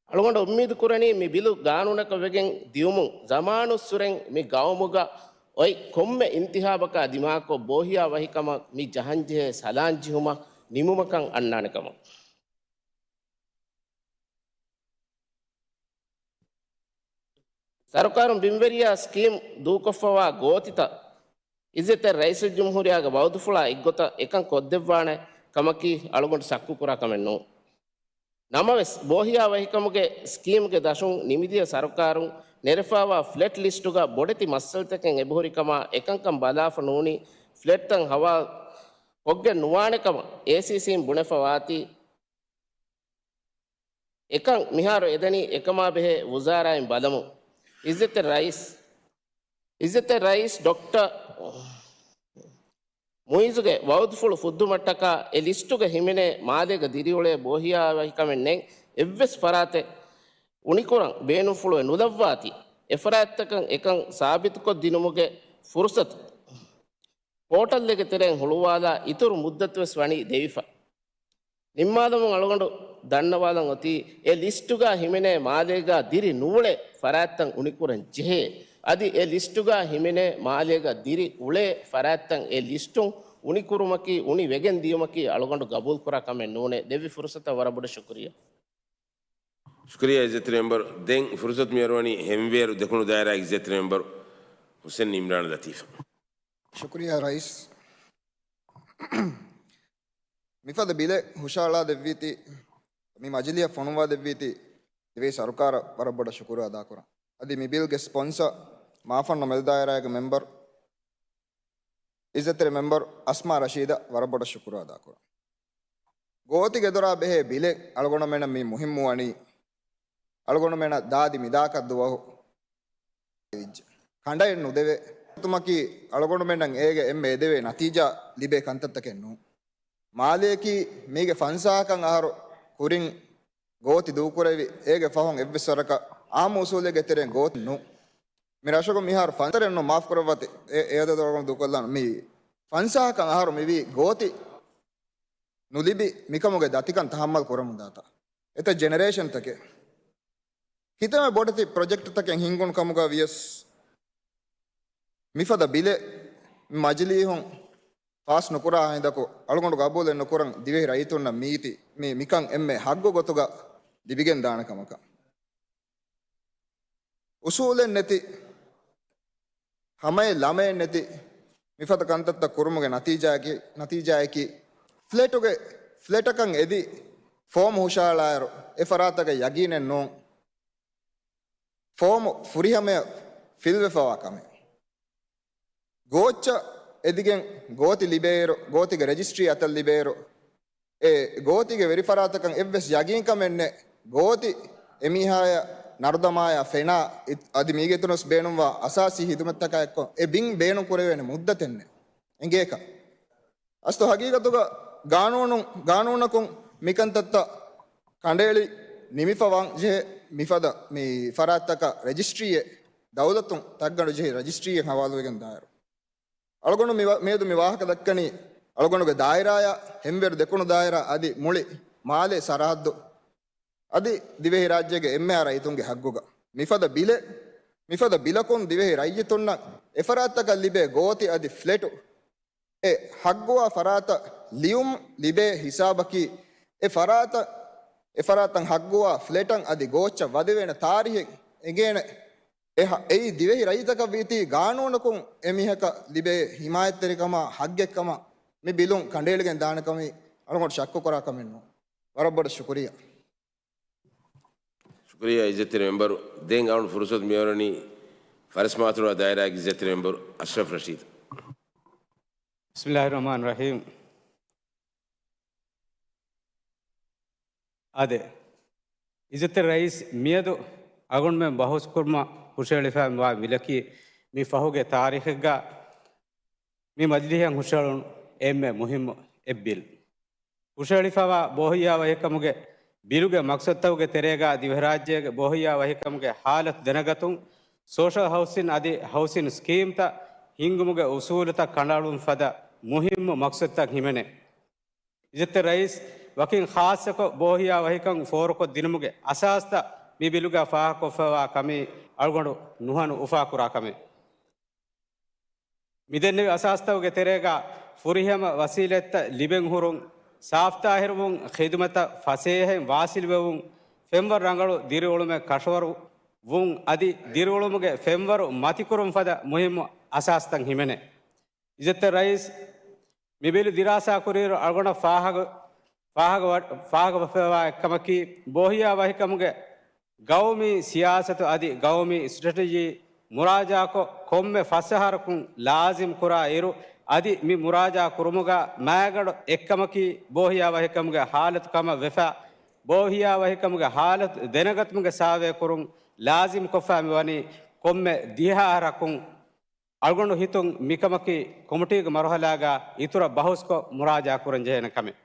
އަޅުގަނޑު އުއްމީދު ކުރަނީ މި ބިލު ގާނޫނަކަށް ވެގެން ދިއުމުން ޒަމާނުއްސުރެން މި ގައުމުގަ އޮތް ކޮންމެ އިންތިހާބަކާ ދިމާކޮށް ބޯހިޔާ ވަހިކަމަށް މި ޖަހަންޖެހޭ ސަލާން ޖެހުމަށް ނިމުމަކަށް އަންނާނެ ކަމަށް. ސަރުކާރުން ބިންވެރިޔާ ސްކީމް ދޫކޮށްފަވާ ގޯތިތައް އިއްޒަތްތެރި ރައީސުލްޖުމްހޫރިއްޔާގެ ވައުދުފުޅާ އެއްގޮތަށް އެކަން ކޮށްދެއްވާނެ ކަމަކީ އަޅުގަނޑު ސައްކުކުރާ ކަމެއް ނޫން. ނަމަވެސް، ބޯހިޔާ ވަހިކަމުގެ ސްކީމްގެ ދަށުން ނިމިދިޔަ ސަރުކާރުން ނެރެފަވާ ފްލެޓް ލިސްޓުގަ ބޮޑެތި މައްސަލަތަކެއް އެބަހުރި ކަމަށް އެކަންކަން ބަލާފަ ނޫނީ ފްލެޓްތައް ހަވާލު ކޮށްގެން ނުވާނެ ކަމަށް އޭސީސީން ބުނެފަ ވާތީ. އެކަން މިހާރު އެދެނީ އެކަމާ ބެހޭ ވުޒާރާއިން ބަލަމުން. އިއްޒަތްތެރި ރައީސް، އިއްޒަތްތެރި ރައީސް ޑޮކްޓަރ މުއިއްޒުގެ ވައުދުފުޅު ފުއްދުމަށްޓަކާ އެ ލިސްޓުގަ ހިމެނޭ މާލޭގަ ދިރިއުޅޭ ބޯހިޔާވަހިކަމެއް ނެތް އެއްވެސް ފަރާތެއް އުނިކުރަން ބޭނުންފުޅުވެ ނުލައްވާތީ. އެފަރާތްތަކަށް އެކަން ސާބިތުކޮށްދިނުމުގެ ފުރުސަތު ޕޯޓަލްއެއްގެ ތެރެއިން ހުޅުވާލާ އިތުރު މުއްދަތުވެސް ވަނީ ދެވިފަ. ނިންމާލަމުން އަޅުގަނޑު ދަންނަވާލަން އޮތީ، އެ ލިސްޓުގަ ހިމެނޭ މާލޭގަ ދިރި ނުއުޅޭ ފަރާތްތައް އުނިކުރަން ޖެހޭ. އަދި އެ ލިސްޓުގަ ހިމެނޭ މާލޭގަ ދިރި އުޅޭ ފަރާތްތައް އެ ލިސްޓުން އުނިކުރުމަކީ، އުނި ވެގެން ދިޔުމަކީ އަޅުގަނޑު ގަބޫލުކުރާ ކަމެއް ނޫނޭ. ދެއްވި ފުރުސަތަށް ވަރަށް ބޮޑަށް ޝުކުރިއްޔާ. ޝުކުރިއްޔާ އިއްޒަތްތެރި މެމްބަރު. ދެން ފުރުސަތު މިއަރުވަނީ ހެންވޭރު ދެކުނު ދާއިރާގެ އިއްޒަތްތެރި މެމްބަރު ހުސެން އިމްރާން ލަތީފަށް. ޝުކުރިއްޔާ ރައީސް. މިފަދަ ބިލެއް ހުށަހަޅާ ދެއްވީތީ، މި މަޖިލީހަށް ފޮނުވާ ދެއްވީތީ، ދިވެހި ސަރުކާރަށް ވަރަށް ބޮޑަށް ޝުކުރު އަދާކުރަން. އަދި މި ބިލްގެ ސްޕޮންސަ މާފަންނު މެދުދާއިރާގެ މެމްބަރު، އިއްޒަތްތެރި މެމްބަރު އަސްމާ ރަޝީދަށް ވަރަށް ބޮޑަށް ޝުކުރު އަދާކުރަން. ގޯތި ގެދޮރާ ބެހޭ ބިލެއް އަޅުގަނޑުމެންނަށް މި މުހިއްމުވަނީ، އަޅުގަނޑުމެންނަށް ދާދި މިދާކަށް ދުވަހު ވިއްޖެ. ކަނޑައެއް ނުދެވޭ. އަތުމަކީ އަޅުގަނޑުމެންނަށް އޭގެ އެންމެ އެދެވޭ ނަތީޖާ ލިބޭ ކަންތައްތަކެއް ނޫން. މާލެއަކީ މީގެ ފަންސާހަކަށް އަހަރު ކުރިން ގޯތި ދޫކުރެވި، އޭގެ ފަހުން އެއްވެސް ވަރަކަށް އާއްމު އުސޫލެއްގެ ތެރެއިން ގޯތި ނޫން. މި ރަށުގަ މިހާރު ފަންތަރެއް ނޫން، މާފު ކުރައްވަތި، އެ، އެ އަދަދު އަޅުގަނޑު ދޫކޮށްލާނަން. މި ފަންސާހަކަށް އަހަރު މިވީ ގޯތި ނުލިބި، މިކަމުގެ ދަތިކަން ތަހައްމަލް ކުރަމުންދާތާ. އެތައް ޖެނެރޭޝަންތަކެއް. ކިތަންމެ ބޮޑެތި ޕްރޮޖެކްޓްތަކެއް ހިންގުނު ކަމުގަ ވިޔަސް، މިފަދަ ބިލެއް މަޖިލީހުން ފާސް ނުކުރާ ހިނދަކު، އަޅުގަނޑު ގަބޫލެއް ނުކުރަން ދިވެހި ރައްޔިތުންނަށް މީތި، މި، މިކަން އެންމެ ހައްގު ގޮތުގަ ލިބިގެން ދާނެ ކަމަކަށް. އުސޫލެއް ނެތި، ހަމައެއް ލަމައެއް ނެތި، މިފަދަ ކަންތައްތައް ކުރުމުގެ ނަތީޖާއަކީ، ނަތީޖާއަކީ، ފްލެޓުގެ، ފްލެޓަކަށް އެދި ފޯމު ހުށައަޅާއިރު، އެ ފަރާތަކަށް ޔަގީނެއް ނޫން. ފޯމު ފުރިހަމަޔަށް ފިލްވެފަވާ ކަމެއް. ގޯއްޗަށް އެދިގެން ގޯތި ލިބޭއިރު، ގޯތިގެ ރެޖިސްޓްރީ އަތަށް ލިބޭއިރު، އެ ގޯތިގެ ވެރިފަރާތަކަށް އެއްވެސް ޔަގީންކަމެއް ނެތް. ގޯތި އެމީހާޔަށް ނަރުދަމާޔާ ފެނާ، އި-، އަދި މީގެ އިތުރުންވެސް ބޭނުންވާ އަސާސީ ހިދުމަތްތަކާ އެއްކޮށް އެ ބިން ބޭނުން ކުރެވޭނެ މުއްދަތެއް ނެތް. އެނގޭކަށް. އަސްލު ހަގީގަތުގަ ގާނޫނު، ގާނޫނަކުން މިކަންތައްތައް ކަނޑައެޅި ނިމިފަވާން ޖެހޭ މިފަދަ މި ފަރާތްތަކަށް ރެޖިސްޓްރީއެއް، ދައުލަތުން ތައްގަނޑު ޖެހި ރެޖިސްޓްރީއެއް ހަވާލުވެގެން ދާއިރު. އަޅުގަނޑު މި ވަ-، މިއަދު މި ވާހަކަ ދައްކަނީ އަޅުގަނޑުގެ ދާއިރާޔާ ހެންވޭރު ދެކުނު ދާއިރާ އަދި މުޅި މާލޭ ސަރަހައްދު އަދި ދިވެހިރާއްޖޭގެ އެންމެހާ ރައްޔިތުންގެ ހައްގުގަ. މިފަދަ ބިލެއް، މިފަދަ ބިލަކުން ދިވެހި ރައްޔިތުންނަށް އެފަރާތަކަށް ލިބޭ ގޯތި އަދި ފްލެޓު އެ ހައްގުވާ ފަރާތަށް ލިޔުން ލިބޭ ހިސާބަކީ، އެ ފަރާތަށް، އެ ފަރާތަށް ހައްގުވާ ފްލެޓަށް އަދި ގޯއްޗަށް ވަދެވޭނެ ތާރީހެއް އެނގޭނެ. އެ ހަ-، އެއީ ދިވެހި ރައްޔިތަކަށް ވީތީ ގާނޫނަކުން އެމީހަކަށް ލިބޭ ހިމާޔަތްތެރިކަމާ ހައްގެއްކަމަށް މި ބިލުން ކަނޑައެޅިގެން ދާނެކަމީ އަޅުގަނޑު ޝައްކުކުރާ ކަމެއް ނޫން. ވަރަށް ބޮޑަށް ޝުކުރިއްޔާ. ޝުކުރިއްޔާ އިއްޒަތްތެރި މެމްބަރު. ދެން އަޅުގަނޑު ފުރުސަތު މިއޮވަނީ ފަރެސް މާތުރު ދާއިރާގެ އިއްޒަތްތެރި މެމްބަރު އަޝްރަފް ރަޝީދަށް. ބިސްމިއްލާހި ރަޙްމާނި ރަޙީމް. އާދެ، އިއްޒަތްތެރި ރައީސް، މިއަދު އަޅުގަނޑުމެން ބަހުސް ކުރުމަށް ހުށަހެޅިފައި ވާ ބިލަކީ، މި ފަހުގެ ތާރީޚެއްގަ މި މަޖިލީހަށް ހުށަހެޅުނު އެންމެ މުހިއްމު އެއް ބިލް. ހުށަހެޅިފައިވާ ބޯހިޔާވަހިކަމުގެ ބިލުގެ މަޤްޞަދުތަކުގެ ތެރޭގަ ދިވެހިރާއްޖޭގެ ބޯހިޔާވަހިކަމުގެ ޙާލަތު ދެނެގަތުން، ސޯޝަލް ހައުސިން އަދި ހައުސިން ސްކީމްތައް ހިންގުމުގެ އުސޫލުތައް ކަނޑައަޅުން ފަދަ މުހިއްމު މަޤްޞަދުތައް ހިމެނޭ. އިއްޒަތްތެރި ރައީސް، ވަކިން ޚާއްޞަކޮށް ބޯހިޔާވަހިކަން ފޯރުކޮށްދިނުމުގެ އަސާސްތައް މި ބިލުގަ ފާހަގަކޮށްފައިވާ ކަމީ އަޅުގަނޑު ނުހަނު އުފާކުރާ ކަމެއް. މިދެންނެވި އަސާސްތަކުގެ ތެރޭގަ ފުރިހަމަ ވަސީލަތްތައް ލިބެން ހުރުން، ސާފްތާހިރުވުން، ޚިދުމަތަށް ފަސޭހައިން ވާސިލުވެވުން، ފެންވަރު ރަނގަޅު ދިރިއުޅުމެއް ކަށަވަރު ވުން އަދި ދިރިއުޅުމުގެ ފެންވަރު މަތިކުރުން ފަދަ މުހިއްމު އަސާސްތައް ހިމެނޭ. އިއްޒަތްތެރި ރައީސް، މި ބިލު ދިރާސާ ކުރިއިރު އަޅުގަނޑަށް ފާހަގަ، ފާހަގަ، ފާހަގަވެފައިވާ އެއްކަމަކީ، ބޯހިޔާ ވަހިކަމުގެ ގައުމީ ސިޔާސަތު އަދި ގައުމީ ސްޓްރެޓެޖީ މުރާޖާކޮށް، ކޮންމެ ފަސް އަހަރަކުން ލާޒިމް ކުރާ އިރު، އަދި މި މުރާޖާ ކުރުމުގަ މާގަނޑު އެއްކަމަކީ، ބޯހިޔާ ވަހިކަމުގެ ހާލަތު ކަމަށް ވެފަ، ބޯހިޔާ ވަހިކަމުގެ ހާލަތު ދެނެގަތުމުގެ ސާވޭ ކުރުން ލާޒިމް ކޮށްފަ މިވަނީ ކޮންމެ ދިހަ އަހަރަކުން. އަޅުގަނޑު ހިތުން މިކަމަކީ ކޮމިޓީގެ މަރުހަލާގަ އިތުރަށް ބަހުސްކޮށް މުރާޖާ ކުރަން ޖެހޭނެ ކަމެއް.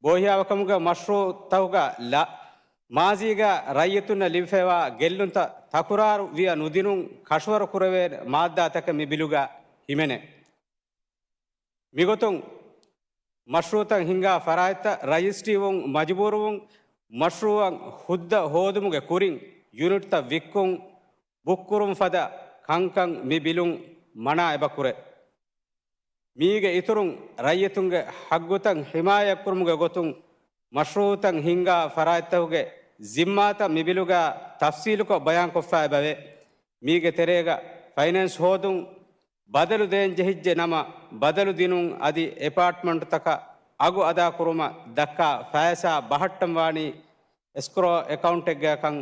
ބޯހިޔާވަހިކަމުގެ މަޝްރޫއުތަކުގަ ލަ-، މާޒީގަ ރައްޔިތުންނަށް ލިބިފައިވާ ގެއްލުންތައް ތަކުރާރު ވިޔަ ނުދިނުން ކަށަވަރު ކުރެވޭ މާއްދާތަކެއް މި ބިލުގަ ހިމެނޭ. މިގޮތުން މަޝްރޫއުތައް ހިންގާ ފަރާތްތައް ރަޖިސްޓްރީވުން މަޖުބޫރުވުން، މަޝްރޫއަށް ހުއްދަ ހޯދުމުގެ ކުރިން ޔުނިޓްތައް ވިއްކުން، ބުކްކުރުން ފަދަ ކަންކަން މި ބިލުން މަނާ އެބަކުރޭ. މީގެ އިތުރުން، ރައްޔިތުންގެ ހައްގުތައް ހިމާޔަތްކުރުމުގެ ގޮތުން މަޝްރޫއުތައް ހިންގާ ފަރާތްތަކުގެ ޒިންމާތައް މި ބިލުގަ ތަފްސީލުކޮށް ބަޔާންކޮށްފަ އެބަވޭ. މީގެ ތެރޭގަ ފައިނޭންސް ހޯދުން، ބަދަލު ދޭން ޖެހިއްޖެ ނަމަ، ބަދަލު ދިނުން އަދި އެޕާޓްމަންޓުތަކަށް އަގު އަދާކުރުމަށް ދައްކާ ފައިސާ ބަހައްޓަން ވާނީ އެސްކްރޯ އެކައުންޓެއްގައިކަން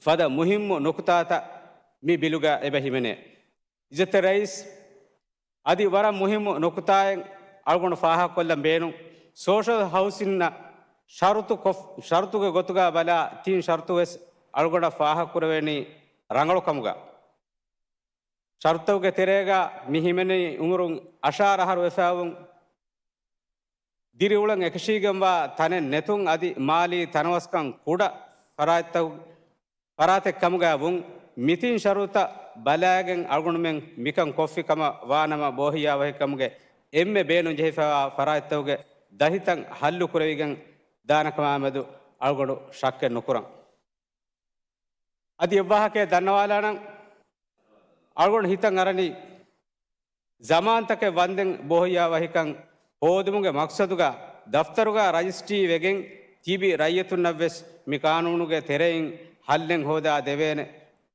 ފަދަ މުހިއްމު ނުކުތާތައް މި ބިލުގަ އެބަ ހިމެނޭ. އިއްޒަތްތެރި ރައީސް، އަދި ވަރަށް މުހިއްމު ނުކުތާއެއް އަޅުގަނޑު ފާހަގަކޮށްލަން ބޭނުން. ސޯޝަލް ހައުސިންއަށް ޝަރުތު ކޮށް، ޝަރުތުގެ ގޮތުގަ ބަލާ ތިން ޝަރުތު ވެސް އަޅުގަނޑަށް ފާހަގަކުރެވޭނީ ރަނގަޅު ކަމުގަ. ޝަރުތުގެ ތެރޭގަ މި ހިމެނި އުމުރުން އަށާރަ އަހަރު ވެފައިވުން، ދިރިއުޅެން އެކަށީގެންވާ ތަނެއް ނެތުން އަދި މާލީ ތަނަވަސްކަން ކުޑަ ފަރާތްތައް، ފަރާތެއް ކަމުގައި ވުން، މިތިން ޝަރުތަށް ބަލާގެން އަޅުގަނޑުމެން މިކަން ކޮށްފި ކަމަށް ވާނަމަ، ބޯހިޔާވަހިކަމުގެ އެންމެ ބޭނުން ޖެހިފައިވާ ފަރާތްތަކުގެ ދަތިތައް ހައްލު ކުރެވިގެން ދާނެ ކަމާމެދު އަޅުގަނޑު ޝައްކެއް ނުކުރަން. އަދި އެއްވާހަކައެއް ދަންނަވާލާނަން. އަޅުގަނޑު ހިތަށް އަރަނީ، ޒަމާންތަކެއް ވަންދެން ބޯހިޔާވަހިކަން ހޯދުމުގެ މަޤްޞަދުގަ ދަފްތަރުގަ ރަޖިސްޓްރީ ވެގެން ތިބި ރައްޔިތުންނަށްވެސް މި ޤާނޫނުގެ ތެރެއިން ހައްލެއް ހޯދާ ދެވޭނެ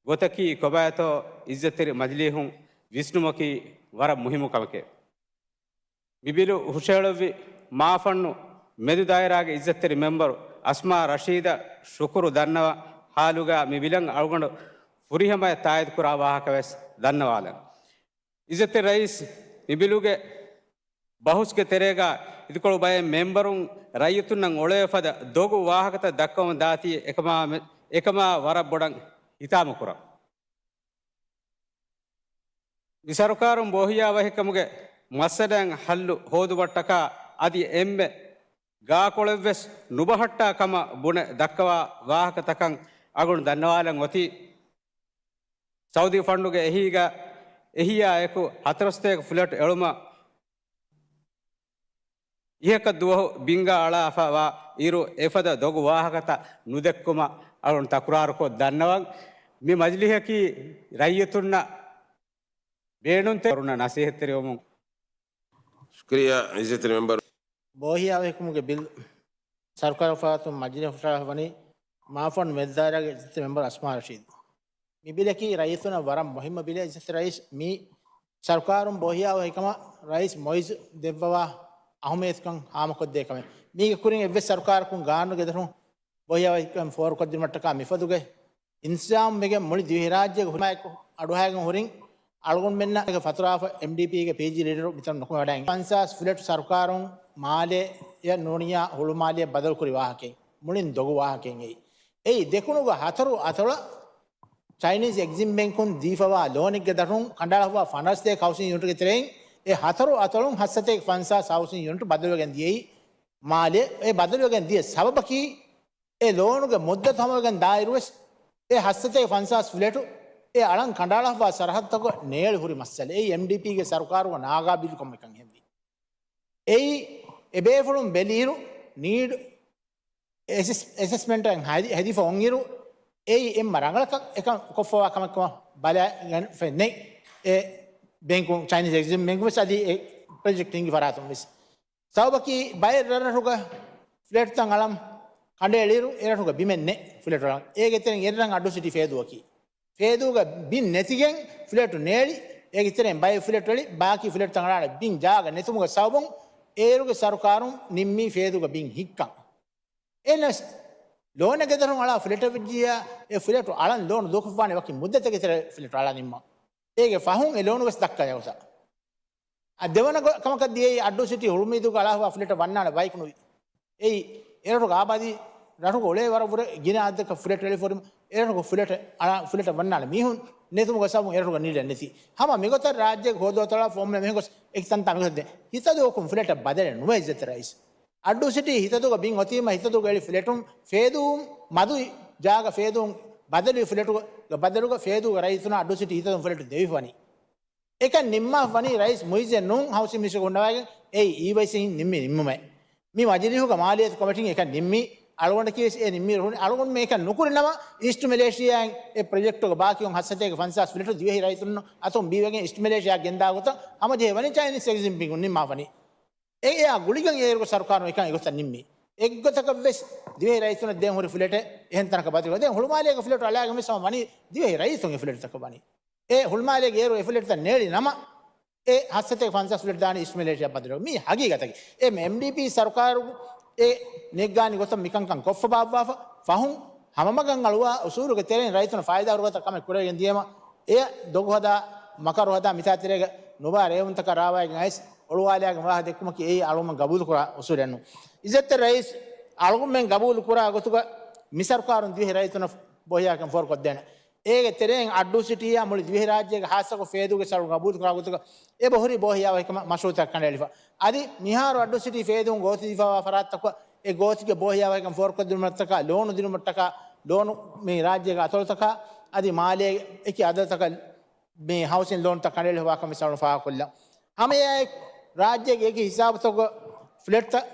ގޮތަކީ ކޮބާތޯ އިއްޒަތްތެރި މަޖިލީހުން ވިސްނުމަކީ ވަރަށް މުހިއްމު ކަމެކޭ. މި ބިލު ހުށަހެޅުއްވި މާފަންނު މެދު ދާއިރާގެ އިއްޒަތްތެރި މެމްބަރު އަސްމާ ރަޝީދަށް ޝުކުރު ދަންނަވާ ހާލުގަ މި ބިލަށް އަޅުގަނޑު ފުރިހަމަޔަށް ތާއީދުކުރާ ވާހަކަ ވެސް ދަންނަވާލަން. އިއްޒަތްތެރި ރައީސް، މި ބިލުގެ ބަހުސްގެ ތެރޭގަ އިދިކޮޅު ބައެއް މެމްބަރުން ރައްޔިތުންނަށް އޮޅޭ ފަދަ ދޮގު ވާހަކަތައް ދައްކަވަމުން ދާތީ އެކަމާ، އެކަމާ ވަރަށް ބޮޑަށް ހިތާމަކުރަން. މި ސަރުކާރުން ބޯހިޔާވަހިކަމުގެ މައްސަލައިން ހައްލު ހޯދުމަށްޓަކާ އަދި އެންމެ ގާކޮޅެއްވެސް ނުބަހައްޓާ ކަމަށް ބުނެ ދައްކަވާ ވާހަކަތަކަށް އަޅުގަނޑު ދަންނަވާލަން އޮތީ، ސައުދީ ފަންޑުގެ އެހީގަ، އެހީއާ އެކު ހަތަރުސަތޭކަ ފްލެޓް އެޅުމަށް އިހަކަށް ދުވަހު ބިންގާ އަޅާފަވާ އިރު އެފަދަ ދޮގު ވާހަކަތައް ނުދެއްކުމަށް އަޅުން ތަކުރާރުކޮށް ދަންނަވަން. މި މަޖިލީހަކީ ރައްޔިތުންނަށް ބޭނުންތެރި ނަސޭހަތްތެރިވަމުން. ޝުކުރިއްޔާ އިއްޒަތްތެރި މެމްބަރު. ބޯހިޔާވަހިކަމުގެ ބިލް ސަރުކާރު ފަރާތުން މަޖިލީހަށް ހުށަހަޅާފަ ވަނީ މާފަން މެދުދާއިރާގެ އިއްޒަތްތެރި މެމްބަރު އަސްމާ ރަޝީދު. މި ބިލަކީ ރައްޔިތުންނަށް ވަރަށް މުހިއްމު ބިލެއް. އިއްޒަތްތެރި ރައީސް، މި ސަރުކާރުން ބޯހިޔާވަހިކަމަށް ރައީސް މުއިއްޒު ދެއްވަވާ އަހުމިއްޔަތުކަން ހާމަކޮށްދޭ ކަމެއް. މީގެ ކުރިން އެއްވެސް ސަރުކާރަކުން ގާނޫނުގެ ދަށުން ބޯހިޔާވަހިކަން ފޯރުކޮށްދިނުމަށްޓަކާ މިފަދުގެ އިންތިޒާމް ވެގެން މުޅި ދިވެހިރާއްޖޭގެ ހުރިމާއެކު އަޑުއަހައިގެން ހުރިން އަޅުގަނޑުމެންނަށް އެކަ ފަތުރާފަ އެމްޑީޕީގެ ޕީޖީ ލީޑަރު މިތަން ނުކުމެވަޑައިގެން ފަންސާސް ފްލެޓް ސަރުކާރުން މާލެއަށް ނޫނިއްޔާ ހުޅުމާލެއަށް ބަދަލުކުރި ވާހަކައެއް. މުޅިން ދޮގު ވާހަކައެއް އެއީ. އެއީ ދެކުނުގަ ހަތަރު އަތޮޅަށް ޗައިނީޒް އެގްޒިމް ބޭންކުން ދީފަވާ ލޯނެއްގެ ދަށުން ކަނޑައަޅާފަވާ ފަނަރަސަތޭކަ ހައުސިން ޔުނިޓްގެ ތެރެއިން އެ ހަތަރު އަތޮޅުން ހަތްސަތޭކަ ފަންސާސް ހައުސިން ޔުނިޓް ބަދަލުވެގެން ދިޔައީ މާލެ. އެ ބަދަލުވެގެން ދިޔަ ސަބަބަކީ އެ ލޯނުގެ މުއްދަތު ހަމަވެގެން ދާއިރުވެސް އެ ހަތްސަތޭކަ ފަންސާސް ފްލެޓު އެ އަޅަން ކަނޑައަޅާފަވާ ސަރަހައްދުތަކަށް ނޭޅި ހުރި މައްސަލަ. އެއީ އެމްޑީޕީގެ ސަރުކާރުގެ ނާގާބިލުކަމެއްކަން ހެއްވި. އެއީ އެބޭފުޅުން ބެލިއިރު ނީޑް އެސެސް، އެސެސްމަންޓެއް ހެދި، ހެދިފަ އޮންއިރު އެއީ އެންމެ ރަނގަޅަކަށް އެކަން ކޮށްފަވާ ކަމެއްކަމަށް ބަލައިގެން ފެންނެ. އެ ބޭންކު، ޗައިނީޒް އެގްޒިމް ބޭންކު ވެސް އަދި އެ ޕްރޮޖެކްޓް ހިންގި ފަރާތުން ވެސް. ސަބަބަކީ ބައެއް ރަށްރަށުގަ ފްލެޓްތައް އަޅަން ކަނޑައެޅިއިރު އެރަށުގަ ބިމެއް ނެތް ފްލެޓް އަޅަން. އޭގެ ތެރެއިން އެރަށް އައްޑޫ ސިޓީ ފޭދޫއަކީ. ފޭދޫގަ ބިން ނެތިގެން ފްލެޓު ނޭޅި، އޭގެ ތެރެއިން ބައެއް ފްލެޓް އެޅި، ބާކީ ފްލެޓްތައް އަޅާނެ ބިން ޖާގަ ނެތުމުގެ ސަބަބުން އޭރުގެ ސަރުކާރުން ނިންމީ ފޭދޫގަ ބިން ހިއްކަން. އެހެނަސް ލޯނެއްގެ ދަށުން އަޅާ ފްލެޓެއް ވެއްޖިއްޔާ، އެ ފްލެޓު އަޅަން ލޯނު ދޫކޮށްފާނެ ވަކި މުއްދަތެއްގެ ތެރޭ ފްލެޓު އަޅާ ނިންމަން. އޭގެ ފަހުން އެ ލޯނު ވެސް ދައްކާ ގޮތަށް. އަ، ދެވަނަ ގޮ-، ކަމަކަށް ދިޔައީ އައްޑޫ ސިޓީ ހުޅުމީދޫގަ އަޅާފަވާ ފްލެޓެއް ވަންނާނެ ބަޔަކު ނުވި. އެއީ، އެރަށުގެ އާބާދީ ރަށުގަ އުޅޭ ވަރަށް ވުރެ ގިނަ އަދަދަކަށް ފްލެޓް އެޅިފަ ހުރި، އެރަށުގެ ފްލެޓެއް އަޅާ، ފްލެޓެއް ވަންނާނެ މީހުން ނެތުމުގެ ސަބަބުން އެރަށުގަ ނީޑެއް ނެތި. ހަމަ މިގޮތަށް ރާއްޖޭގެ ހޯދޯތަޅާ ފޯމްނަ މިހެން ގޮސް އެކި ތަންތާ މިގޮތަށް ދޭ. ހިތަދޫއަކުން ފްލެޓެއް ބަދަލެއް ނުވޭ އިއްޒަތް ރައީސް. އައްޑޫ ސިޓީ ހިތަދޫގަ ބިން އޮތީމަ ހިތަދޫގަ އެޅި ފްލެޓުން ފޭދޫ މަދު ޖާގަ ފޭދޫ ބަދަލުވި ފްލެޓުގަ ބަދަލުގަ ފޭދޫގަ ރައްޔިތުންނަށް އައްޑޫ ސިޓީ ހިތަދޫން ފްލެޓު ދެވިފަ ވަނީ. އެކަން ނިންމާފަ ވަނީ ރައީސް މުއިއްޒެއް ނޫން ހައުސިން މިނިސްޓަރ ހުންނަވައިގެން އެއީ އީވައިސީ ނިންމި ނިންމުމެއް. މި މަޖިލީހުގަ މާލިޔަތު ކޮމިޓީން އެކަން ނިންމީ. އަޅުގަނޑަކީވެސް އެ ނިންމީ ރުހުނި. އަޅުގަނޑުމެން އެކަން ނުކުރިނަމަ އީސްޓް މެލޭޝިޔާއިން އެ ޕްރޮޖެކްޓުގެ ބާކީ ހަތްސަތޭކަ ފަންސާސް ފްލެޓު ދިވެހި ރައްޔިތުން އަތުން ބީވެގެން އީސްޓް މެލޭޝިޔާ ގެންދާ ގޮތަށް ހަމަޖެހި ވަނީ ޗައިނީސް އެގްޒިމް ބޭންކުން ނިންމާފަނީ. އެ އެއާ ގުޅިގެން އޭރުގެ ސަރުކާރުން އެކަން އެގޮތަށް ނިންމީ. އެއްގޮތަކަށްވެސް ދިވެހި ރައްޔިތުންނަށް ދޭން ހުރި ފްލެޓެއް އެހެން ތަނަކަށް ބަދަލު. ދެން ހުޅުމާލޭގެ ފްލެޓު އަޅާގެން ވެސް ހަމަ ވަނީ ދިވެހި ރައްޔިތުންގެ ފްލެޓުތަކަށް ވަނީ. އެ ހުޅުމާލޭގެ އޭރު އެ ފްލެޓުތައް ނޭޅި ނަމަ، އެ ހަތްސަތޭކަ ފަންސާސް ފްލެޓު ދާނީ އީސްޓް މެލޭޝިޔާ ބަދަލު. މީ ހަގީގަތަކީ. އެ އެމްޑީޕީ ސަރުކާރު އެ ނެގާނީ ގޮތަށް މިކަންކަން ކޮށްފަ ބާއްވާފަ، ފަހުން ހަމަމަގަށް އަޅުވާ އުސޫލުގެ ތެރެއިން ރައްޔިތުންނަށް ފައިދާ ހުރި ގޮތަށް ކަމެއް ކުރެވިގެން ދިޔަމަ، އެ ދޮގު ހަދާ، މަކަރު ހަދާ، މިތާ ތެރޭގަ ނުބާ ރޭވުންތަކަށް ރާވައިގެން އައިސް އޮޅުވާލާގެން ވާހަކަ ދެއްކުމަކީ އެއީ އަޅުގަނޑު ގަބޫލުކުރާ އުސޫލެއް ނޫން. އިއްޒަތްތެރި ރައީސް، އަޅުގަނޑުމެން ގަބޫލު ކުރާ ގޮތުގަ މި ސަރުކާރުން ދިވެހި ރައްޔިތުންނަށް ބޯހިޔާވަހިކަން ފޯރުކޮށްދޭނެ. އޭގެ ތެރެއިން އައްޑޫ ސިޓީއާ މުޅި ދިވެހި ރާއްޖޭގެ ހާއްސަކޮށް ފޭދޫގެ ސަރު ގަބޫލު ކުރާ ގޮތުގަ އެބަ ހުރި ބޯހިޔާވަހިކަމަށް މަޝްރޫއުތައް ކަނޑައެޅިފަ. އަދި މިހާރު އައްޑޫ ސިޓީ ފޭދޫން ގޯތި ދީފަވާ ފަރާތްތަކަށް އެ ގޯތިގެ ބޯހިޔާވަހިކަން ފޯރުކޮށްދިނުމަށްޓަކާ ލޯނު ދިނުމަށްޓަކާ ލޯނު މި ރާއްޖޭގެ އަތޮޅުތަކާ އަދި މާލޭގެ އެކި އަދަދުތަކަށް މި ހައުސިން ލޯނުތައް ކަނޑައެޅިފަވާކަން ވެސް އަޅުގަނޑު ފާހަގަކޮށްލަން. ހަމައެއާއެކު ރާއްޖޭގެ އެކި ހިސާބުތަކުގަ ފްލެޓްތައް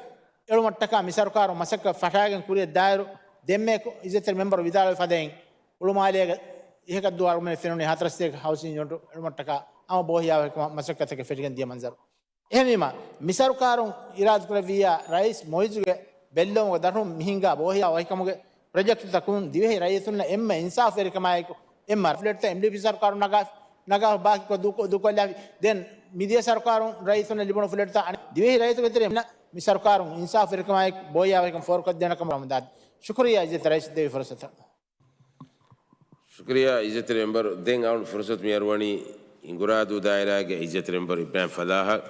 އެޅުމަށްޓަކާ މި ސަރުކާރުން މަސައްކަތް ފަށާގެން ކުރިއަށް ދާއިރު ދެންމެ އިއްޒަތްތެރި މެމްބަރު ވިދާޅުވި ފަދައިން ހުޅުމާލޭގެ އިހަކަށްދުވާ އަޅުގަނޑުމެން ފެނުނީ ހަތަރުސަތޭކަ ހައުސިން ޔުނިޓު އެޅުމަށްޓަކާ ހަމަ ބޯހިޔާވަހިކަމަށް މަސައްކަތަކެއް ފެށިގެން ދިޔަ މަންޒަރު. އެހެންވީމަ، މި ސަރުކާރުން އިރާދަކުރެއްވިއްޔާ، ރައީސް މުއިއްޒުގެ ބެއްލެވުމުގެ ދަށުން މިހިނގާ ބޯހިޔާވަހިކަމުގެ ޕްރޮޖެކްޓްތަކުން ދިވެހި ރައްޔިތުންނަށް އެންމެ އިންސާފުވެރިކަމާއެކު އެންމެ ފްލެޓްތައް އެމްޑީޕީ ސަރުކާރުން ނަގާ، ނަގާ ބާކީކޮށް ދޫކޮ-، ދޫކޮށްލާފި. ދެން މިދިޔަ ސަރުކާރުން ރައްޔިތުންނަށް ލިބުނު ފްލެޓްތައް އަނެއް ދިވެހި ރައްޔިތުންގެ ތެރެއިން މި ސަރުކާރުން އިންސާފުވެރިކަމާއެކު ބޯހިޔާވަހިކަން ފޯރުކޮށްދޭނެ ކަމަށް އަޅުގަނޑުމެން ދާތީ. ޝުކުރިއްޔާ އިއްޒަތްތެރި ރައީސް ދެއްވި ފުރުސަތަށް. ޝުކުރިއްޔާ އިއްޒަތްތެރި މެމްބަރު. ދެން އަޅުގަނޑު ފުރުސަތު މިއަރުވަނީ އިނގުރާދޫ ދާއިރާގެ އިއްޒަތްތެރި މެމްބަރު އިބްރާހިމް ފަލާހަށް.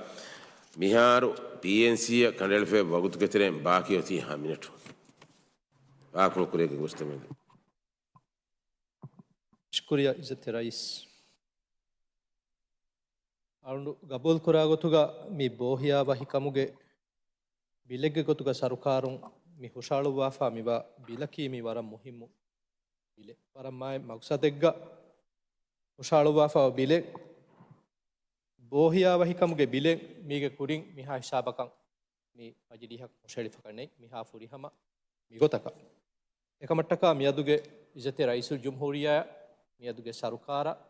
މިހާރު ޕީއެންސީއަށް ކަނޑައެޅިފައި ވަގުތުގެ ތެރެއިން ބާކީ އޮތީ ހަ މިނެޓު. ވާހަކަ ކުރިޔަށް ގޮސްދެމެގެން. ޝުކުރިއްޔާ އިއްޒަތްތެރި ރައީސް. އަޅުގަނޑު ގަބޫލުކުރާ ގޮތުގަ މި ބޯހިޔާވަހިކަމުގެ ބިލެއްގެ ގޮތުގަ ސަރުކާރުން މި ހުށައަޅުއްވާފާ މިވާ ބިލަކީ މި ވަރަށް މުހިއްމު ބިލެއް. ވަރަށް މާތް މަގްސަދެއްގަ ހުށައަޅުއްވާފާވާ ބިލެއް. ބޯހިޔާވަހިކަމުގެ ބިލެއް މީގެ ކުރިން މިހާ ހިސާބަކަށް މި މަޖިލީހަކަށް ހުށައެޅިފަކަށް ނެތް. މިހާ ފުރިހަމަ މިގޮތަކަށް. އެކަމަށްޓަކާ މިއަދުގެ އިއްޒަތްތެރި ރައީސުލްޖުމްހޫރިއްޔާ މިއަދުގެ ސަރުކާރަށް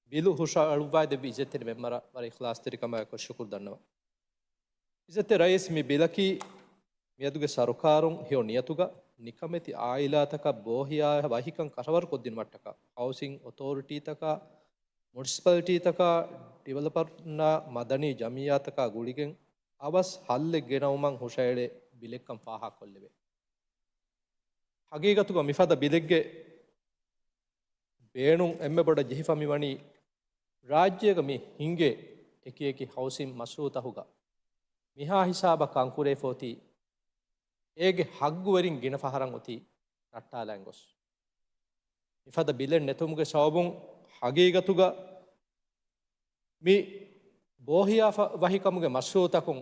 ބިލު ހުށައަޅުއްވައިދެއްވި އިއްޒަތްތެރި މެމްބަރަށް ވަރަށް އިޚްލާޞްތެރިކަމާއެކު ޝުކުރު ދަންނަވަން. އިއްޒަތްތެރި ރައީސް، މި ބިލަކީ މިއަދުގެ ސަރުކާރުން ހެޔޮ ނިޔަތުގަ ނިކަމެތި އާއިލާތަކަށް ބޯހިޔާވަހިކަން ކަށަވަރުކޮށްދިނުމަށްޓަކާ ހައުސިން އޮތޯރިޓީތަކާ، މުނިސިޕަލިޓީތަކާ، ޑިވެލޮޕަރުންނާ މަދަނީ ޖަމިއްޔާތަކާ ގުޅިގެން އަވަސް ހައްލެއް ގެނައުމަށް ހުށައެޅޭ ބިލެއްކަން ފާހަގަކޮށްލެވޭ. ހަގީގަތުގަ މިފަދަ ބިލެއްގެ ބޭނުން އެންމެ ބޮޑަށް ޖެހިފަ މިވަނީ، ރާއްޖޭގަ މި ހިނގޭ އެކިއެކި ހައުސިން މަޝްރޫއުތަކުގަ މިހާ ހިސާބަށް ކަންކުރެވިފަ އޮތީ، އޭގެ ހައްގުވެރިން ގިނަ ފަހަރަށް އޮތީ ނައްޓާލައިގެން ގޮސް. މިފަދަ ބިލެއް ނެތުމުގެ ސަބަބުން ހަގީގަތުގަ މި ބޯހިޔާ ފަ-، ވަހިކަމުގެ މަޝްރޫއުތަކުން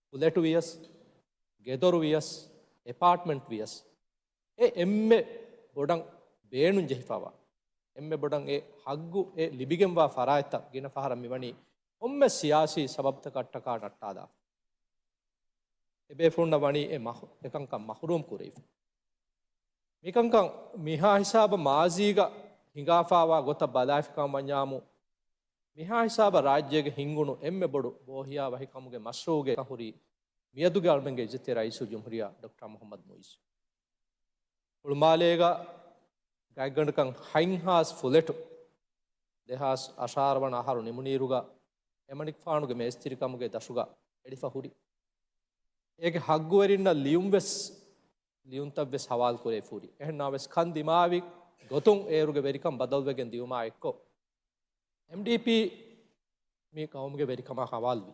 ފުލެޓު ވިޔަސް، ގެދޮރު ވިޔަސް، އެޕާޓްމަންޓް ވިޔަސް، އެ އެންމެ ބޮޑަށް ބޭނުން ޖެހިފަވާ، އެންމެ ބޮޑަށް އެ ހައްގު އެ ލިބިގެންވާ ފަރާތްތައް ގިނަ ފަހަރަށް މިވަނީ ކޮންމެ ސިޔާސީ ސަބަބުތަކަށްޓަކާ ނައްޓާލާފަ. އެބޭފުޅުންނަށް ވަނީ އެ މަހު-، އެކަންކަން މަހުރޫމް ކުރެވިފަ. މިކަންކަން މިހާ ހިސާބަށް މާޒީގަ ހިނގާފާވާ ގޮތަށް ބަލާފިކަމަށް ވަންޏާމު، މިހާ ހިސާބަށް ރާއްޖޭގަ ހިންގުނު އެންމެ ބޮޑު ބޯހިޔާ ވަހިކަމުގެ މަޝްރޫއުގެ ކަން ހުރީ މިއަދުގެ އަޅުމެންގެ އިއްޒަތްތެރި ރައީސުލްޖުމްހޫރިއްޔާ ޑޮކްޓަރ މުޙައްމަދު މުޢިއްޒު. ހުޅުމާލޭގަ ގާތްގަނޑަކަށް ހަތްހާސް ފުލެޓު ދެހާސް އަށާރަ ވަނަ އަހަރު ނިމުނުއިރުގަ އެމަނިކުފާނުގެ މޭސްތިރިކަމުގެ ދަށުގަ އެޅިފަ ހުރި. އޭގެ ހައްގުވެރިންނަށް ލިޔުންވެސް، ލިޔުންތައްވެސް ހަވާލު ކުރެވިފަ ހުރި. އެހެންނާވެސް ކަން ދިމާވި ގޮތުން އޭރުގެ ވެރިކަން ބަދަލުވެގެން ދިޔުމާ އެއްކޮށް، އެމްޑީޕީ މި ގައުމުގެ ވެރިކަމާ ހަވާލުވި.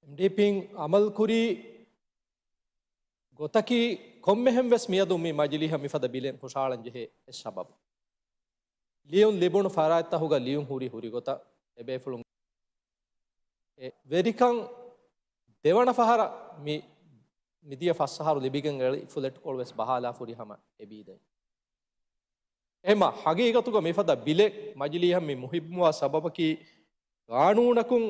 އެމްޑީޕީން އަމަލުކުރީ ގޮތަކީ ކޮންމެހެން ވެސް މިއަދު މި މަޖިލީހަށް މިފަދަ ބިލެއް ހުށައަޅަން ޖެހޭ އެއް ސަބަބު. ލިޔުން ލިބުނު ފަރާތްތަކުގަ ލިޔުން ހުރި ހުރި ގޮތަށް އެބޭފުޅުން އެ ވެރިކަން ދެވަނަ ފަހަރަށް މި މިދިޔަ ފަސް އަހަރު ލިބިގެން އެޅި ފުލެޓްކޮޅު ވެސް ބަހާލާފަ ހުރި ހަމަ އެބީދައި. އެހެންމަ ހަގީގަތުގަ މިފަދަ ބިލެއް މަޖިލީހަށް މި މުހިއްމުވާ ސަބަބަކީ، ގާނޫނަކުން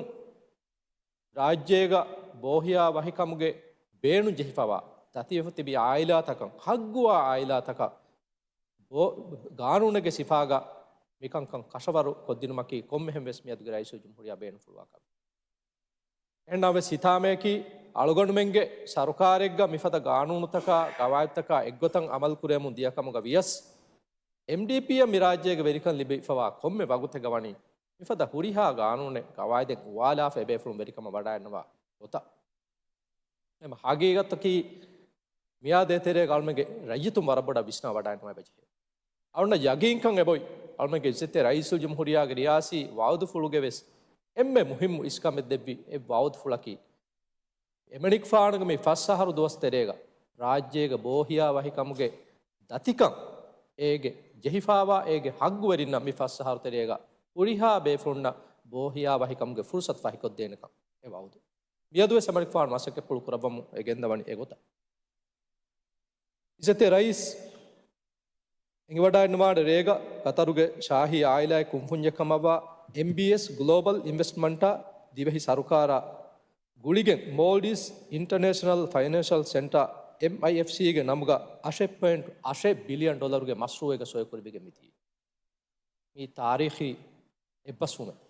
ރާއްޖޭގަ ބޯހިޔާ ވަހިކަމުގެ ބޭނުން ޖެހިފަވާ، ދަތިވެފަ ތިބި އާއިލާތަކަށް، ހައްގުވާ އާއިލާތަކަށް ބޯ-، ގާނޫނެއްގެ ސިފާގަ މިކަންކަން ކަށަވަރު ކޮށްދިނުމަކީ ކޮންމެހެން ވެސް މިއަދުގެ ރައީސުލްޖުމްހޫރިއްޔާ ބޭނުންފުޅުވާ ކަމެއް. އެހެންނަމަވެސް ހިތާމަޔަކީ އަޅުގަނޑުމެންގެ ސަރުކާރެއްގަ މިފަދަ ގާނޫނުތަކާ، ގަވާއިދުތަކާ އެއްގޮތަށް އަމަލުކުރެވެމުން ދިޔަ ކަމުގަ ވިޔަސް، އެމްޑީޕީއަށް މި ރާއްޖޭގެ ވެރިކަން ލިބިފަވާ ކޮންމެ ވަގުތެއްގަ ވަނީ މިފަދަ ހުރިހާ ގާނޫނެއް، ގަވާއިދެއް އުވާލާފަ އެބޭފުޅުން ވެރިކަމަށް ވަޑައިގަންނަވާ ގޮތަށް. އެހެން ހަގީގަތަކީ، މިއާ ދޭތެރޭގަ އަޅުމެންގެ ރައްޔިތުން ވަރަށް ބޮޑަށް ވިސްނާ ވަޑައިގަންނަވަން އެބަޖެހޭ. އަޅުންނަށް ޔަގީންކަން އެބޮތް، އަޅުމެންގެ އިއްޒަތްތެރި ރައީސުލްޖުމްހޫރިއްޔާގެ ރިޔާސީ ވައުދުފުޅުގެ ވެސް އެންމެ މުހިއްމު އިސްކަމެއް ދެއްވި އެއް ވައުދުފުޅަކީ، އެމަނިކުފާނުގެ މި ފަސް އަހަރު ދުވަސް ތެރޭގަ ރާއްޖޭގެ ބޯހިޔާވަހިކަމުގެ ދަތިކަން އޭގެ ޖެހިފާވާ އޭގެ ހައްގުވެރިންނަށް މި ފަސް އަހަރު ތެރޭގަ ހުރިހާ ބޭފުޅުންނަށް ބޯހިޔާވަހިކަމުގެ ފުރުސަތު ފަހިކޮށްދޭނެކަން އެ ވައުދު. މިއަދުވެސް އެމަނިކުފާނު މަސައްކަތްޕުޅު ކުރައްވަމުން އެ ގެންދަވަނީ އެގޮތަށް. އިއްޒަތްތެރި ރައީސް އެނގިވަޑައިންނަވާނެ ރޭގަ ޤަތަރުގެ ޝާހީ އާއިލާގެ ކުންފުންޏެއް ކަމަށްވާ އެމްބީއެސް ގްލޯބަލް އިންވެސްޓްމަންޓާ ދިވެހި ސަރުކާރާ ގުޅިގެން މޯލްޑިވްސް އިންޓަރނޭޝަނަލް ފައިނޭންޝަލް ސެންޓާ، އެމްއައިއެފްސީ، ގެ ނަމުގަ އަށެއް ޕޮއިންޓް އަށެއް ބިލިއަން ޑޮލަރުގެ މަޝްރޫއެއްގަ ސޮއިކުރެވިގެން މިތީ. މީ ތާރީޚީ އެއްބަސްވުމެއް.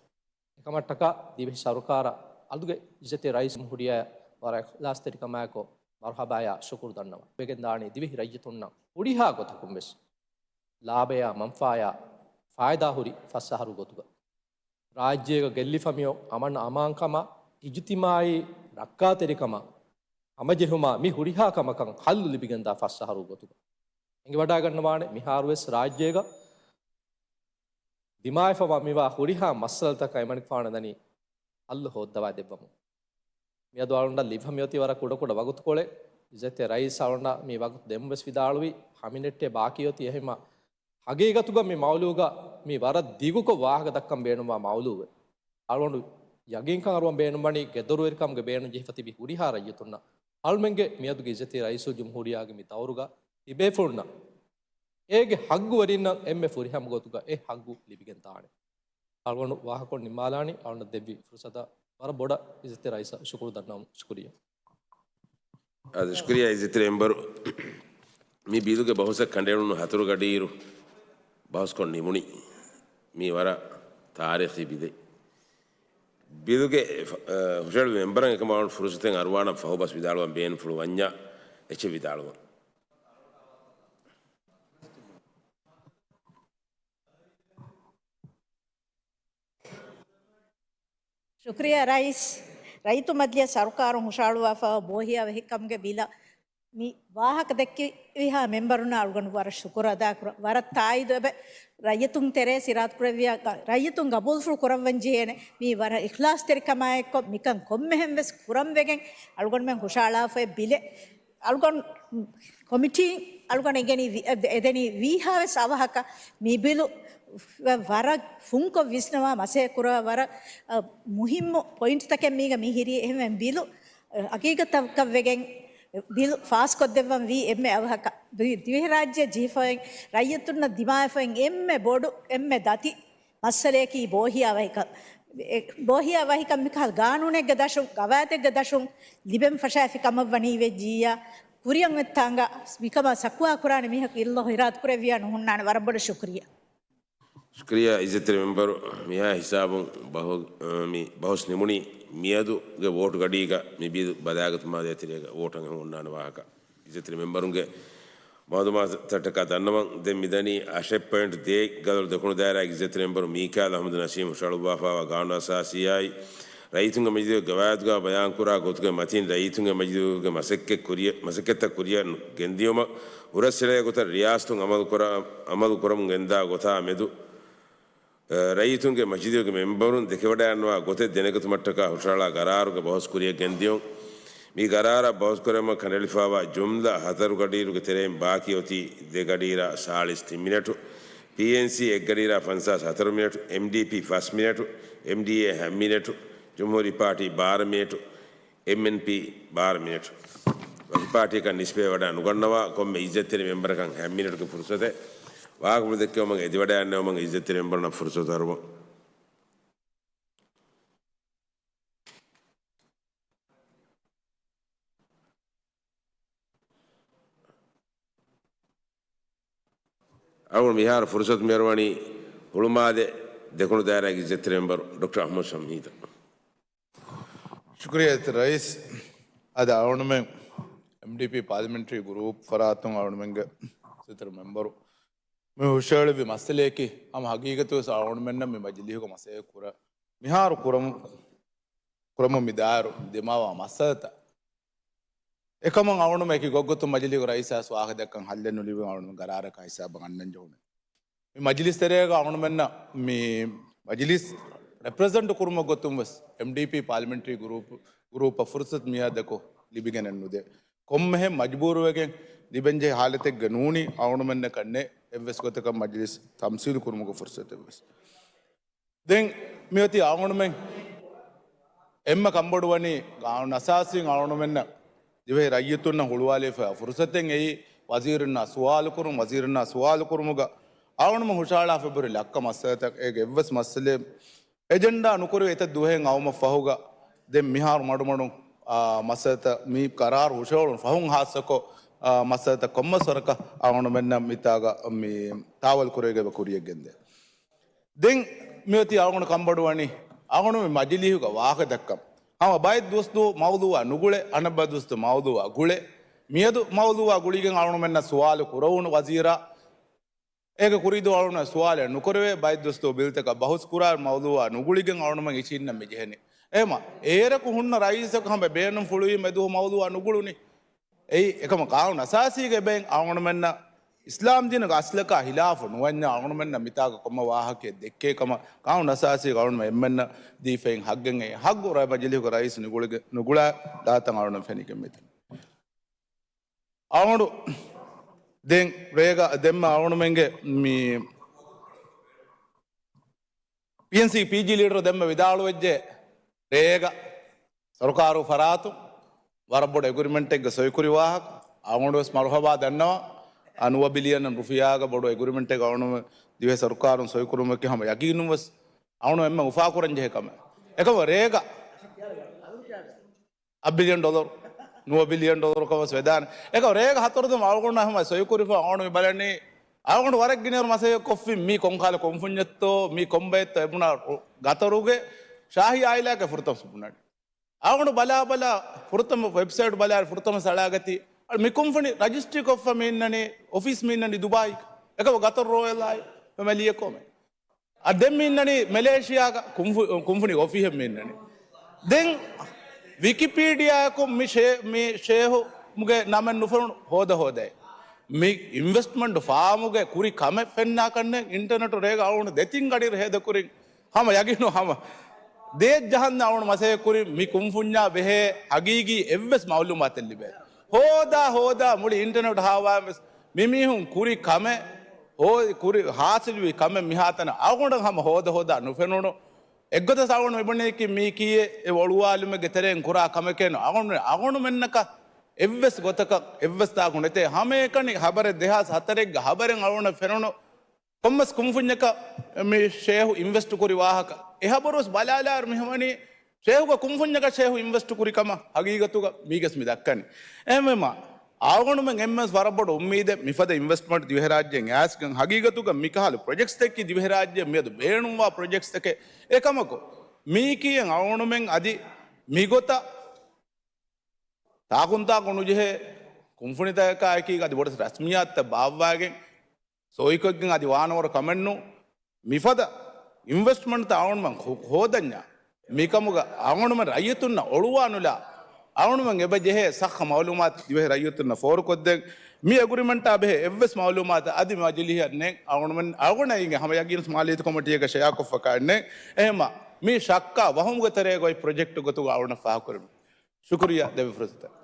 އެކަމަށްޓަކާ ދިވެހި ސަރުކާރަށް އަލުގެ އިއްޒަތްތެރި ރައީސް ޖުމްހޫރިއްޔާއަށް ވަރަށް އިޚްލާޞްތެރިކަމާއެކު މަރުޙަބާޔާ ޝުކުރު ދަންނަވަން. ވެގެންދާނީ ދިވެހި ރައްޔިތުންނަށް ހުރިހާ ގޮތަކުން ވެސް ލާބަޔާ މަންފާޔާ ފާއިދާ ހުރި ފަސް އަހަރު ގޮތުގަ ރާއްޖޭގަ ގެއްލިފަ މިއޮތް އަމަން އަމާންކަމާ، އިޖުތިމާޢީ ރައްކާތެރިކަމާ، ހަމަޖެހުމާ މި ހުރިހާ ކަމަކަށް ހައްލު ލިބިގެންދާ ފަސް އަހަރު ގޮތުގަ އެނގިވަޑައިގަންނަވާނެ. މިހާރުވެސް ރާއްޖޭގަ ދިމާވެފަވާ މިވާ ހުރިހާ މައްސަލަތަކަށް އެމަނިކުފާނަށް ދަނީ ހައްލު ހޯއްދަވާ ދެއްވަމުން. މިއަދު އަޅުގަނޑަށް ލިބިފަ މިއޮތީ ވަރަށް ކުޑަކުޑަ ވަގުތުކޮޅެއް. އިއްޒަތްތެރި ރައީސް އަޅުގަނޑަށް މި ވަގުތު ދެމުން ވެސް ވިދާޅުވި، ހަ މިނެޓެއް ބާކީއޮތީ. އެހެންމަ ހަގީގަތުގަ މި މައުލޫގަ މި ވަރަށް ދިގުކޮށް ވާހަކަ ދައްކަން ބޭނުންވާ މައުލޫއެއް. އަޅުގަނޑު ޔަގީންކަން އަރުވަން ބޭނުންވަނީ ގެދޮރުވެރިކަމުގެ ބޭނުން ޖެހިފަ ތިބި ހުރިހާ ރައްޔިތުންނަށް އަޅުމެންގެ މިއަދުގެ އިއްޒަތްތެރި ރައީސުލްޖުމްހޫރިއްޔާގެ މި ދައުރުގަ ތިބޭފުޅުންނަށް އޭގެ ހައްގުވެރިންނަށް އެންމެ ފުރިހަމަ ގޮތުގަ އެ ހައްގު ލިބިގެން ދާނެ. އަޅުގަނޑު ވާހަކަކޮށް ނިންމާލާނީ. އަޅުގަނޑަށް ދެއްވި ފުރުސަތަށް ވަރަށް ބޮޑަށް އިއްޒަތްތެރި ރައީސަށް ޝުކުރު ދަންނަވަމުން. ޝުކުރިއްޔާ. އާދެ، ޝުކުރިއްޔާ އިއްޒަތްތެރި މެމްބަރު. މި ބިލުގެ ބަހުސަށް ކަނޑައެޅުނު ހަތަރު ގަޑިއިރު ބަހުސްކޮށް ނިމުނީ. މީ ވަރަށް ތާރީޚީ ބިލެއް. ބިލުގެ، އަ، ހުށަހެޅު މެމްބަރަށް އެކަމަށް ފުރުސަތެއް އަރުވާނަން ފަހުބަސް ވިދާޅުވަން ބޭނުންފުޅު ވަންޏާ އެއްޗެއް ވިދާޅުވަން. ޝުކުރިއްޔާ ރައީސް. ރައްޔިތު މަޖިލީހަށް ސަރުކާރުން ހުށަހަޅުވާފައިވާ ބޯހިޔާވަހިކަމުގެ ބިލަށް މި ވާހަކަ ދެއްކި ހުރިހާ މެމްބަރުންނަށް އަޅުގަނޑު ވަރަށް ޝުކުރު އަދާ ކުރަން. ވަރަށް ތާއީދު އެބަ ރައްޔިތުން ތެރޭ ސިރާތު ކުރެއްވިޔާ، ރައްޔިތުން ގަބޫލުފުޅު ކުރައްވަން ޖެހޭނެ. މީ ވަރަށް އިޚްލާޞްތެރިކަމާއެއްކޮށް މިކަން ކޮންމެހެން ވެސް ކުރަން ވެގެން އަޅުގަނޑުމެން ހުށަހަޅާފައި ބިލެއް. އަޅުގަނޑު ކޮމިޓީން އަޅުގަނޑު އެނގެނީ ވި-، އެދެނީ ވީހާވެސް އަވަހަކަށް މި ބިލު ވަ-، ވަރަށް ފުންކޮށް ވިސްނަވާ މަސައްކަތް ކުރާ ވަރަށް، އަ، މުހިއްމު ޕޮއިންޓްތަކެއް މީގަ މި ހިރީ. އެހެންވެ ބިލު، އަ، ހަގީގަތަކަށް ވެގެން ބިލު ފާސްކޮށްދެއްވަން ވީ އެންމެ އަވަހަކަށް. ދި-، ދިވެހިރާއްޖެ ޖެހިފައި ރައްޔިތުންނަށް ދިމާވެފައި އެންމެ ބޮޑު، އެންމެ ދަތި މައްސަލަޔަކީ ބޯހިޔާ ވަހިކަން. އެ، ބޯހިޔާ ވަހިކަން މިކަހަލަ ގާނޫނެއްގެ ދަށުން، ގަވާއިދެއްގެ ދަށުން ލިބެން ފަށާފި ކަމަށް ވަނީ ވެއްޖިއްޔާ، ކުރިއަށް އޮތް ތާނގަ މިކަމަށް ޝަކުވާ ކުރާނެ މީހަކު އިއްލަ ހިރާތު ކުރެއްވިޔާ ނުހުންނާނެ. ވަރަށް ބޮޑަށް ޝުކުރިއްޔާ. ޝުކުރިއްޔާ އިއްޒަތްތެރި މެމްބަރު، މިހާ ހިސާބުން ބަހު-، މި ބަހުސް ނިމުނީ މިއަދުގެ ވޯޓު ގަޑީގަ މި ބިލު ބަލާގަތުމާ ދޭތެރޭގަ ވޯޓަށް އެހުންނާނެ ވާހަކަ. އިއްޒަތްތެރި މެމްބަރުންގެ މައުލޫމާތަށްޓަކާ ދަންނަވަން. ދެން މިދަނީ އަށެއް ޕޮއިންޓް ދޭއް ގަދަރު ދެކުނު ދާއިރާގެ އިއްޒަތްތެރި މެމްބަރު މީކާއިލް އަޙްމަދު ނަސީމް ހުށަހަޅުއްވާފައިވާ ގާނޫނު އަސާސީއާއި، ރައްޔިތުންގެ މަޖިލީހުގެ ގަވާއިދުގަ ބަޔާންކުރާ ގޮތުގެ މަތިން ރައްޔިތުންގެ މަޖިލީހުގެ މަސައްކަތް ކުރިޔަ-، މަސައްކަތްތައް ކުރިއަށް ގެންދިޔުމަށް ހުރަސްއެޅޭ ގޮތަށް ރިޔާސަތުން އަމަލު ކުރަ-، އަމަލު ކުރަމުން ގެންދާ ގޮތާ މެދު، އަ، ރައްޔިތުންގެ މަޖިލީހުގެ މެމްބަރުން ދެކެވަޑައިގަންނަވާ ގޮތެއް ދެނެގަތުމަށްޓަކާ ހުށަހަޅާ ގަރާރުގެ ބަހުސް ކުރިއަށް ގެންދިޔުން. މި ގަރާރަށް ބަހުސްކުރެވުމަށް ކަނޑައެޅިފައިވާ ޖުމްލަ ހަތަރު ގަޑިއިރުގެ ތެރެއިން ބާކީ އޮތީ ދެ ގަޑިއިރާ ސާޅީސް ތިން މިނެޓު، ޕީއެންސީ އެއް ގަޑިއިރާ ފަންސާސް ހަތަރު މިނެޓު، އެމްޑީޕީ ފަސް މިނެޓު، އެމްޑީއޭ ހަ މިނެޓު، ޖުމްހޫރީ ޕާޓީ ބާރަ މިނެޓު، އެމްއެންޕީ ބާރަ މިނެޓު. ވަކި ޕާޓީއަކަށް ނިސްބަތްވެވަޑައި ނުގަންނަވާ ކޮންމެ އިއްޒަތްތެރި މެމްބަރަކަށް ހަ މިނެޓުގެ ފުރުސަތެއް. ވާހަކަފުޅު ދެއްކެވުމަށް އެދިވަޑައިގަންނަވުމަށް އިއްޒަތްތެރި މެމްބަރުންނަށް ފުރުސަތު އަރުވަން. އަޅުގަނޑު މިހާރު ފުރުސަތު މިއަރުވަނީ ހުޅުމާލެ ދެކުނު ދާއިރާގެ އިއްޒަތްތެރި މެމްބަރު ޑޮކްޓަރ އަޙްމަދު ޝަމްހީދަށް. ޝުކުރިއްޔާ އިއްޒަތްތެރި ރައީސް. އަދި އަޅުގަނޑުމެން އެމްޑީޕީ ޕާލިމެންޓްރީ ގްރޫޕް ފަރާތުން އަޅުގަނޑުމެންގެ އިއްޒަތްތެރި މެމްބަރު މި ހުށަހެޅުއްވި މައްސަލަޔަކީ ހަމަ ހަގީގަތުވެސް އަޅުގަނޑުމެންނަށް މި މަޖިލީހުގަ މަސައްކަތް ކުރަ-، މިހާރު ކުރަމު-، ކުރަމުން މި ދާއިރު ދިމާވާ މައްސަލަތައް. އެކަމުން އަޅުގަނޑުމެން އެކި ގޮތްގޮތުން މަޖިލީހުގެ ރައީސާ ވާހަކަ ދައްކަން ހައްލެއް ނުލިބި އަޅުގަނޑުމެން ގަރާރަކަށް ހިސާބަށް ގަންނަން ޖެހުނެ. މި މަޖިލިސް ތެރޭގަ އަޅުގަނޑުމެންނަށް މި މަޖިލިސް ރެޕްރެޒެންޓް ކުރުމަށް ގޮތުން ވެސް އެމްޑީޕީ ޕާލިމެންޓްރީ ގްރޫޕް، ގްރޫޕަށް ފުރުސަތު މިހާ ދެކޮށް، ލިބިގެނެއް ނުދޭ. ކޮންމެހެން މަޖުބޫރުވެގެން ލިބެންޖެހޭ ހާލަތެއްގަ ނޫނީ އަޅުގަނޑުމެންނަކަށް ނެތް އެއްވެސް ގޮތަކަށް މަޖިލިސް ތަމްސީލު ކުރުމުގެ ފުރުސަތެއްވެސް. ދެން މިއޮތީ އަޅުގަނޑުމެން އެންމެ ކަންބޮޑުވަނީ ގާނޫނު އަސާސީން އަޅުގަނޑުމެންނަށް ދިވެހި ރައްޔިތުންނަށް ހުޅުވާލެވިފައި ފުރުސަތެއް އެއީ ވަޒީރުންނާ ސުވާލު ކުރުން، ވަޒީރުންނާ ސުވާލު ކުރުމުގަ އަޅުގަނޑުމެން ހުށަހަޅާފައި ހުރި ލައްކަ މައްސަލަތައް އޭގެ އެއްވެސް މައްސަލައެއް އެޖެންޑާ ނުކުރެވި އެތައް ދުވަހެއް އައުމަށް ފަހުގަ ދެން މިހާރު މަޑުމަޑުން، އާ، މައްސަލަތައް މި ޤަރާރު ހުށަހެޅުން ފަހުން ހާއްސަކޮށް، އާ، މައްސަލަތައް ކޮންމެސް ވަރަކަށް އަޅުގަނޑުމެންނަށް މިތާގަ މި ތާވަލް ކުރެވިގެން ކުރިޔަށް ގެންދޭ. ދެން މިއޮތީ އަޅުގަނޑު ކަންބޮޑުވަނީ އަޅުގަނޑު މި މަޖިލީހުގަ ވާހަކަ ދައްކަން. ހަމަ ބައެއް ދުވަސް ދުވަހު މައުޟޫއާ ނުގުޅޭ، އަނެއް ބައެއް ދުވަސް ދުވަހު މައުޟޫއާ ގުޅޭ. މިއަދު މައުޟޫއާ ގުޅިގެން އަޅުގަނޑުމެންނަށް ސުވާލު ކުރެވުނު ވަޒީރާ އޭގެ ކުރީ ދުވަހު އަޅުގަނޑު ސުވާލެއް ނުކުރެވޭ، ބައެއް ދުވަސް ދުވަހު ބިލްތަކަށް ބަހުސް ކުރާ މައުޟޫއާ ނުގުޅިގެން އަޅުގަނޑުމެން އިށީންނަ މި ޖެހެނީ. އެހެމަ އޭރަކު ހުންނަ ރައީސަކު ހަމަ ބޭނުން ފުޅުވީމަ އެދުވަހު މައުޟޫއާ ނުގުޅުނީ. އެއީ އެކަމަ ޤާނޫނު އަސާސީގެ އެބައިން އަޅުގަނޑުމެންނަށް އިސްލާމް ދީނުގެ އަސްލަކާ ހިލާފު ނުވަންޏާ އަޅުގަނޑުމެންނަށް މިތާގަ ކޮންމެ ވާހަކައެއް ދެއްކޭ ކަމަށް ޤާނޫނު އަސާސީގެ އަޅުގަނޑުމެން އެންމެންނަށް ދީފައިން ހައްގެއް އެ ހައްގު ރައްޔިތު މަޖިލީހުގެ ރައީސް ނުގުޅިގެ، ނުގުޅާ ދާތަން އަޅުގަނޑު ފެނިގެން މިތަން. އަޅުގަނޑު ދެން ރޭގަ ދެންމެ އަޅުގަނޑުމެންގެ މި ޕީއެންސީ ޕީޖީ ލީޑަރު ދެންމެ ވިދާޅުވެއްޖެ ރޭގަ ސަރުކާރު ފަރާތުން ވަރަށް ބޮޑު އެގްރިމެންޓެއްގަ ސޮއިކުރި ވާހަކަ. އަޅުގަނޑު ވެސް މަރުހަބާ ދަންނަވަން. އާ، ނުވަ ބިލިއަން ރުފިޔާގަ ބޮޑު އެގްރިމެންޓެއް އަޅުގަނޑު ދިވެހި ސަރުކާރުން ސޮއިކުރުމަކީ ހަމަ ޔަގީނުން ވެސް އަޅުގަނޑު އެންމެ އުފާކުރަން ޖެހޭ ކަމެއް. އެކަމަ ރޭގަ އަށް ބިލިއަން ޑޮލަރު، ނުވަ ބިލިއަން ޑޮލަރު ކަމަސް ވެދާނެ. އެކަމަ ރޭގަ ހަތަރު ދުވަހު އަޅުގަނޑު ހަމަ ސޮއިކުރިފަ އަޅުގަނޑު މި ބަލަނީ، އަޅުގަނޑު ވަރަށް ގިނައިރު މަސައްކަތް ކޮށްފިން މީ ކޮންކަހަލަ ކޮންފުންޏެއްތޯ، މީ ކޮންބައެއްތޯ އެބުނާ ގަތަރުގެ ޝާހީ އާއިލާގެ ފުރަތަމަ ސުބުނަޑި. އަޅުގަނޑު ބަލާ ބަލާ ފުރަތަމަ ވެބްސައިޓް ބަލާ ފުރަތަމަ ސަޅާގަތީ، އަޅު މި ކުންފުނި ރަޖިސްޓްރީ ކޮށްފަ މި އިންނަނީ، އޮފީސް މި އިންނަނީ ދުބާއި. އެކަމަ ގަތަރު ރޯޔަލް އާއިލް ފެމެލީއެއް ކޮމެ. އަ، ދެން މި އިންނަނީ މެލޭޝިޔާގަ ކުންފު-، ކުންފުނި އޮފީހެއް މި އިންނަނީ. ދެން ވިކިޕީޑިއާއަކުން މި ޝޭ-، މި ޝޭހުމުގެ ނަމެއް ނުފެނުނު ހޯދަ ހޯދައި. މި އިންވެސްޓްމަންޓް ފާމުގެ ކުރި ކަމެއް ފެންނާކަށްނެ އިންޓަރނެޓު ރޭގަ އަޅުގަނޑު ދެތިން ގަޑި ހޭދަކުރިން ހަމަ ޔަގީނު ހަމަ ދޭއް ޖަހަން އަޅުގަނޑު މަސައްކަތް ކުރިން މި ކުންފުންޏާ ބެހޭ ހަގީގީ އެއްވެސް މައުލޫމާތެއް ލިބޭ. ހޯދާ ހޯދާ މުޅި އިންޓަރނެޓް ހާވާ ވެސް މި މީހުން ކުރި ކަމެއް ހޯ-، ކުރި ހާސިލުވި ކަމެއް މިހާތަނަށް އަޅުގަނޑަށް ހަމަ ހޯދަ ހޯދާ ނުފެނުނު. އެއްގޮތަސް އަޅުގަނޑު މިބުނެއްކި މީ ކީއެއް އެ އޮޅުވާލުމެއްގެ ތެރެއިން ކުރާ ކަމެކޭނު އަޅުގަނޑު، އަޅުގަނޑުމެންނަކަށް އެއްވެސް ގޮތަކަށް އެއްވެސް ތާކު ނެތޭ. ހަމައެކަނި ހަބަރެއް ދެހާސް ހަތަރެއްގެ ހަބަރެއް އަޅުގަނޑަށް ފެނުނު ކޮންމެސް ކުންފުންޏަކަށް މި ޝޭހު އިންވެސްޓް ކުރި ވާހަކަ. އެ ހަބަރުވެސް ބަލާލާއިރު މި ހަމަނީ ޝޭހުގެ ކުންފުންޏަކަށް ޝޭހު އިންވެސްޓް ކުރި ކަމަށް ހަގީގަތުގަ މީގެސް މި ދައްކަނީ. އެހެންވީމަ، އަޅުގަނޑުމެން އެންމެން ވަރަށް ބޮޑު އުއްމީދެއް މިފަދަ އިންވެސްޓްމަންޓް ދިވެހިރާއްޖޭން އައިސްގެން ހަގީގަތުގަ މިކަހަލަ ޕްރޮޖެކްޓްސްތަކީ ދިވެހިރާއްޖެ މިއަދު ބޭނުންވާ ޕްރޮޖެކްޓްސްތަކެއް. އެކަމަކު، މީކީއެއް އަޅުގަނޑުމެން އަދި މިގޮތަށް ތާކުންތާކު ނުޖެހޭ ކުންފުނިތަކާއެކީގަ އަދި ބޮޑަށް ރަސްމިއްޔާތުތައް ބާއްވާގެން ސޮއިކޮށްގެން އަދި ވާނަވަރު ކަމެއްނު. މިފަދަ އިންވެސްޓްމަންޓްތައް އަޅުގަނޑުމެން ހޯ-، ހޯދަންޏާ މިކަމުގަ އަޅުގަނޑުމެން ރައްޔިތުންނަށް އޮޅުވާނުލާ އަޅުގަނޑުމެން އެބަ ޖެހޭ ސައްހަ މައުލޫމާތު ދިވެހި ރައްޔިތުންނަށް ފޯރުކޮށްދޭން. މި އެގްރިމެންޓާ ބެހޭ އެއްވެސް މައުލޫމާތު އަދި މަޖިލީހަށް ނެތް. އަޅުގަނޑުމެން އަޅުގަނޑަށް އިނގޭ ހަމަ ޔަގީނު މާލީތު ކޮމިޓީއަކަށް ޝެއާކޮށްފަކާ ނެތް. އެހެމަ މި ޝައްކާ ވަހުމުގެ ތެރޭގައި ޕްރޮޖެކްޓް ގޮތުގަ އަޅުގަނޑަށް ފާހަގަކުރެވުނު. ޝުކުރިއްޔާ ދެވި ފުރުސަތަށް.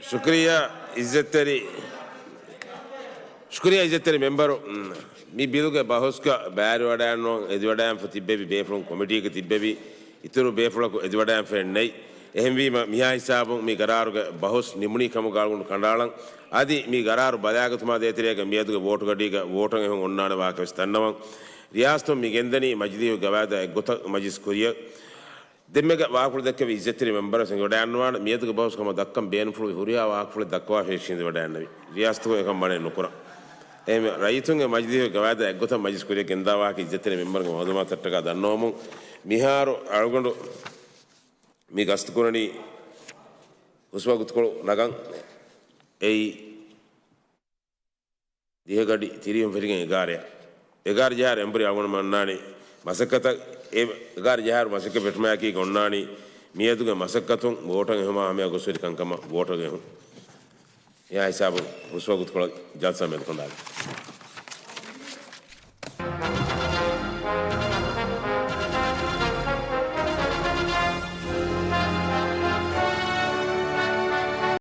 ޝުކުރިއްޔާ އިއްޒަތްތެރި، ޝުކުރިއްޔާ އިއްޒަތްތެރި މެމްބަރު، މް، މި ބިލުގެ ބަހުސްގަ ބައިވެރިވަޑައިގަންނަވަން އެދިވަޑައިގެންފަ ތިއްބެވި ބޭފުޅުން ކޮމިޓީގަ ތިއްބެވި އިތުރު ބޭފުޅަކު އެދިވަޑައިގެންފައެއް ނެތް. އެހެންވީމަ، މިހާ ހިސާބުން މި ގަރާރުގެ ބަހުސް ނިމުނީ ކަމުގަ އަޅުގަނޑު ކަނޑައަޅަން. އަދި މި ގަރާރު ބަލާގަތުމާ ދޭތެރޭގަ މިއަދުގެ ވޯޓުގަޑީގަ ވޯޓަށް އެހުން އޮންނާނެ ވާހަކަ ވެސް ދަންނަވަން. ރިޔާސަތުން މި ގެންދަނީ މަޖިލީހުގެ ގަވާއިދާ އެއްގޮތަށް މަޖިލިސް ކުރިއަށް. ދެންމެގަ ވާހަކަފުޅު ދެއްކެވި އިއްޒަތްތެރި މެމްބަރަށް އެނގިވަޑައިގަންނަވާނެ، މިއަދުގެ ބަހުސް ހަމަ ދައްކަން ބޭނުންފުޅުވި ހުރިހާ ވާހަކަފުޅެއް ދައްކަވާފަ ހިށީނދެވަޑައިގަންނަވި. ރިޔާސަތުގެ އެކަން ވާނެ ނުކުރަން. އެހެންވެ، ރައްޔިތުންގެ މަޖިލީހުގެ ގަވާއިދާ އެއްގޮތަށް މަޖިލިސް ކުރިއަށް ގެންދާ ވާހަކަ އިއްޒަތްތެރި މެމްބަރުގެ މައުލޫމާތަށްޓަކާ ދަންނަވަމުން، މިހާރު އަޅުގަނޑު މި ގަސްތުކުރަނީ ހުސްވަގުތުކޮޅު ނަގަން. އެއީ ދިހަ ގަޑި ތިރީހުން ފެށިގެން އެގާރައަށް. އެގާރަ ޖަހާއިރު އެނބުރި އަޅުގަނޑުމެން އޮންނާނީ މަސައްކަތަށް. އެ އެގާރަ ޖަހާއިރު މަސައްކަތް ފެށުމާއެކީގަ އޮންނާނީ މިއަދުގެ މަސައްކަތުން ވޯޓަށް އެހުމާ ހަމަޔަށް ގޮސްހުރި ކަންކަމަށް ވޯޓަށް އެހުން. އެހާ ހިސާބުން ހުސްވަގުތުކޮޅަށް ޖަލްސާ މެދުކޮށްލާނީ.